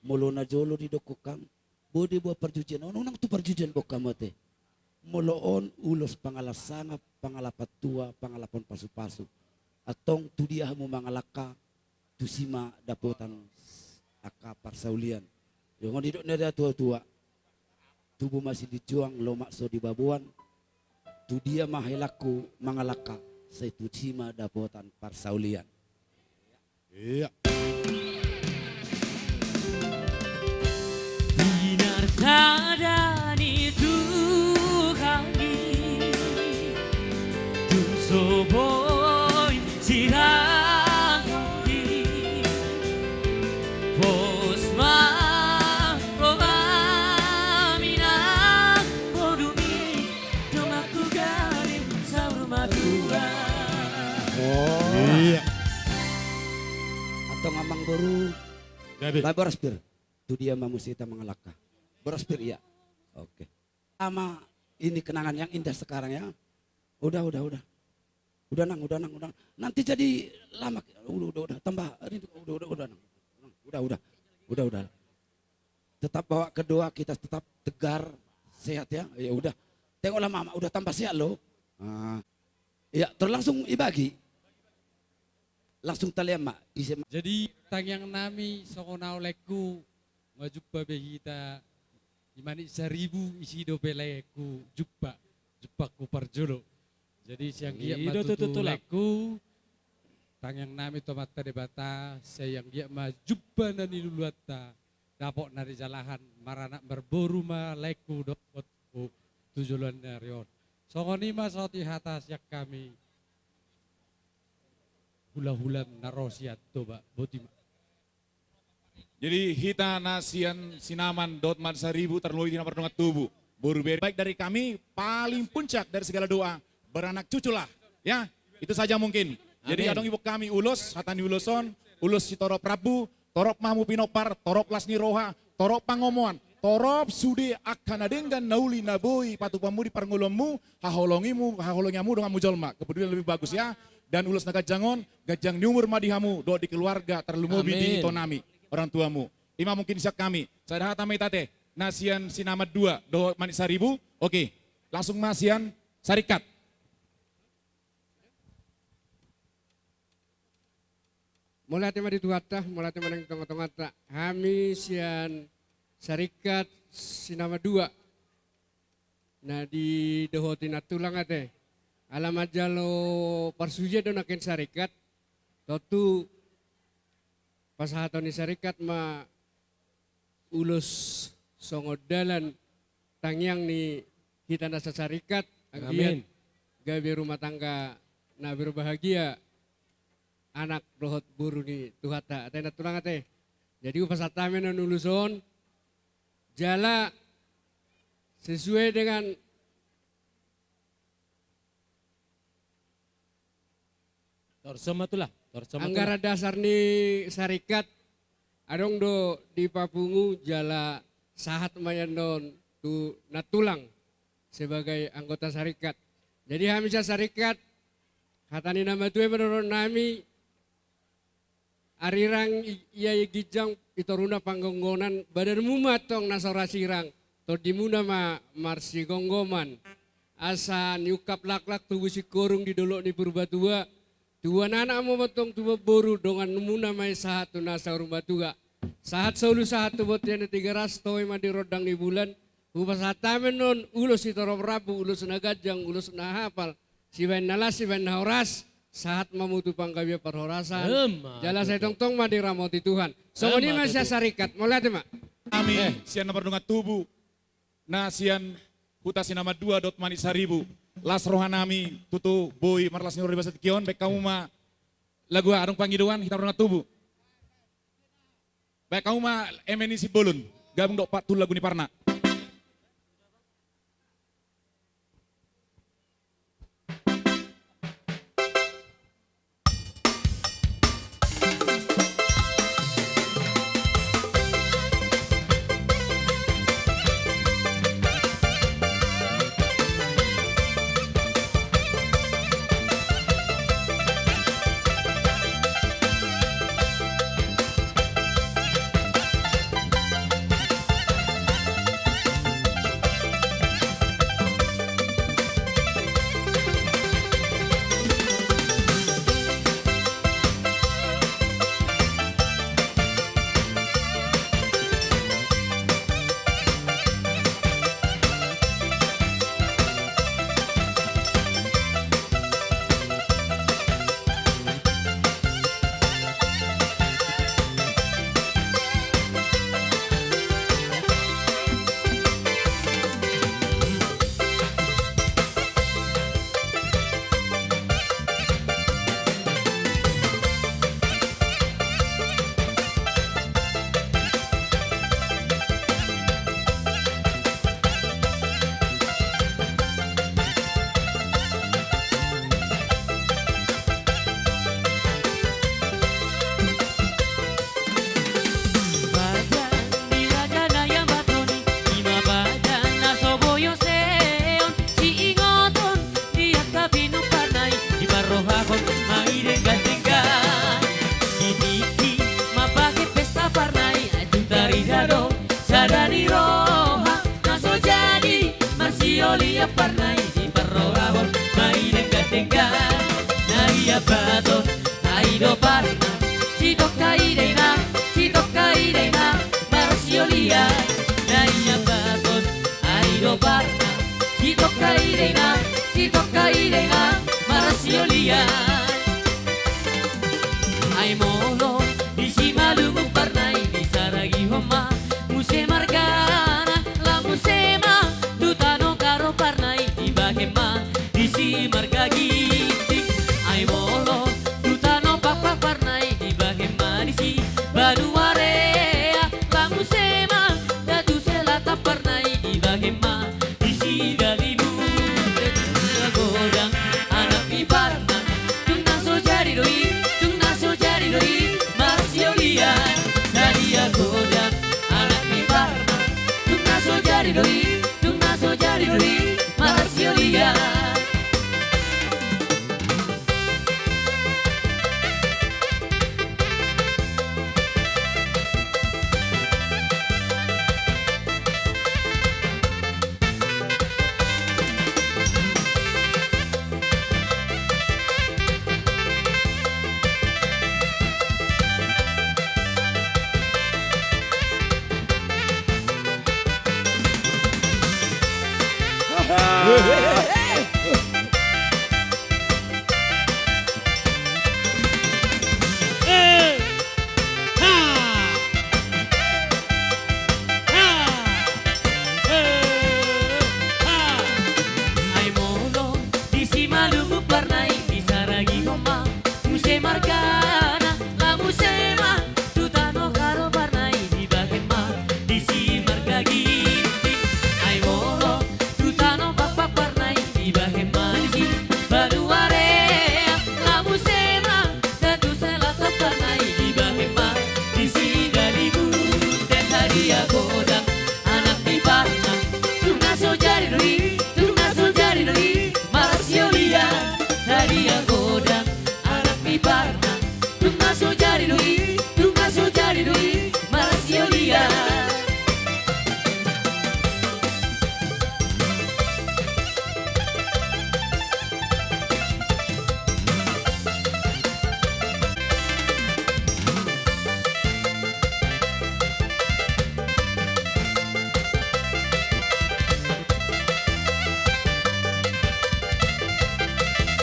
Molo na jolo didok hamu, boi do boan parjujian. On unang tu parjujian boan hamu ate. Molo on ulos pangalaho sangap, pangalaho tua, pangalaho pasu-pasu. Antong tu dia hamu mangalangka, tusi ma dapotan angka parsaulian. Songon didok ni natua-tua. Tubu ma silinjuang, lomak so dibaboan. Tu dia ma helangku mangalangka, sai tusi ma dapotan parsaulian. Iya. Pinarsada ni Tuhan i, tung so boi siranggi. Pos ma roham inang borumi, donganku gabe saur matua. Oh. Iya. Antong amang boru. Gabe. Lah, boras pir. Tu dia ma muse hita mangalangka. Boras pir, iya. Oke. Ama, ini kenangan yang indah sekarang ya. Udah, udah, udah. Udah nang, udah nang, udah. Nanti jadi lama. Udah, udah, udah. Tambah. Ini, udah, udah, udah nang. Udah, udah. Udah, udah. Tetap bawa kedua, kita tetap tegar, sehat ya. Ya udah. Tengoklah mama, udah tambah sehat lo. Ah. Iya, terus langsung ibagi. Langsung talean ma, ise ma. Jadi tangiang nami songon au laengku, nga jumpa be hita, i Manik Saribu, isi dope laengku jumpa, jumpangku parjolo. Jadi sian giat ma tutu laengku, tangiang nami tu Amanta Debata, sai anggiat ma jumpa na niluluanta, dapot na nijalahan, maranak marboru ma laengku dohot boru tu joloan ni ari on. Songon i ma sahat hata sian hami, hula-hula na ro sian Toba, boti ma. Jadi hita na sian Sinaman dohot Manik Saribu, tarlumobi hita na mardongan tubu, boru bere. Baik dari kami, paling puncak dari segala doa, beranak cuculah. Ya, itu saja mungkin. Jadi adong iboan hami ulos, hata ni ulos on, ulos sitorop rambu, torop ma hamu pinompar, torop las ni roha, torop pangomoan, torop sude angka na denggan na uli na boi patupaonmu di parngoluonmu, haholongimu, haholongi hamu donganmu jolma. Kepedulian lebih bagus ya. Dan ulos na ganjang on, ganjang ni umur ma di hamu, dohot di keluarga, tarlumobi di ito nami, orang tuamu. I ma mungkin sian hami, sada hata ma i ate, na sian Sinaman dua, dohot Manik Saribu, oke. Langsung ma sian Sarikat. Mauliate ma di Tuhanta, mauliate ma nang di tonga-tonganta. Hami sian Sarikat Sinaman dua. Na didohoti nantulang ate. Ala manjalo parsuhian do nangkin Sarikat. Tontu pasahaton ni Sarikat ma ulos songon dalan tangiang ni hita na sasarikat, anggiat gabe rumah tangga na berbahagia anak dohot boru ni Tuhanta. Ate nantulang ate. Jadi hupasahat hami non ulos on, jala sesuai dengan Torso ma tulang, torso ma tulang. Anggaran dasar ni sarikat, adong do dipapungu jala sahat ma i annon tu nantulang sebagai anggota sarikat. Jadi hami sian sarikat, hata ni na matua i ma dohonon nami, arirang i-, ia i ginjang i toruna panggonggonan, badanmu ma antong na so ra sirang, tondimuna ma marsigomgoman. Asa niungkap laklak tubu singkoru di dolok ni Purbatua, tubuan anak ma antong tubuan boru, donganmuna ma i sahat tu na saur matua. Sahat solu sahat tu bontean na Tigaras, toe ma di rondang ni bulan, hupasahat hami annon ulos sitorop rambu, ulos na ganjang, ulos na hapal, sibaen na las, sibaen na horas, sahat ma hamu tu panggabean parhorasan. Emma tutu. Jala sai tongtong ma diramoti Tuhan. Songon i ma sian sarikat, mauliate ma. Hami sian na mardongan tubu, na sian Huta Sinaman dua dohot Manik Saribu. Las roha nami tutu boi marlas ni roha di bagasan tingki on, baen hamu ma lagu, adong pangidoan hita na mardongan tubu. Baen hamu ma Eme ni Simbolon, gabung dohot Pak Tulagu ni Parna. Denggan na iambaton, ai do parna, sitongka i da inang, sitongka i da inang, marsiolian. Na iambaton, ai do parna, sitongka i da inang, sitongka i da inang, marsiolian. Ai molo disi malungun parna i, disaragihon ma muse margana, laos muse ma tu tano Karo parna i, dibahen ma disi marga Ginting. Ai molo tu tano Pakpak parna i, dibahen ma disi banua Rea, laos muse ma da tu Selatan parna i, dibahen ma disi Dalimun. Godang anak ni parna, tung na so jadi do i, tung na so jadi do i, marsiolian. Sadia godang anak ni parna, tung na so jadi do i, tung na so jadi do i, marsiolian. Ai molo disi malungun parna i, disaragihon ma muse margana, laos muse ma tu tano Karo parna i, dibahen ma disi marga Ginting. Ai molo tu tano Pakpak parna i, dibahen ma disi banua Rea, laos muse ma da tu Selatan parna i, dibahen ma disi Dalimun. Te sadia godang anak ni parna, tung na so jadi do i, tung na so jadi do i, marsiolian. Sadia godang anak ni parna, tung na so jadi do i, tung na so jadi do i, marsiolian.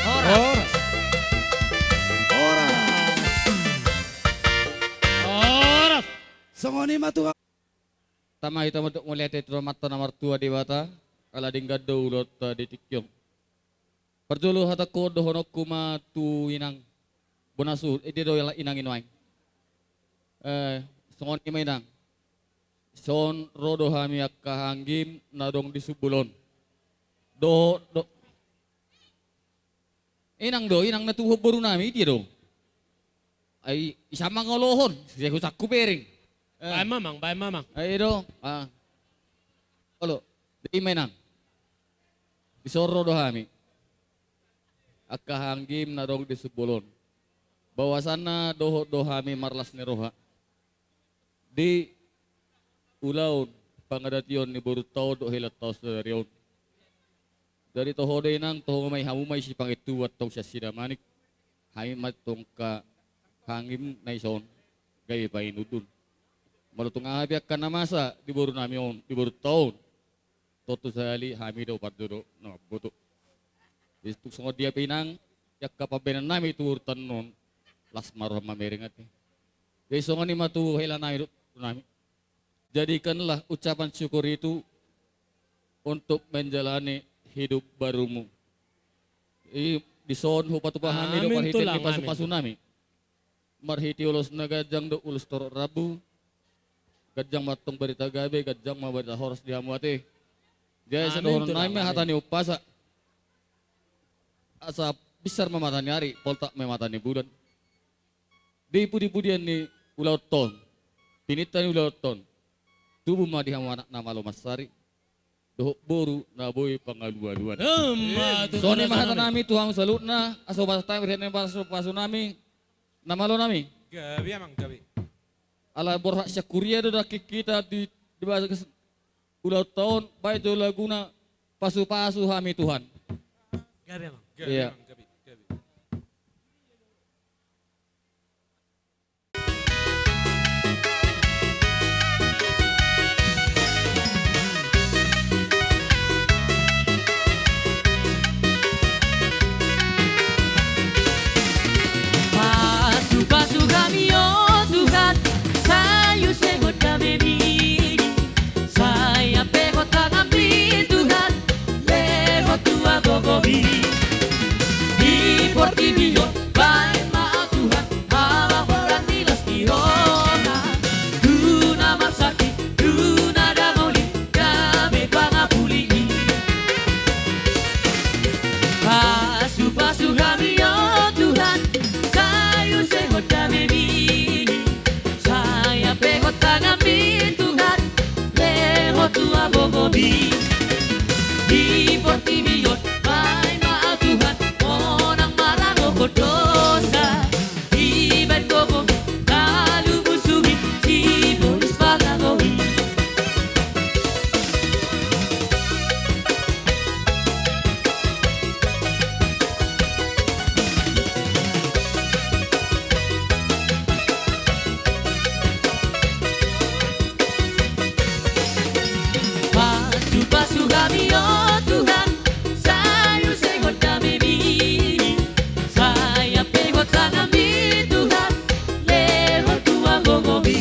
Horas. Horas. Horas. Horas. Songon i ma tutu. Tama hita mandok mauliate tu Amanta na martua Debata, ala denggan do ulaonta di tingki on. Parjolo hatangku, dohononku ma tu inang. Bona suhut, eh, dia do inang i nuaeng. Eh, songon i ma inang. Dison ro do hami angka anggim na adong di Sumbolon. Do, do. Inang do, inang na tubu boru nami, dia do. Ai, isa mangolohon, sai husangku bereng. Eh. Baen mamang, baen mamang. Ai do, ah. Olo, di ma inang. Dison ro do hami. Angka anggim na adong di Sumbolon. Bahwasanna dohot do hami marlas ni roha. Di ulaon pangadation ni borunta on dohot helanta on sadari on. Jadi toho do inang, toho ma i hamu ma i sipangintubu antong sian sidamanik. Hami ma antong angka anggim na dison gabe panginundun. Molo tung aha pe angka na masa di boru nami on, di borunta on. Tontu sahali hami do parjolo na mamboto. Jadi tung songon dia pe inang, angka pambahenan nami tu borunta on, las ma roham mamereng ate. Jadi songon i ma tu hela nami dohot boru nami. Jadikanlah ucapan syukur itu untuk menjalani hidup barumu. I, dison hupatupa hami do parhitean ni pasupasu nami. Marhite ulos na ganjang dohot ulos torop rambu. Ganjang ma antong barita gabe, ganjang ma barita horas di hamu ate. Jadi asa dohonon nami ma hata ni umpasa. Asa binsar ma mata ni ari, poltak ma mata ni bulan. Di pudipudian ni ulaonta on, tininta ni ulaonta on, tubu ma di hamu anak na malo mansari, dohot boru na boi pangalualuan. Songon i ma hata nami tu hamu saluhutna, asa hupasahat hami rian ni pasupasu nami, na malo nami. Gabe amang, gabe. Ala borhat sian huria do dangkin hita di, di bagas ulaonta on, baen jo laguna pasupasu hami Tuhan. Gabe amang, gabe. Iya. Amang, gabe. Baen ma au Tuhan, hababoran ni las ni roha. Tu na marsakit, tu na dangoli, gabe pangapuli i. Pasupasu hami o Tuhan, sai usehon damemi. Sai ampehon tanganmi Tuhan, lehon tu hagogoonmi. Di portibi on, baen ma au Tuhan, monang mangagohon dosa. Dibaen gogomi, talu musuhi, sibolis pangagohi. Pasupasu hami o Tuhan, sai usehon damemi. Sai ampehon tanganmi Tuhan, lehon tu hagogoonmi.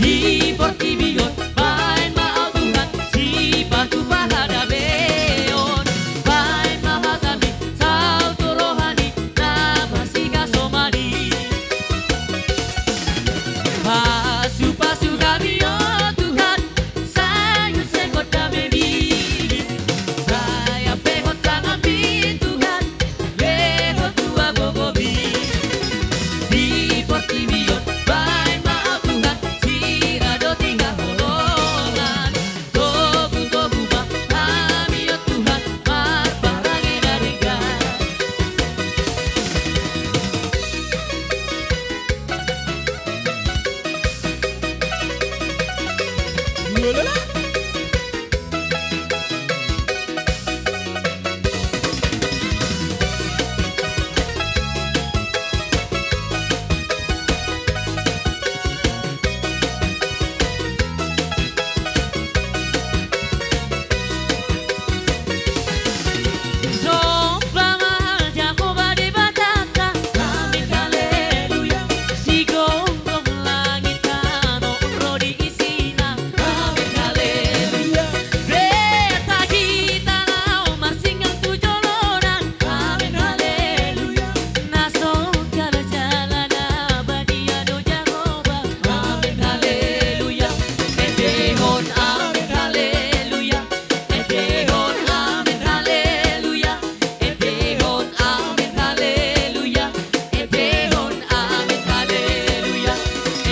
Di portibi on, baen ma au Tuhan, sipatupa hadameon. Baen ma hatami, saut tu roha ni na marsihasoman i. Pasupasu hami o Tuhan, sai usehon damemi. Sai ampehon tanganmi Tuhan, lehon tu hagogoonmi. Di portibi on, baen ma au Tuhan, sira do tinggal holongan. Togutogu ma hami o Tuhan, marparange na denggan. Somba ma Jahowa Debatanta. Amen, haleluya. Sigomgom langit tano ro di isina. Amen, haleluya. Betahita na marsingang tu jolona. Amen, haleluya. Na so jala-jala na badia do Jahowa. Amen, haleluya. Endehon amen, haleluya. Endehon amen, haleluya. Endehon amen, haleluya. Endehon amen, haleluya.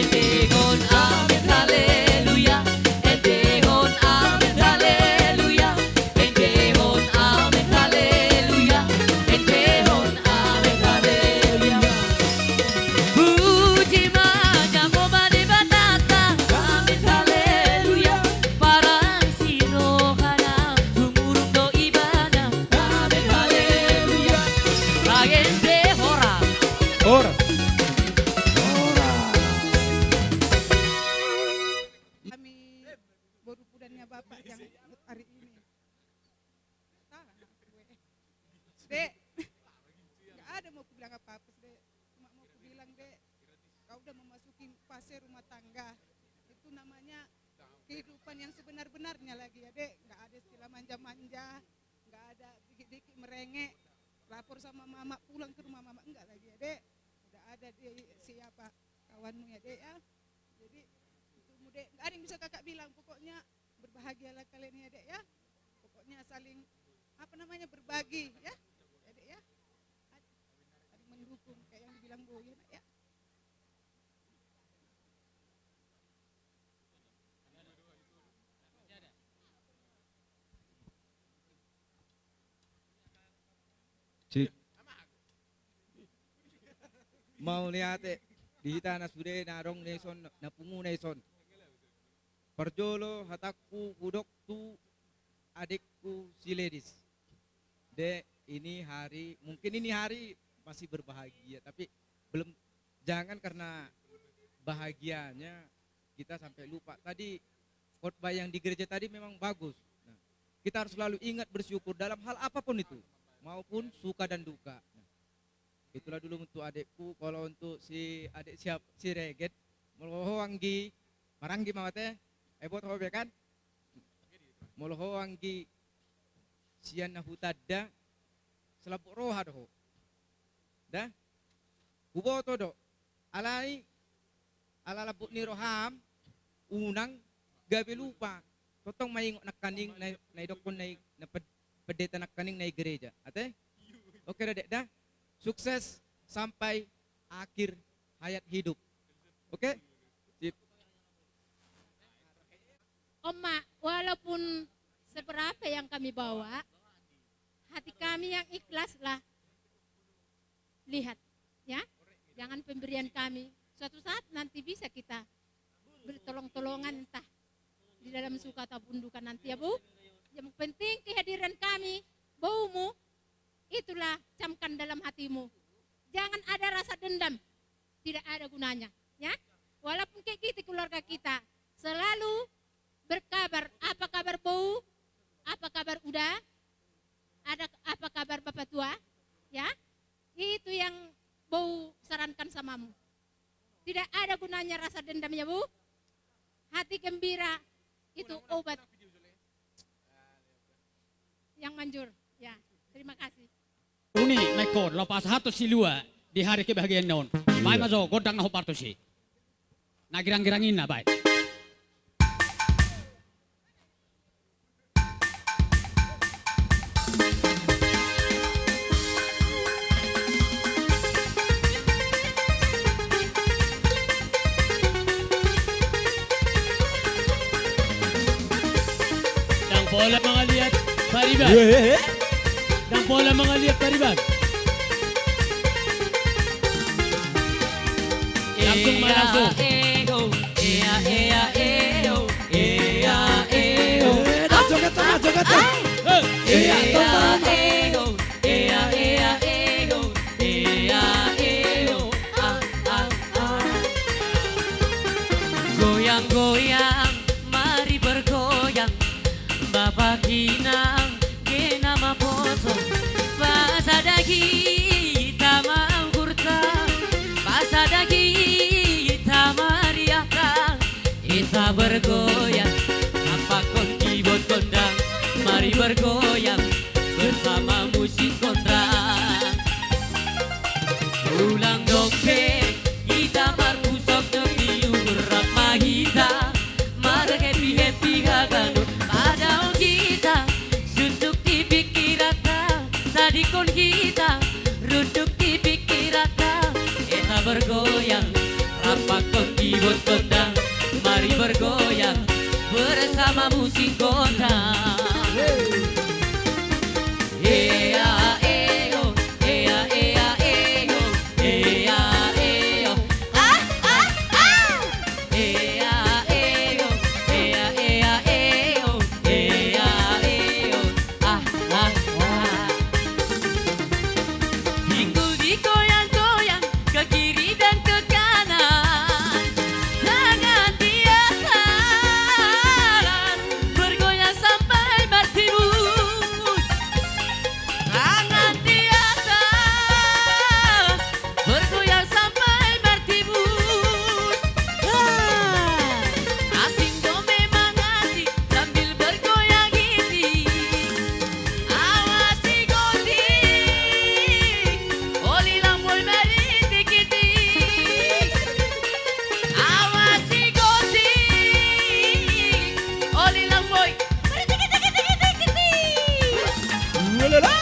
Endehon amen, haleluya. Endehon amen, haleluya. Endehon amen, haleluya. Endehon amen, haleluya. Puji ma Jahowa Debatanta. Amen, haleluya. Paransi rohana, sumurung do Ibana. Amen, haleluya. Bagen be horas. Horas. Horas. Kami boru pudannya Bapak yang ikut hari ini. Tahan aku, eh. Dek, nggak ada mau kubilang apa-apa, Dek. Cuma mau kubilang, Dek, kau udah memasuki fase rumah tangga. Itu namanya kehidupan yang sebenar-benarnya lagi, ya, Dek. Nggak ada istilah manja-manja, nggak ada dikit-dikit merengek. Lapor sama mama, pulang ke rumah mama, enggak lagi, ya, Dek. Udah ada di siapa kawanmu, ya, Dek, ya. Jadi, untukmu, Dek, nggak ada yang bisa kakak bilang. Pokoknya, berbahagialah kalian ya, Dek, ya. Pokoknya saling, apa namanya, berbagi, ya. Ya, Dek, ya. Saling mendukung, kayak yang dibilang Boy, ya, Nak, ya. Cik. Mauliate di hita na sude na adong na dison, na pungu na dison. Parjolo hatangku hudok tu adekku si Ledis. Dek, ini hari, mungkin ini hari masih berbahagia, tapi belum, jangan karena bahagianya kita sampai lupa. Tadi khotbah yang di gereja tadi memang bagus. Nah, kita harus selalu ingat bersyukur dalam hal apapun itu, maupun suka dan duka. Nah, itulah dulu untuk adekku. Kalau untuk si adek siap, si Regen, molo ho anggi, maranggi ma ate, eh, buat ho be kan? Molo ho anggi sian na hutanda, salambok roha do ho. Da? Huboto do. Alai, ala lambok ni roham, unang gabe lupa. Tongtong maingot nangkaning na, na idokkon na i, na ped-, pendeta nangkaning na i gereja. Ate? Oke da, Dek, da? Sukses sampai akhir hayat hidup. Oke? Sip. Oma, walaupun seberapa yang kami bawa, hati kami yang ikhlas lah. Lihat, ya, jangan pemberian kami. Suatu saat nanti bisa kita bertolong-tolongan, entah di dalam suka atau bundukan nanti, ya, Bu. Yang penting kehadiran kami, boumu, itulah camkan dalam hatimu. Jangan ada rasa dendam. Tidak ada gunanya, ya. Walaupun kayak gitu keluarga kita, selalu berkabar, apa kabar Bou? Apa kabar Uda? Ada apa kabar Bapak Tua? Ya. Itu yang Bou sarankan samamu. Tidak ada gunanya rasa dendam, ya, Bu. Hati gembira itu obat yang manjur. Ya, terima kasih. Uni, mekon, lapas hatus silua di hari kebahagiaan non. Iya. Baik, maso, gondang na hombar tusi. Na girang-girang inna, baik. Ndang pola mangaliat pariban. Weh, eh, eh. Ndang pola mangaliat pariban. Langsung, ma, langsung. Ea, ea, ea, eo. Ea, ea, eo. Eh, dah, joget, ma, joget, ma. Eh. Ea, ea, tonton, ma. Ea, ea, eo. Ea, ea, eo. Ea, eo. Ah, ah, ah. Goyang-goyang, mari bergoyang. Bapak inang, gena maposo. Pasada hita ma ugurta. Pasada hita mariahta. Hita bergoyang, rampakkon kibot gondang, mari bergoyang bersama musik gondang. Ulang dong pe hita marpusok, na di uhur rap ma hita, marhappy-happy haganup. Padaon hita sunduk di pingkiranta, tadingkon hita runduk di pingkiranta. Hita bergoyang, rampakkon kibot gondang, mari bergoyang bersama musik gondang. Ea, eo, ea, ea, eo, ea, eo. Ah, ah, ah. Ea, eo, ea, ea, eo, ea, eo. Ah, ah, ah. Pinggul digoyang-goyang, ke kiri dan ke kanan, tangan di atas, bergoyang sampai martibus. Tangan di atas, bergoyang sampai martibus. Wah. Asing do memang asing sambil bergoyang ini. Awas si Goti, olilang boi mari tikiti. Awas si Goti, olilang boi. Ulala.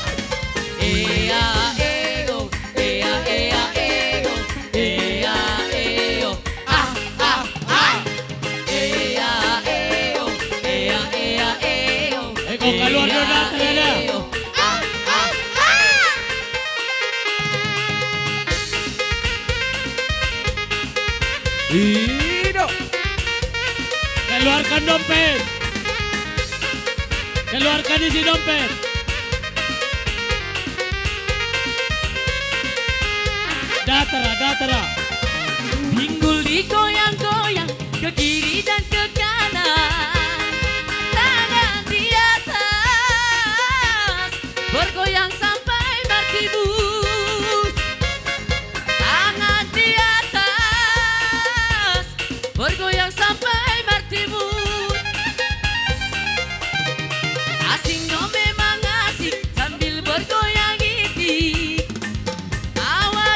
Ea, eo, ea, ea, eo, ea, eo. Ah, ah, ah. Ea, eo, ea, ea, eo. Eko, keluar dulu, ea, eo. Ah, ah, ah. Ido. Keluarkan dompet. Keluarkan isi dompet. Datar, datar. Pinggul digoyang-goyang ke kiri dan ke kanan. Tangan di atas, bergoyang sampai martibus. Tangan di atas, bergoyang sampai martibus. Asing do memang asing sambil bergoyang iti. Awas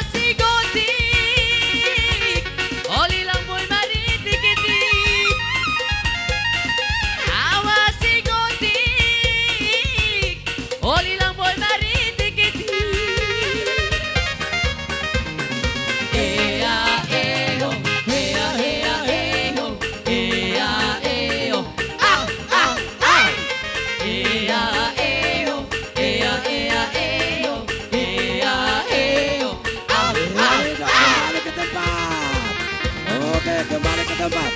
Oke, kembali ke tempat.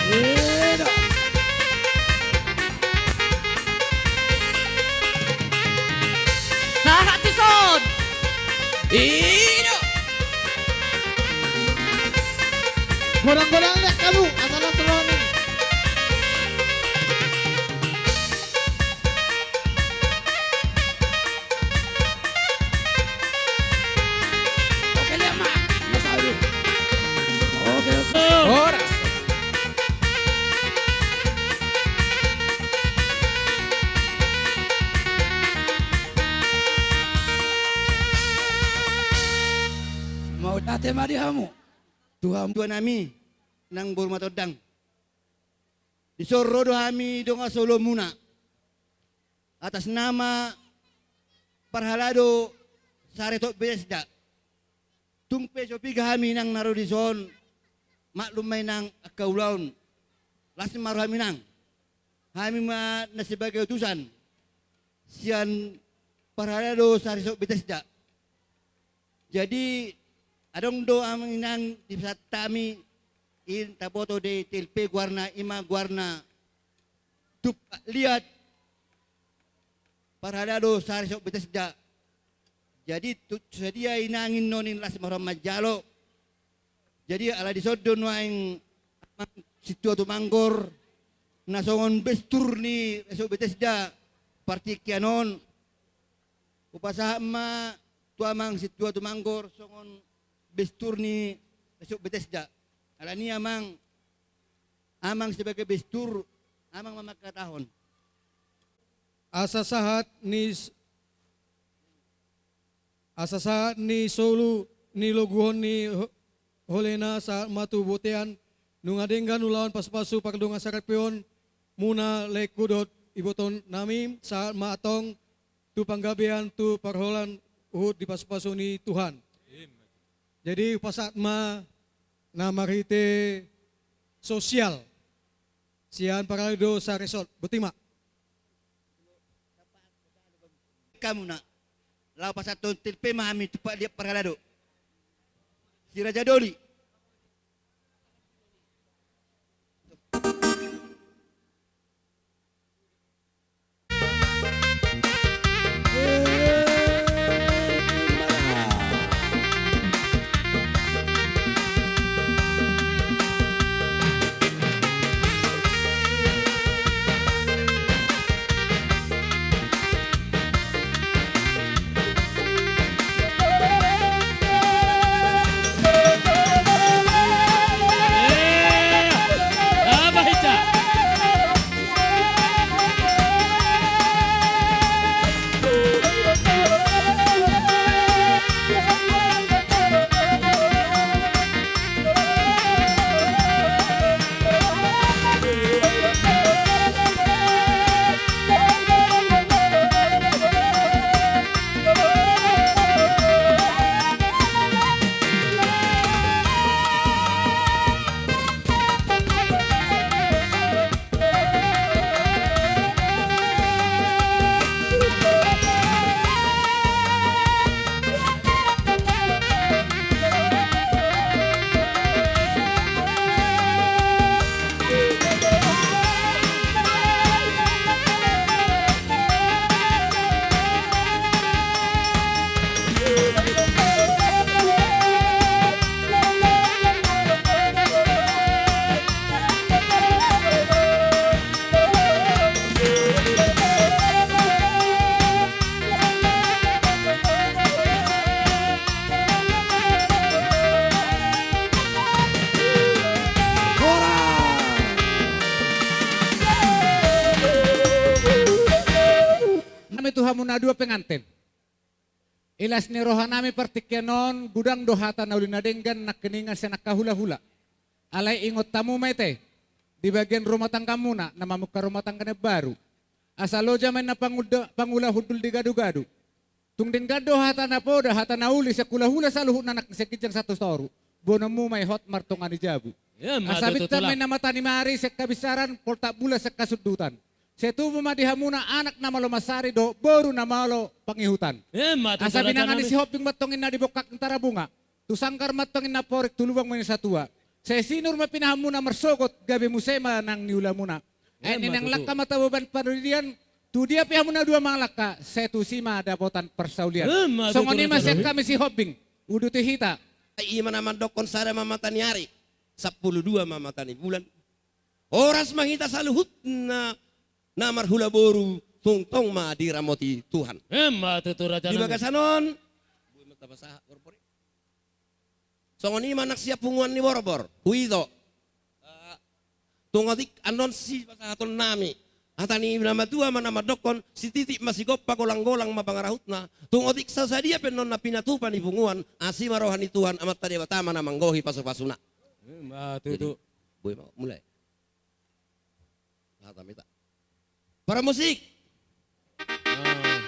Ida. Sahat dison. Ida. Godang-godang deh kamu, asal selalu. Oke, lihat, Mak. Mas Awi. Oke, oke. Horas. Mauliate ma di hamu, tu hamu tuanami nang boru Matondang. Dison ro do hami dongan solomonmuna atas nama parhalado Saresot Betesda. Tung pe so piga hami nang na ro dison, maklum ma i nang angka ulaon. Las ma rohami nang. Hami ma na sebagai utusan sian parhalado Saresot Betesda. Jadi, adong do amang inang di sahat hami, i taboto di T L P goarna, i ma goarna Tumpak Liat, parhalado Saresot Betesda. Jadi, tu, sadia inang i nuaeng las ma roha manjalo. Jadi, ala dison do nuaeng amang Sintua Tumanggor, na songon bestur ni Resot Betesda partingkian on. Hupasahat ma tu amang Sintua Tumanggor songon bestur ni Resot Betesda. Alani amang, amang sebagai bestur, amang ma mangkatahon. Asa sahat ni s-, asa sahat ni solu ni loguhon ni ho-, holena sahat ma tu bontean, nunga denggan ulaon pasupasu pardongan saripeon muna, lehononku dohot ibotonami, sahat ma antong tu panggabean tu parholan huhut dipasupasu ni Tuhan. Jadi, hupasahat ma na marhite sosial sian parhalado Saresot, boti ma. Hamu na, laho pasahathon T L P ma hami Tumpak Liat parhalado. Si Raja Doli. Nami tu hamu na dua penganten. Ilas ni rohanami partingkian on, godang do hata na uli na denggan nangkiningan sian angka hulahula. Alai ingot hamu ma i ate, di bagian rumah tanggamuna, na mamungka rumah tangga na baru. Asa loja ma inna pangula-, pangula hundul di gadu-gadu. Tung denggan do hata na poda, hata na uli sian hulahula saluhutna nangkin sian ginjang sahat tu toru. Boanonmu ma i hot martonga ni jabu. Asa bintar ma inna mata ni ari sian habinsaran, poltak bulan sian hasundutan. Sai tubu ma di hamuna anak na malo mansari dohot boru na malo pangihutan. Asa binanga ni Sihombing ma antong inna di bongkak ni Tarabunga. Tu sanggar ma antong inna porik, tu lubang ma ni satua. Sai sinur ma pinahanmuna marsogot, gabe muse ma nang niulamuna. Ai ninna langka ma taboban pardidian, tu dia pe hamuna dua mangalangka, sai tusi ma dapotan parsaulian. Emma tutu. Songon i ma sian hami Sihombing, uduti hita. Ai i ma na mandokkon sada ma mata ni ari, sampulu dua ma mata ni bulan. Horas ma hita saluhutna na marhula boru, tongtong ma diramoti Tuhan. Emma tutu raja nami. Di bagasan on, songon i ma nang sian punguan ni Borbor, huida. Tung otik annon sipasahaton nami. Hata ni na matua ma na mandokkon, sititik ma sigompa, golang-golang ma pangarahutna. Tung otik sasadia pe annon na pinatupa ni punguan, asi ma roha ni Tuhan, Amanta Debata ma na manggohi pasu-pasuna. Emma tutu. Jadi, boi ma mulai. Hata mita. Para musik. Ah.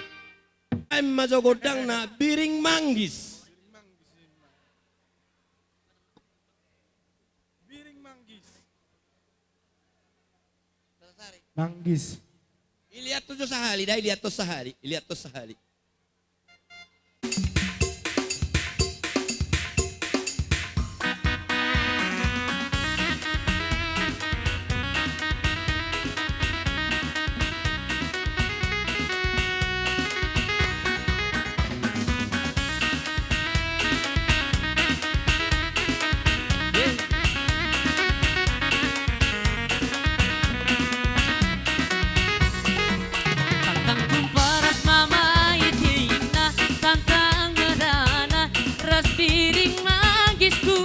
Ai ma jo gondangna, Biring Manggis. Biring Manggis. Manggis. Iliat tu jo sahali, da, iliat tu sahali, iliat tu sahali. Tangtang jumpa ras mamait hina, tangtang ngerana ras Biring Manggisku.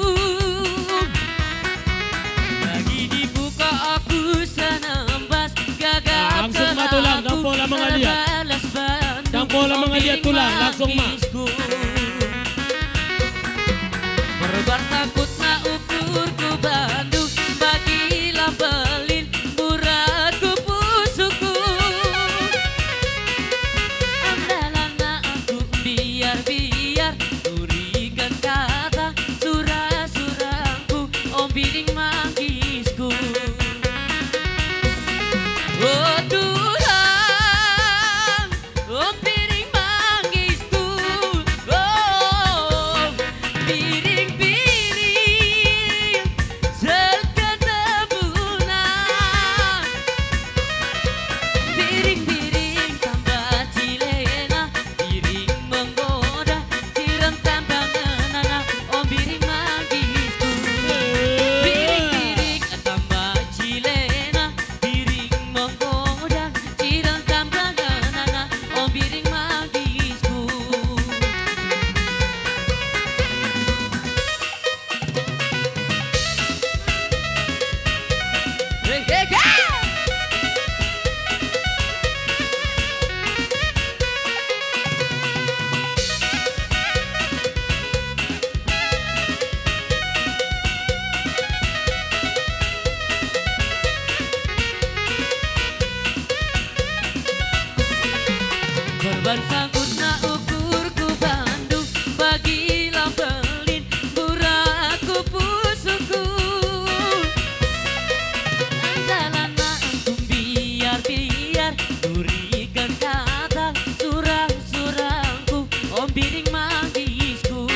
Lagi dibuka aku sanambas, gagal langsung ma tulang, ndang pola mangaliat. Ndang pola mangaliat tulang, langsung ma. Berbar sangkut na ukurku bandung, bagi lambelin buratku pusukku. Andalan na aku biar-biar, durikan kata sura-surangku, Om Biring Manggisku. O tulang, Om Biring Manggisku, Om Biring, Biring, sel ketebunan. Biring, Biring, tamba cilena, Biring menggoda, cirang tamba ngenana, Om Biring Manggisku. Biring, Biring, tamba cilena, Biring menggoda, cirang tamba ngenana, Om Biring Manggisku. Hei, hei, hei! Berbar sangkut na ukurku bandung, bagi lambelin buratku pusukku. Andalan na aku biar-biar, durikan kata sura-surangku, Om Biring Manggisku.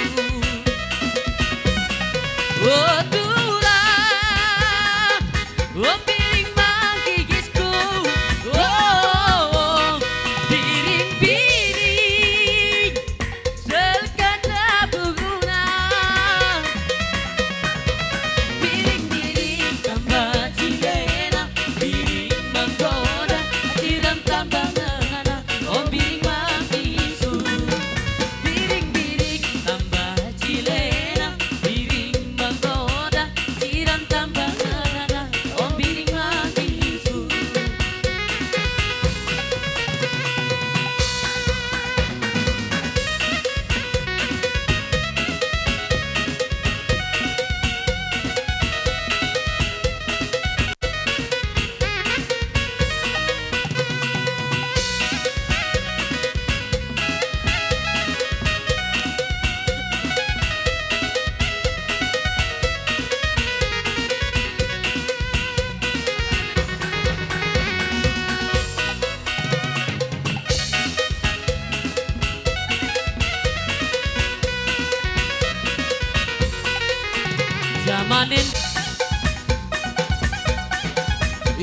O tulang, Om Biring Manggisku, Om Biring, Biring,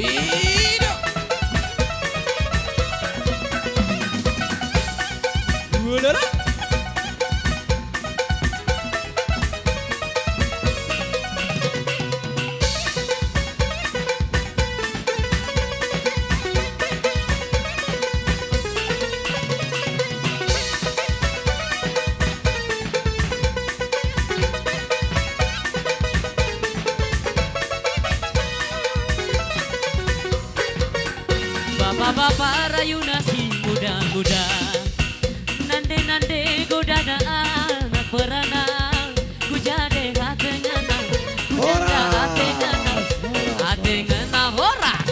Ido. Ulala. Bapa-bapa rayuna simuda-muda, nande-nande godana anak beranak, hujade hatengana, hujanda hatengana, hatengana horas.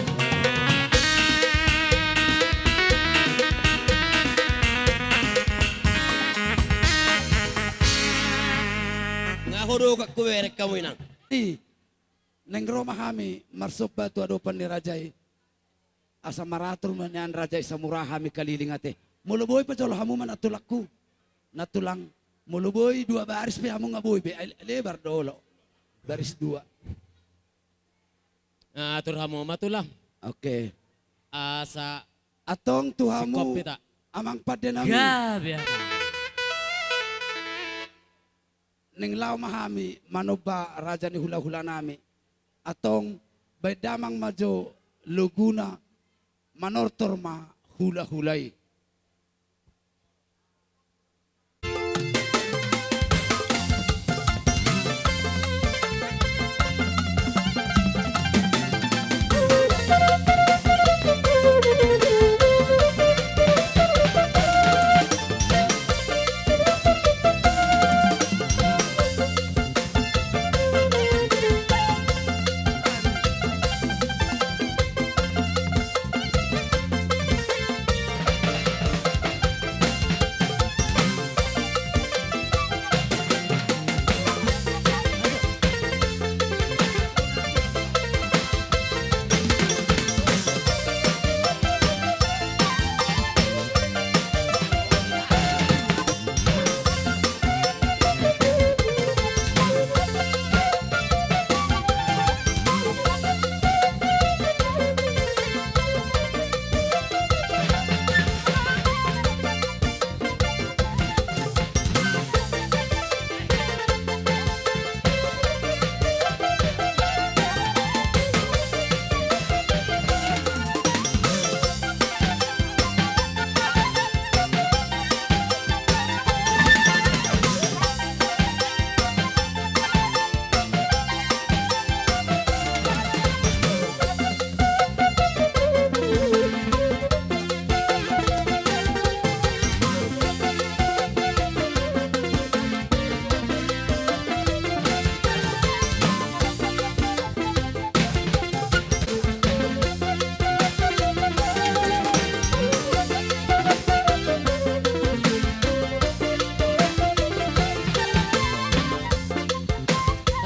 Nga ho do gak kuberek kamu inang. I. Naeng ro ma hami marsomba tu adopan ni raja i. Asa maratur ma nian raja i, samura hami kaliling ate. Molo boi pajolo hamu ma nantulangku. Nantulang. Molo boi dua baris pe hamu nga boi be. Ai lebar do olo. Baris dua. Atur hamu ma tulang. Oke. Asa. Antong tu hamu. Amang pande nami. Gabe. Naeng laho ma hami manomba raja ni hula-hula nami. Antong baen damang ma jo loguna, manortor ma hula-hula i.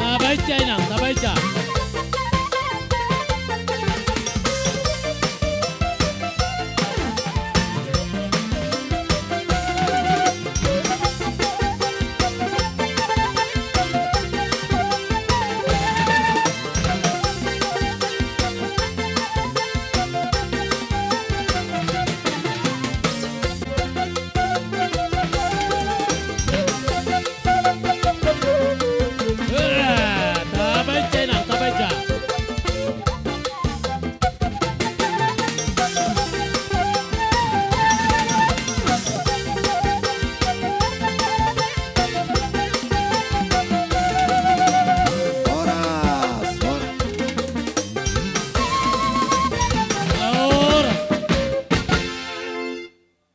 Tabaen ja inang, tabaen ja.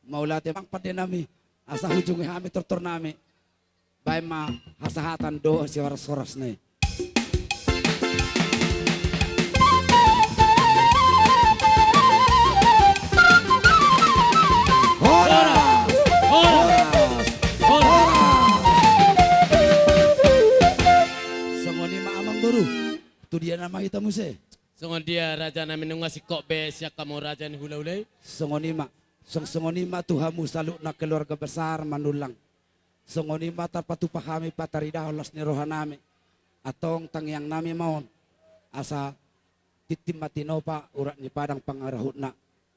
Mauliate amang pande nami, asa hujungi hami tortor nami. Baen ma hasahatan dohot sihoras-horasna i. Horas! Horas! Horas! Songon i ma amang boru. Tu dia nama hita muse? Songon dia raja nami, nunga singkop be sian hamu raja ni hula-hula i? Songon i ma. Song songon i ma tu hamu saluhutna keluarga besar Manullang. Songon i ma tarpatupa hami pataridahon las ni roha nami. Antong tangiang nami ma on, asa tintin ma tinopa urat ni padang pangarahutna.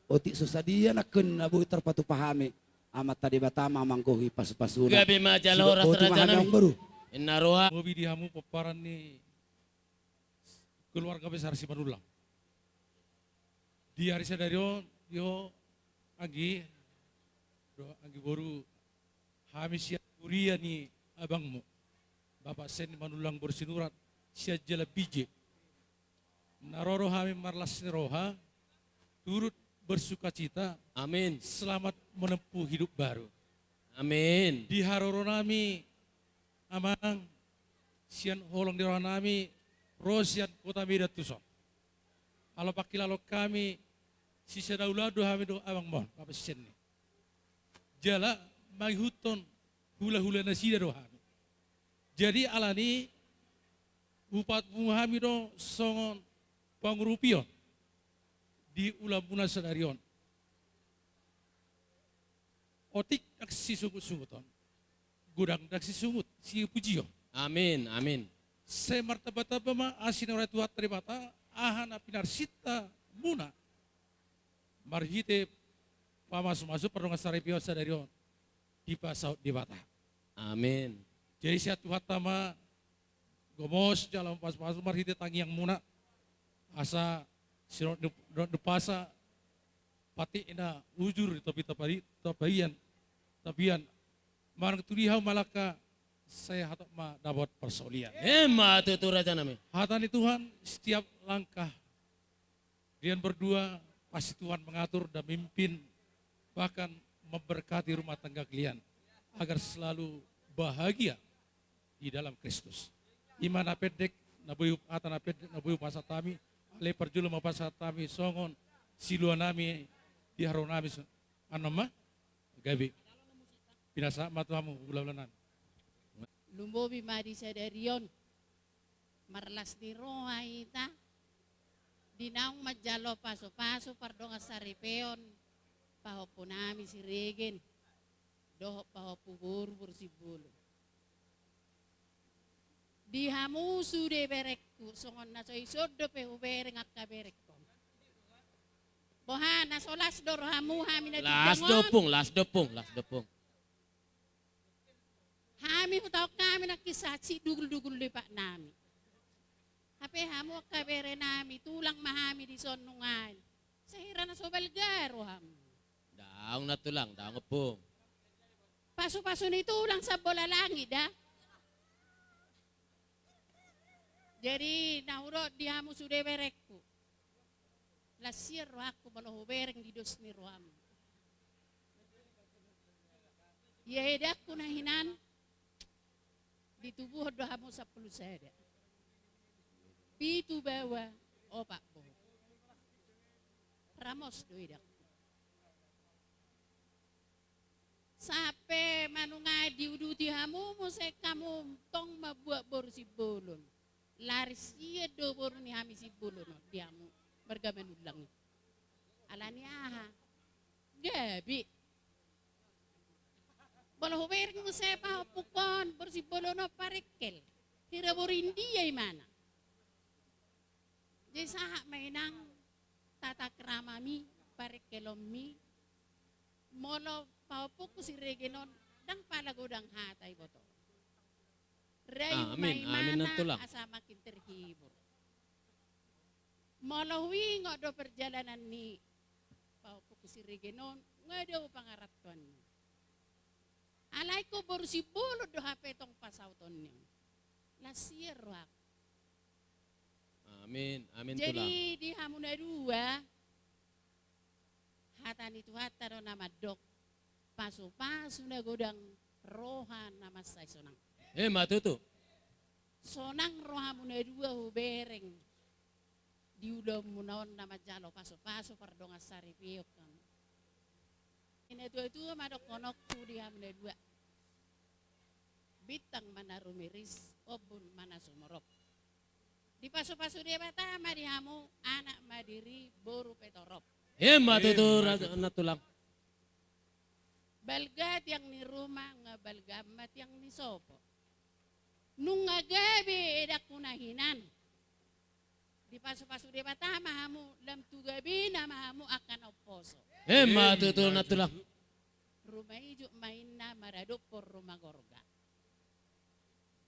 Otik so sadia nangkin na boi tarpatupa hami, Amanta Debata ma manggohi pasupasuna. Gabe ma jala horas raja nami. Amangboru. Inna roha. Bobi di hamu pomparan ni keluarga besar Simanullang. Di ari sadari on, di ho anggi, dohot anggi boru, hami sian huria ni abangmu, Bapak Sen Manullang boru Sinurat, sian Jalan Bije. Na ro do hami marlas ni roha, turut bersukacita. Amin. Selamat menempuh hidup baru. Amin. Di haroro nami, Amang, sian holong ni roha nami, ro sian Kota Medan tuson. Ala pangkilalahon hami, sisada ulaon do hami dohot abangmon, Bapak Sen i. Jala mangihuthon hulahula nasida do hami. Jadi alani hupapungu hami do songon pangurupion di ulaonmuna sadari on. Otik ndang sisungut-sunguton, godang ndang sisungut sipujion. Amin, amin. Sai martambatamba ma asi ni roha ni Tuhanta Debata, aha na pinarsintamuna marhite pamasumasu pardongansaripeon sadari on dipasaut Debata. Amin. Jadi sian Tuhanta ma gomos jala pamasumasu marhite tangiangmuna, asa sinonduk-, sinonduk pasa patik na ujur di topi-, topi-, tapian, tapian. Manang tu dia hamu mangalangka, sai hatop ma dapot parsaulian. Emma tutu raja nami. Hata ni Tuhan, setiap langkah kalian berdua pasti Tuhan mengatur dan memimpin, bahkan memberkati rumah tangga kalian agar selalu bahagia di dalam Kristus. I ma na pendek na boi hup-, hata na pendek na boi hupasahat hami, alai parjolo ma pasahat hami songon siluanami di haroro nami so-, annon ma gabe. Pinasahat ma tu hamu hulahula nami. Lumobi ma di sadari on. Marlas ni roha hita, di naung manjalo pasupasu pardongansaripeon pahompu nami Siregen dohot pahompu boru, boru Simbolon. Di hamu sude berengku, songon na so ison dope hubereng angka berengkon. Boha, na so las do rohamu hami na las ginjang on? Las do ompung, las do ompung, las do ompung. Hami hutaon hami nangkin sahat sidugul-dugul lipat nami. Hape hamu angka bere nami, tulang ma hami dison nunga i. Sai hira na so balga roham. Daong na tulang, daong ompung. Pasu-pasu ni tulang sambola langit da. Jadi na hudok di hamu sude berengku. Las sian rohangku molo hubereng di dos ni roham. Ia edangku na hinan, ditubuhon do hamu sampulu sada. Pitu baoa, opat boru. Ramos do edangku. Sampe manunga diuduti hamu muse hamu tong mambuat boru Simbolon. Laris ia do boru ni hami Simbolon on di hamu marga Manullang i. Alani aha? Gabe. Molo hubereng muse pahompungkon boru Simbolon on parengkel. Hira boru India imana. Jadi sahat ma inang tata kramami, parengkelonmi. Molo pahompungku Siregen on, ndang pala godang hata iboto. Rayu ma imana asa makin terhibur. Molo huingot do perjalanan ni pahompungku Siregen on, nga dao pangarantoanna. Alai ingkon boru Simbolon do hape tong pasautonna on. Las sian rohangku. Amin, amin tulang. Jadi di hamu na dua, hata ni Tuhanta do na mandok, pasu-pasu na godang, roha na mansai sonang. Emma tutu. Sonang rohamu na dua hubereng di ulaonmuna on na manjalo pasu-pasu pardongansaripeon. Natua-tua ma dohononku di hamu na dua. Bintang ma na rumiris, ombun ma na sumorop. Dipasu-pasu Debata ma di hamu, anak ma diri, boru pe torop. Emma tutu, raja na tulang. Balga tiang ni ruma, nga balga ma tiang ni sopo. Nunga gabe edangku na hinan. Dipasupasu Debata ma hamu, lam tu gabena ma hamu angka na umposo. Emma tutu nantulang. Ruma ijuk ma inna maradophon ruma gorga.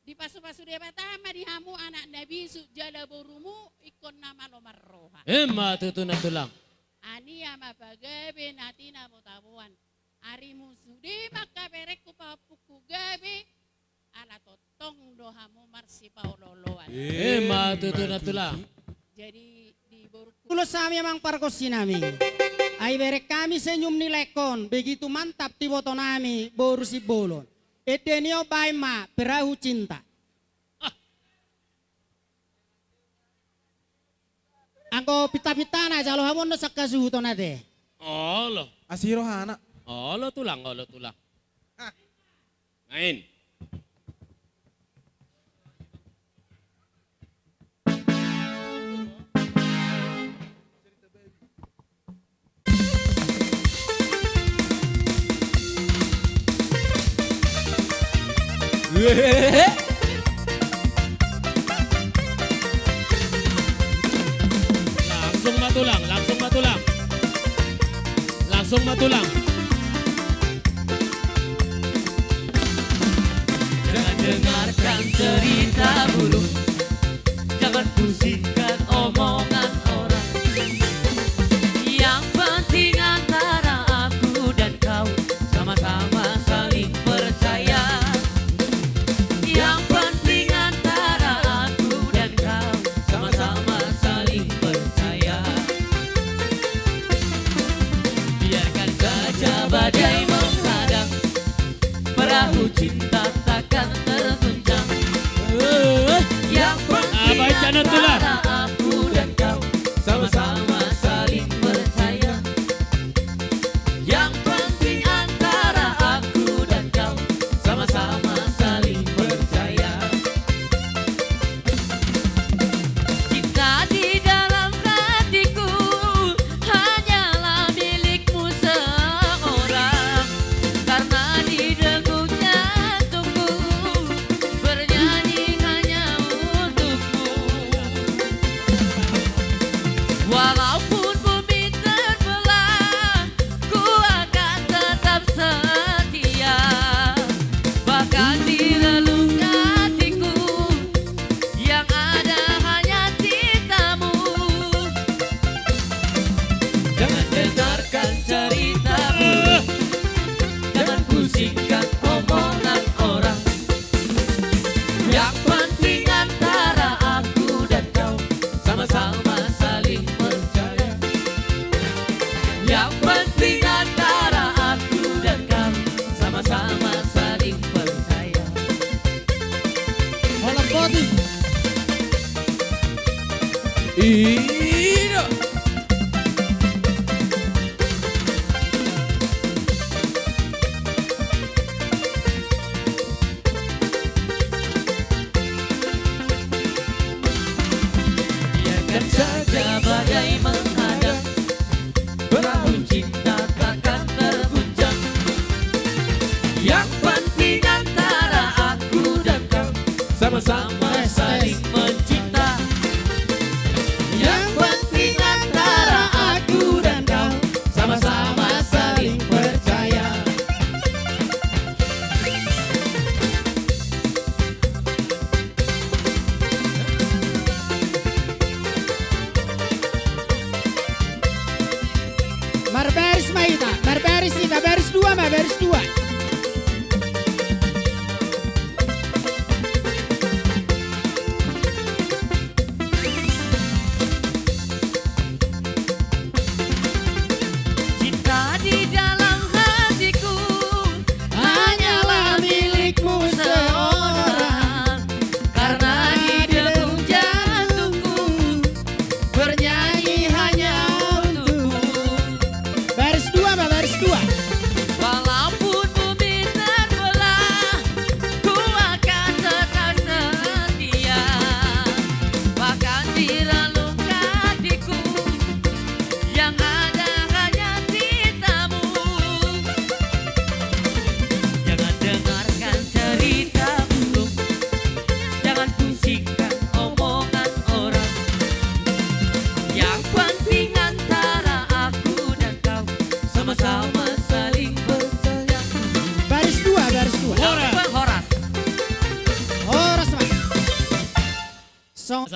Dipasupasu Debata ma di hamu anak na bisuk jala borumu ingkon na malo marroha. Emma tutu nantulang. Ania ma pagabe na tinabotaboan. Arimu sude ma angka berengku pahompungku gabe. Ala tongtong do hamu marsipaolooloan. Emma tutu nantulang. Jadi di borungku. Ulos hami amang pargonsi nami. Ai bereng hami senyum ni laengkon, begitu mantap tu iboto nami boru Simbolon. Ende ni on baen ma perahu cinta. Anggo pintapintana jalo hamu on do sangkasuhuton ate. Olo. Asi rohana. Olo tulang, olo tulang. Main. Langsung ma tulang, langsung ma tulang. Langsung ma tulang. Jangan dengarkan cerita burung, jangan pusingkan omongan orang. Yang penting antara aku dan kau sama-sama saling percaya. Yang penting antara aku dan kau sama-sama saling percaya. Biarkan saja badai menghadang, perahu cinta takkan terguncang. Eh. Yang penting antara aku dan kau sama-sama saling percaya. Yang penting antara aku dan kau sama-sama saling percaya. Cinta di dalam hatiku hanyalah milikmu seorang. Karena di degup jantungku bernyanyi hanya untukmu. Walaupun bumi terbelah, ku akan tetap setia. Bahkan di relung hatiku yang ada hanya cintamu. Jangan dengarkan cerita burung, jangan pusingkan omongan orang. Yang penting antara aku dan kau sama-sama saling percaya. Yang penting antara aku dan kau sama-sama saling percaya. Holan poti. Ida. Biarkan saja badai menghadang, perahu cinta takkan terguncang. Yang penting antara aku dan kau sama-sama saling mencinta. Yang penting antara aku dan kau sama-sama saling percaya. Marbaris ma hita, marbaris hita, baris dua ma, baris dua. Cinta di dalam hatiku hanyalah milikmu seorang. Karena di degup jantungku bernyanyi hanya untukmu. Baris dua ma, baris dua. Walaupun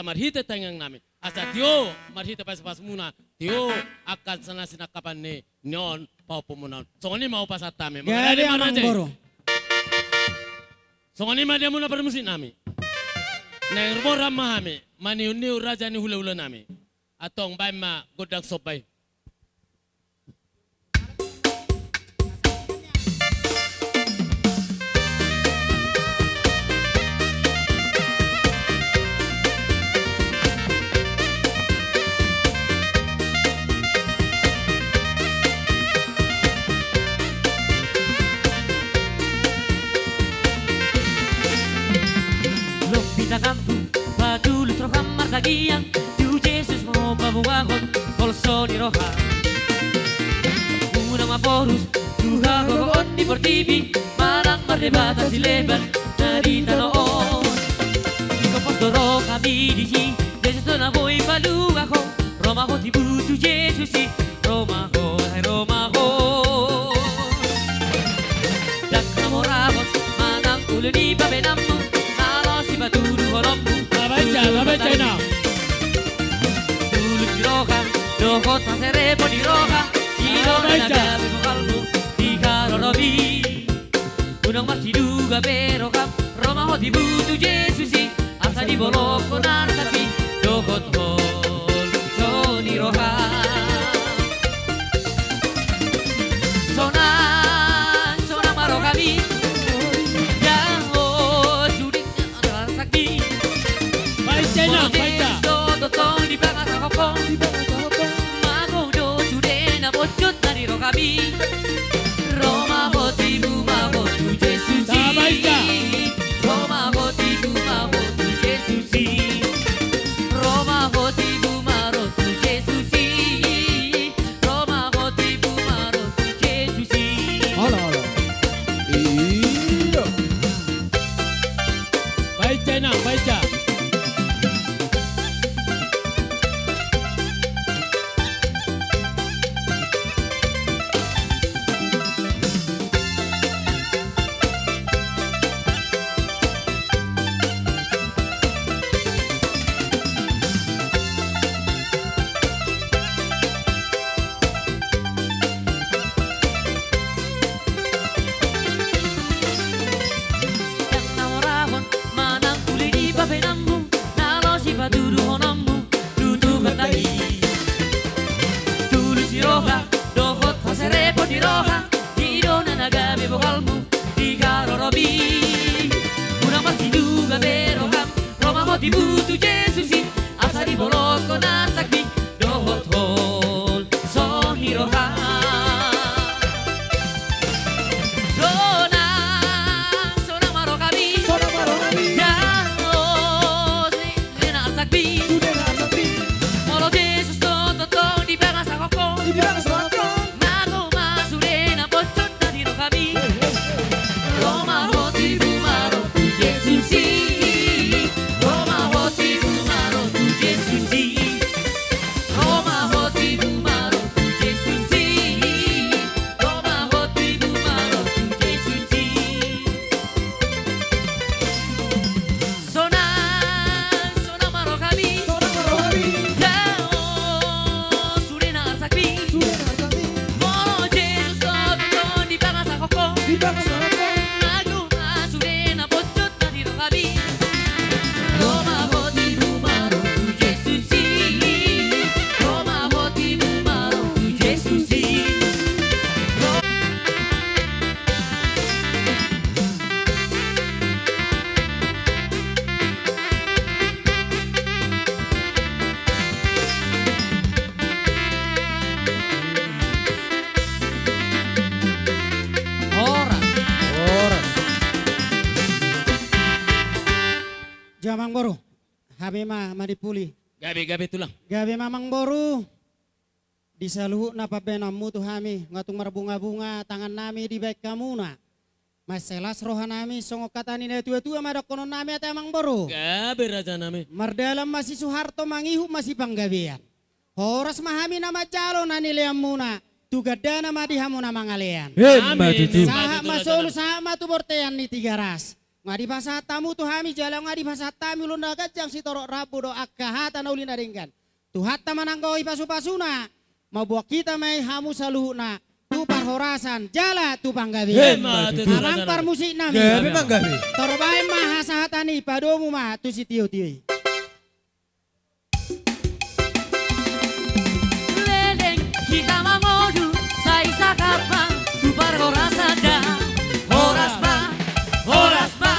marhite tangiang nami. Asa tio marhite pasupasumuna, tio angka na sinangkapan ni on pahompumuna on. Songon i ma hupasahat hami. Gabe, mangarai ma, Amang Boru. Songon i ma di hamuna parmusik nami. Naeng ro ma hami maniuniu raja ni hulahula nami. Antong baen ma gondang somba i. Lobi tanganmu, patulus roham martangiang, tu Jesus ma ho pabungahon holso ni roham. Unang ma porus tu hagogoon ni portibi, manang mardebata sileban na di tano on. Digompos do rohami disi, Jesus do na boi paluahon. Ro ma ho tibu tu Jesus i, ro ma ho, hai ro ma ho. Ndang hamorahon manang uli ni babenanmu, na laos sipatuduhononmu. Baca, baca, na. Tulus ni roha dohot haserepon ni roha, i do na gabe bohalmu di haroromi. Unang marsiduga be roham, ro ma ho tibu tu Jesus i, asa dibolongkon arsakmi dohot holso ni roha. Sonang, sonang ma rohami. Dao sude na arsakmi. Baca, na, baca. Molo Jesus do tongtong dipangasahon ho, mago do sude na bojot na di rohami. Ro ma ho tibu ma ho tu Jesus i. Ro ma ho tibu ma ho tu Jesus i. Ro ma ho tibu ma ro tu Jesus i. Ro ma ho tibu ma ro tu Jesus i. Olo, olo. Iyo. Baca, na, baca. Ndang hamorahon manang uli ni babenanmu, na laos sipatuduhononmu tu Tuhanta i. Tulus ni roha dohot haserepon ni roha, i do na gabe bohalmu di haroromi. Unang marsiduga be roham, ro ma ho tibu tu Jesus i, asa dibolongkon arsakmi dohot holso ni roha. Sonang, sonang ma rohami. Sonang ma rohami. Dao sude na arsakmi. Sude na arsakmi. Molo Jesus do tongtong dipangasahon ho, dipangasahon ho, mago ma sude na bojot na di rohami. Ro ma ho tibu ma ro tu Jesus i. Ro ma ho tibu ma ro tu Jesus i. Ro ma ho tibu ma ro tu Jesus i. Ro ma ho tibu ma ro tu Jesus i. Sonang, sonang ma rohami. Sonang ma rohami. Dao sude na arsakmi. Sude na arsakmi. Molo Jesus do tongtong dipangasahon ho, dipangasahon ho, mago ma sude na bojot na di rohami. Ro ma ho tibu ma ro tu Jesus i. Ro ma ho tibu ma ro tu Jesus i. Ro Horas. Horas. Jam, Amang Boru. Hami ma manimpuli. Gabe, gabe, Tulang. Gabe ma, Amang Boru. Di saluhutna pambahenanmu tu hami, nga tung marbungabunga tangannami dibahen hamuna. Mansai las rohanami, songon hata ni natuatua ma dohononnami ate, Amang Boru. Gabe, Rajanami. Mardalan ma si Suharto, mangihut ma si Panggabean. Horas ma hami na manjalo na nileanmuna, tu gandana ma di hamu na mangalean. Emma tutu. Amin. Sahat ma solu, sahat ma tu bontean ni Tigaras. Nga dipasahat hamu tu hami jala nga dipasahat hami ulu na ganjang sitorop rambu dohot angka hata na uli na denggan. Tuhanta ma nanggo i pasupasuna, mamboan hita ma i hamu saluhutna tu parhorasan jala tu panggabean. Emma tutu. Amang parmusik nami. Gabe ma gabe. Tarbahen ma hasahatan i, padomu ma tu sitiotio i. Leleng hita mangolu, sai sangkap ma tu parhorasan da. Horas ma, horas ma,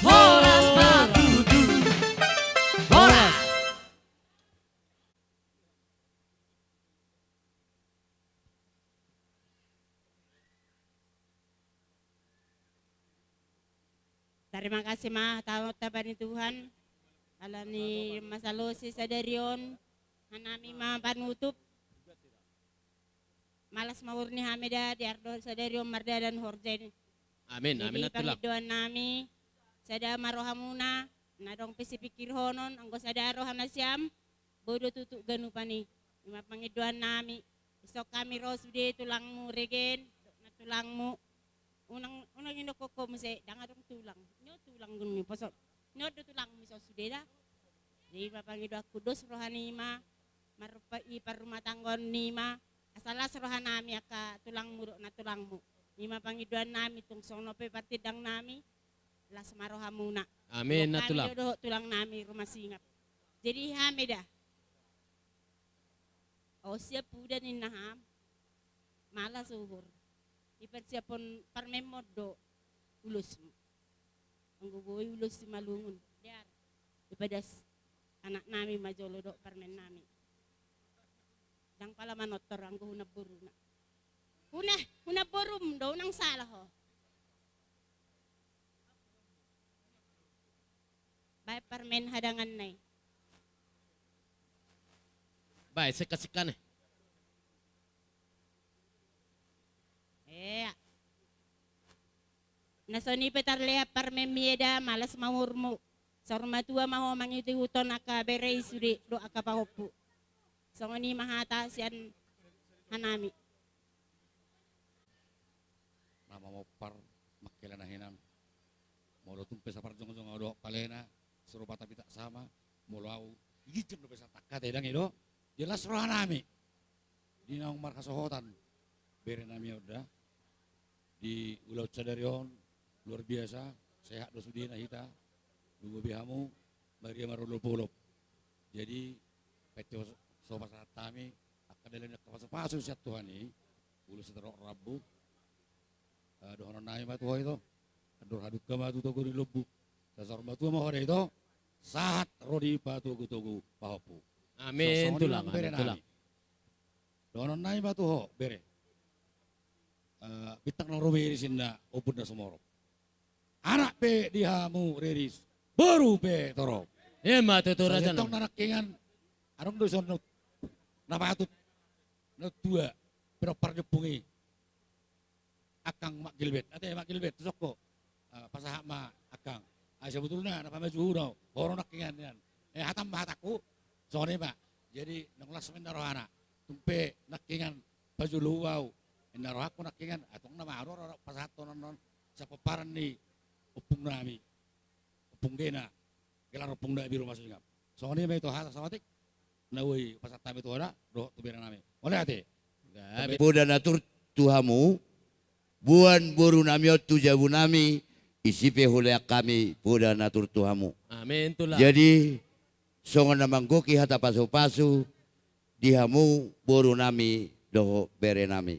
horas ma tutu. Horas. Tarima kasih ma hata-hata bani Tuhan. Alani masa losi sadari on, hanami ma panutup. Malas ma uhur ni hami da di ardo sadari on mardalan horja i. Amin, amin. Jadi pangidoan nami, sada ma rohamuna, na adong pe sipingkirhonon, anggo sada roha nasiam, boi do tutu ganupan i. I ma pangidoan nami. Isok hami ro sude tulangmu Regen, na tulangmu. Unang, unang inok koko muse, ndang adong tulang. Nyo tulang gunung ni poso. Nyo do tulangmu ison sude da. Jadi ma pangidoanku, dos roha nima, marrupa i parrumatanggaon nima, asa las roha nami angka tulangmu dohot na tulangmu. I ma pangidoan nami, tung songon on pe partindang nami, las ma rohamuna. Amin, na tulang. Dohot tulang nami Ruma Singap. Jadi hami da. O siap uda ninna ham. Malas uhur. Dipersiaphon parmenmon do ulosmu. Anggo boi ulos Simalungun. Dear. Dipadas anak nami ma jolo dohot parmen nami. Ndang pala manortor anggo hu namboruna. Hu na, hu namborum do, unang salah ho. Baen parmen hadanganna i. Baen singka-singkana i. Ea. Na songon i pe tarlean parmenmi eda, malas ma uhurmu. Saur matua ma ho mangihut-ihuthon angka bere i sude dohot angka pahompu. Songon i ma hata sian hanami. Na mamompar mangkela na hinan. Molo tung pe saparjongjong ahu dohot kalena, suru pata pitak sama, molo ahu ginjang dope satangka te dang i do. Jelas roha nami. Di naung marhasohotan bere nami on da. Di ulaon sadari on, luar biasa, sehat do sudena hita, dung be hamu, maria marolop-olop. Jadi, pette so pasahat hami, angka dalan angka pasu-pasu sian Tuhan i, ulos sitorop rambu, eh, dohonon nami ma tu ho ito, andor hadungka ma tu togu ni lombu, sasaur matua ma ho da ito, sahat ro di patogu-togu pahompu. Amin, tulang, amin, tulang. Dohonon nami ma tu ho, bere. Eh, bintang na ro be irisinna ombun na sumorop. Anak pe di hamu riris, boru pe torop. Emma tutu raja nami. Sai tong na nangkingan, adong do ison na patut, na tua, pinompar ni ompung i. Angkang Mak Gilbert, ate Mak Gilbert, tusok ho. Eh, pasahat ma angkang. Ai sebetulna na pamajuhu do ho, ho do nangkingan nian. Eh, hatam ma hatangku. Songon i ma. Jadi naung las ma inna rohana. Tung pe nangkingan pajolo ahu, inna rohangku nangkingan. Antong na ma ro, ro, ro pasahathon on, on. Sian pomparan ni ompung nami. Ompung Gena, gelar ompung nami Ruma Singap. Songon i ma ito hata saotik na boi pasahat hami tu ho da dohot tu bere nami. Mauliate. Poda na tur tu hamu, boan boru nami on tu jabu nami, isi pe hulean hami poda na tur tu hamu. Amin, tulang. Jadi, songon na manggohi hata pasu-pasu di hamu boru nami dohot bere nami.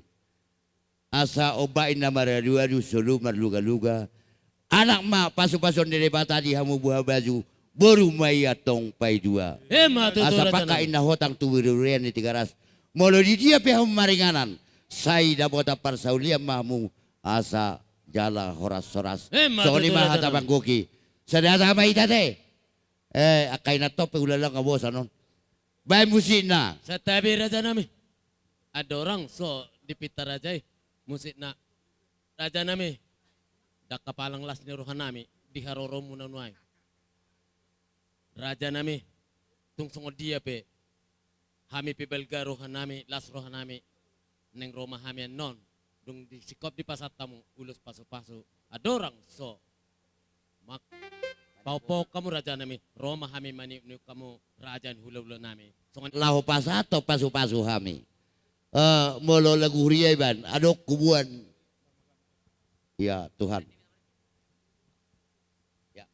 Asa ombak i na maradu-adu, solu marluga-luga. Anak ma pasu-pasuon ni Debata di hamu buhabaju, boru ma i antong paidua. Emma tutu raja nami. Asa pangkat i na hotang tu bure-burean ni Tigaras. Molo di dia pe hamu maringanan, sai dapotan parsaulian ma hamu, asa jala horas-horas. Emma tutu raja nami. Songon i ma hata manggohi. Sada hata ma hita te. Eh, angka inanta pe ulaon nga bosan on. Baen musikna. Santabi raja nami. Andorang so dipinta raja i musikna. Raja nami, ndang hapalang las ni roha nami di haroromu na nuaeng. Raja nami, tung songon dia pe hami pe balga roha nami, las roha nami, naeng ro ma hami annon, dung di singkop dipasahat hamu ulos pasu-pasu. Andorang so Mak-, paompahon hamu rajanami, ro ma hami maniukniuk hamu raja ni hulahula nami. Songon laho pasahathon pasupasu hami. Eh, molo lagu huria iban, adong kubuan. Ya, Tuhan. Ya,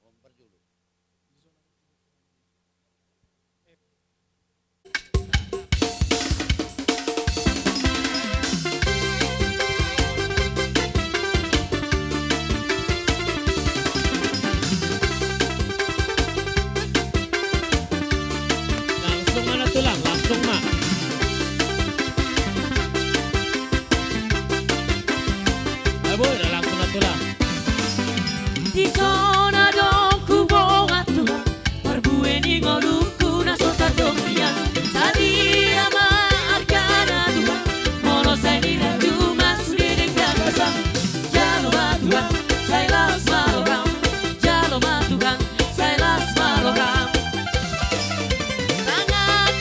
langsung ma na tulang, langsung ma. Ayo, boy, langsung ma tulang. Di son adong hubongan tulang, parbue ni ngolungku na so tadong nian. Sadia ma argana tulang, molo sai nilehon ma sude denggan basa. Jalo ma tulang, sai las ma roham. Jalo ma tulang, sai las ma roham. Tangan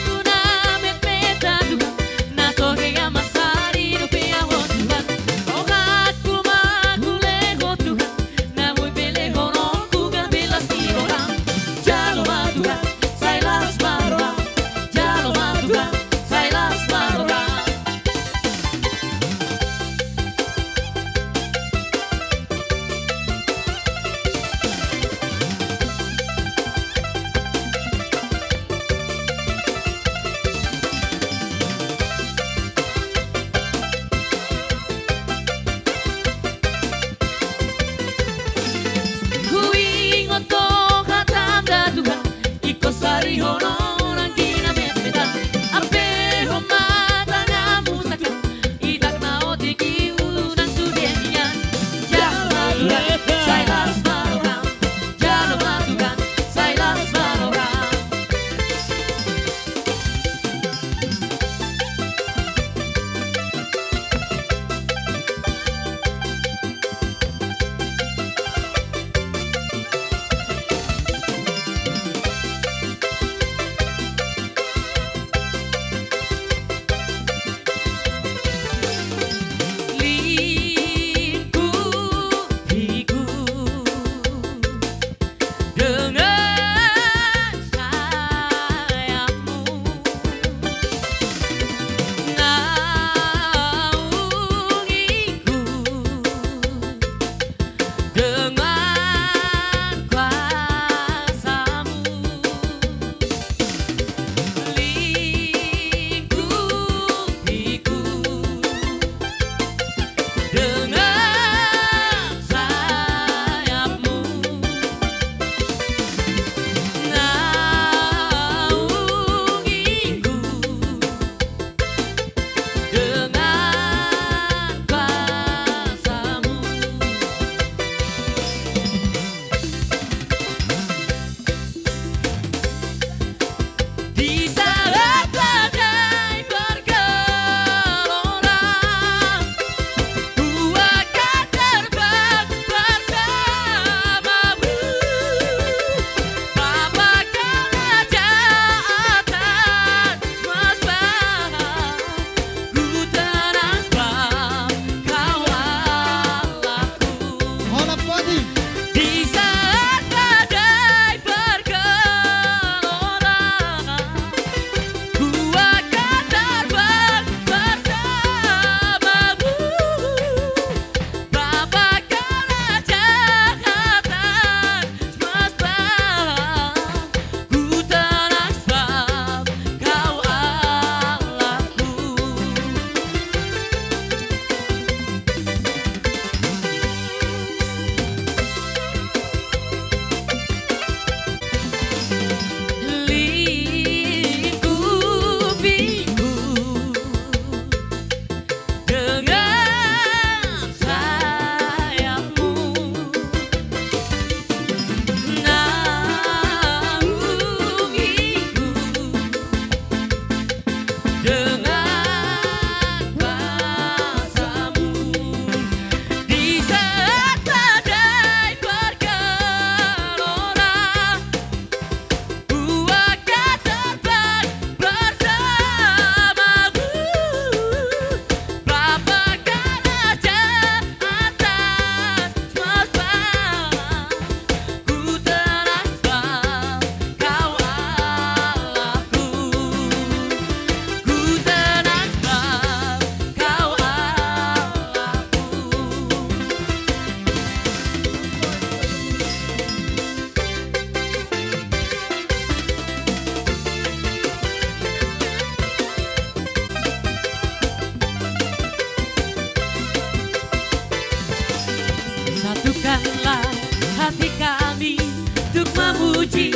memuji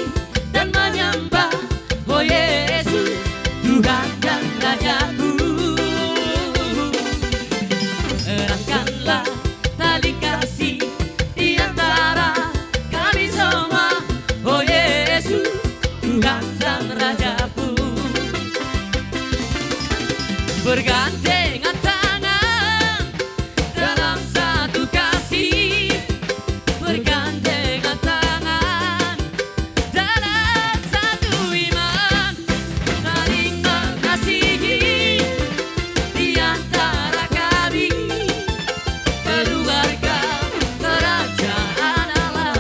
dan menyembah, oh Yesus, Tuhan dan Rajaku. Erangkanlah tali kasih di antara kami semua, oh Yesus, Tuhan dan Rajaku. Bergandengan tangan dalam satu kasih, bergandengan tangan dalam satu iman, saling mengasihi di antara kami, keluarga kerajaan Allah.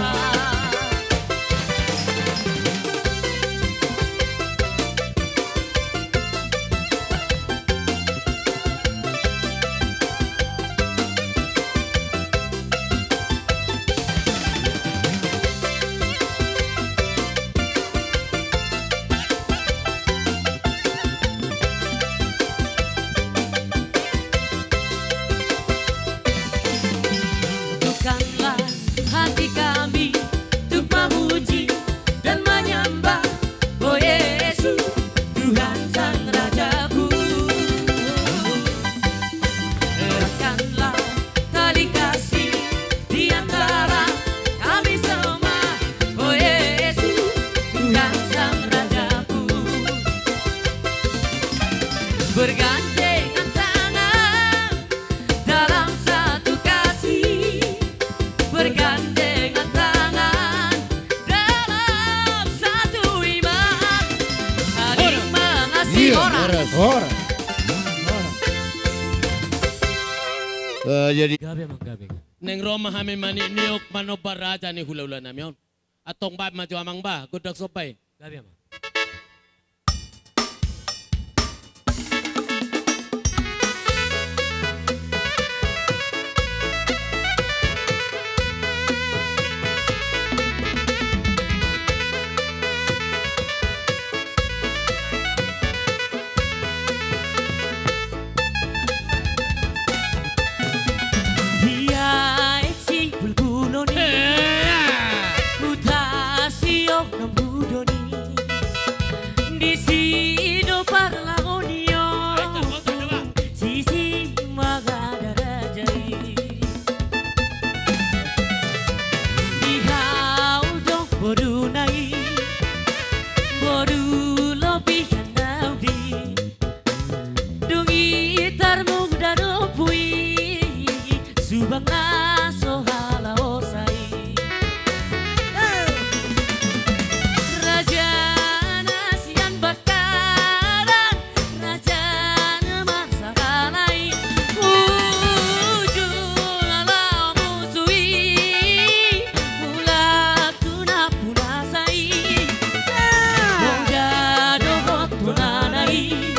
Satukanlah hati kami untuk memuji dan menyembah, oh Yesus, Tuhan dan Rajaku. Eratkanlah tali kasih di antara kami semua, oh Yesus, Tuhan dan Rajaku. Bergandengan tangan dalam satu kasih, bergandengan tangan dalam satu iman, saling mengasihi. Iya, orang. Horas, horas. Eh, jadi gabe, amang, gabe. Naeng ro ma hami maniniuk manomba raja ni hulahula nami on. Antong baen ma jo, amang, ba gondang somba i. Gabe, amang. Dia eksi bulbulon i, huta si onom budon i. Disi do parlangonion, sisi mangada raja i. Di hau do boduna i, bodu lobi hanau di. Dung i tarmung danompu i, subang na so halaosa i. Raja na sian Bangkalan, raja na marsangkala i. Ujung ala musu i, mulak tu nampuna sa i. Poda dohot tonana i,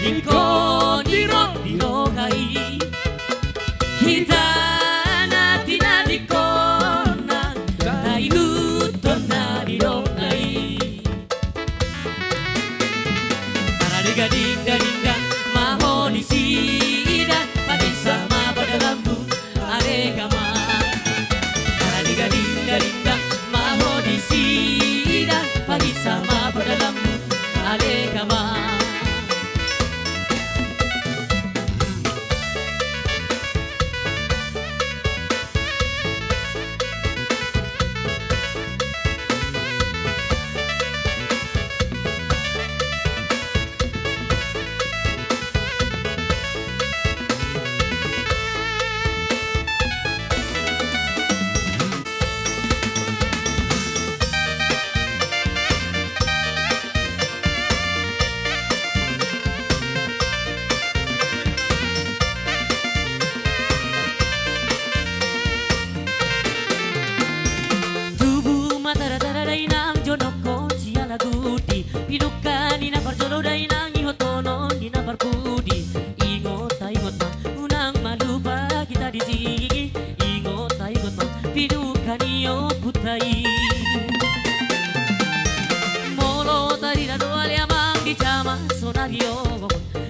ingkon di ro di roha i. Hita na tinadingkon na taihuthon na nidokna i. Taradegading gading dang ma ho di sidan, paginsa ma padalanmu ale kama. Taradegading gading dang ma ho di sidan, paginsa ma padalanmu ale kama. Tubu ma tara-tara dainang, jonok on siala gudi, pinungka ni na parjolo dainang, ihothonon ni na parpudi. Ingot, taingot ma, unang ma lupa hita disi. Ingot, taingot ma, pinungka ni ompunta i. Molo tarida do ale amang di jama sonari on,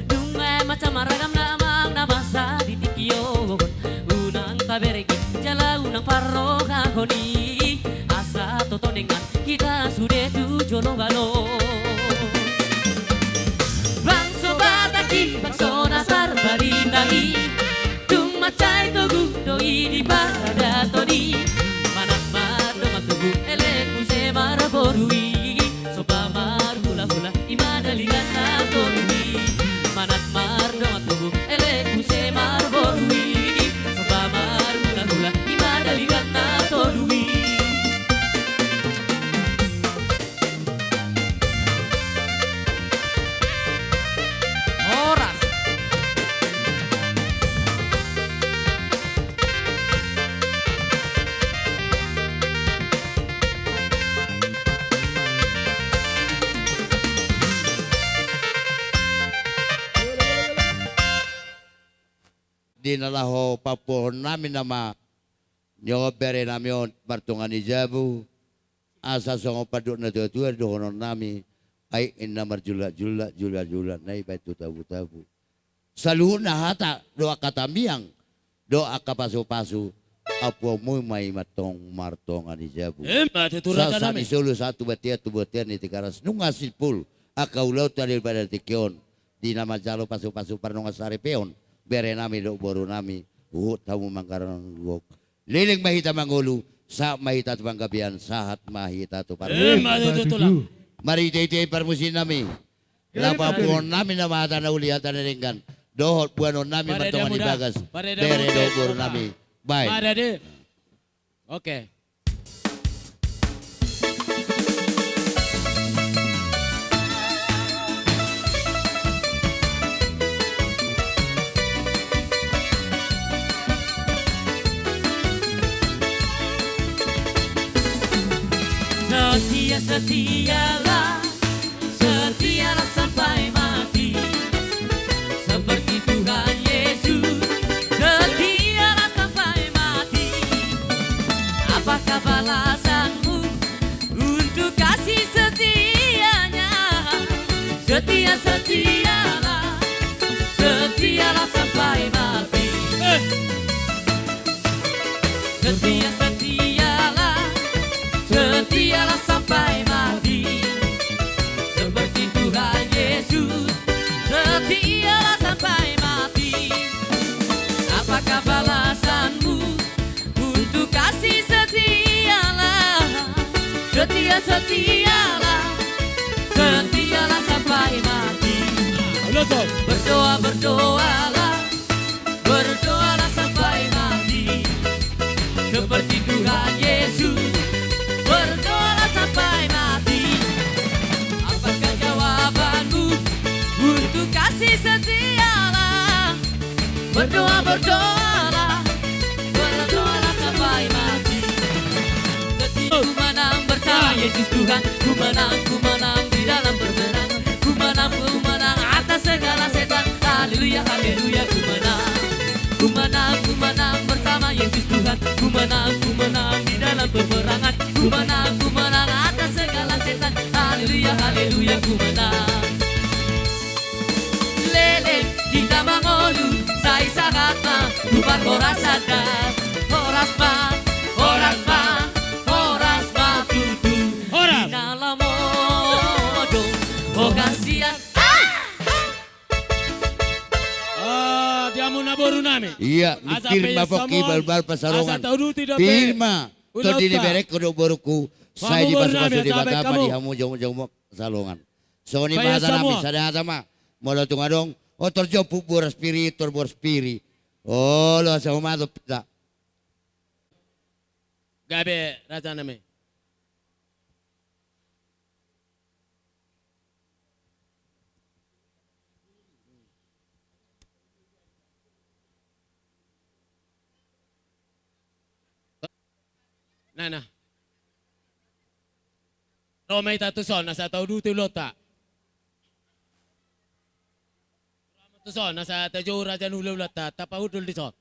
nunga macam ragam na amang na masa di tingki on. Unang taberenggi jala unang parrohahon i, asa toto dengan Bangso Batak i, bangso na parbarita i, tung mansai togu do i di paradaton i. Manat mardongan tubu elek muse marboru i, so pamarhulahula i ma dalihan na tolu i. Manat mardongan tubu elek muse marboru i, so pamarhulahula i ma dalihan na tolu i. Horas. Di na laho papuhon nami nama ni on bere nami on martonga ni jabu. Asa songon pandok na tuatua dohonon nami, ai inna marjulak-julak, julak-julak na i baen tu tabu-tabu. Saluhutna hata do angka tamiang do angka pasu-pasu, ampuonmu ma i mantong martonga ni jabu. Ima tutu raja nami. Sahat ni solu sahat tu bontean, tu bontean ni Tigaras, nunga simpul angka ulaonta di pada tingki on. Di na manjalo pasu-pasu parnunga saripeon, bere nami dohot boru nami, huhut hamu manggaranggok. Leleng ma hita mangolu, sahat ma hita tu panggabean, sahat ma hita tu parlinggoman. Ima tutu tulang. Marhite-hite i parmusik nami, laho papuhon nami nama hata na uli, hata na denggan, dohot boanon nami martonga ni bagas, bere dohot boru nami. Baen. Oke. Setia, setialah, setialah sampai mati. Seperti Tuhan Yesus, setialah sampai mati. Apakah balasanmu untuk kasih setianya? Setia, setialah, setialah sampai mati. Eh. Setia, setialah, setialah sampai mati. Seperti Tuhan Yesus, setialah sampai mati. Apakah balasanmu untuk kasih setialah? Setia, setialah, setialah sampai mati. Berdoa, berdoalah, berdoalah sampai mati. Seperti Tuhan Yesus, berdoalah sampai mati. Apakah jawabanmu untuk kasih setialah? Berdoa, berdoalah, berdoalah sampai mati. Setia ku menang bersama Yesus Tuhan, ku menang, ku menang di dalam peperangan, ku menang, ku menang atas segala setan. Haleluya, haleluya, ku menang. Ku menang, ku menang bersama Yesus Tuhan, ku menang, ku menang di dalam peperangan, ku menang, ku menang atas segala setan. Haleluya, haleluya, ku menang. Leleng hita mangolu, sai sahat ma tu parhorasan, horas ma, horas ma, horas ma tutu. Horas. Di na lam modom, oh kasihan. Ah, di hamu na boru nami. Ia, asa pir ma pongki, balbal pansalongan. Asa tauduti dope. Pir ma. Tondi ni berengku dohot borungku, sai dipasu-pasu Debata ma di hamu jomjom pansalongan. Songon i ma hata nami, sada hata ma. Molo tung adong, o, tor jomput boras piri, tor boras piri. Olo, asa humato pita. Gabe, raja nami. Nah, nah. Ro ma hita tuson, asa tauduti ulaonta. Tuson, asa tajou raja ni ulaonta, tapahundul dison.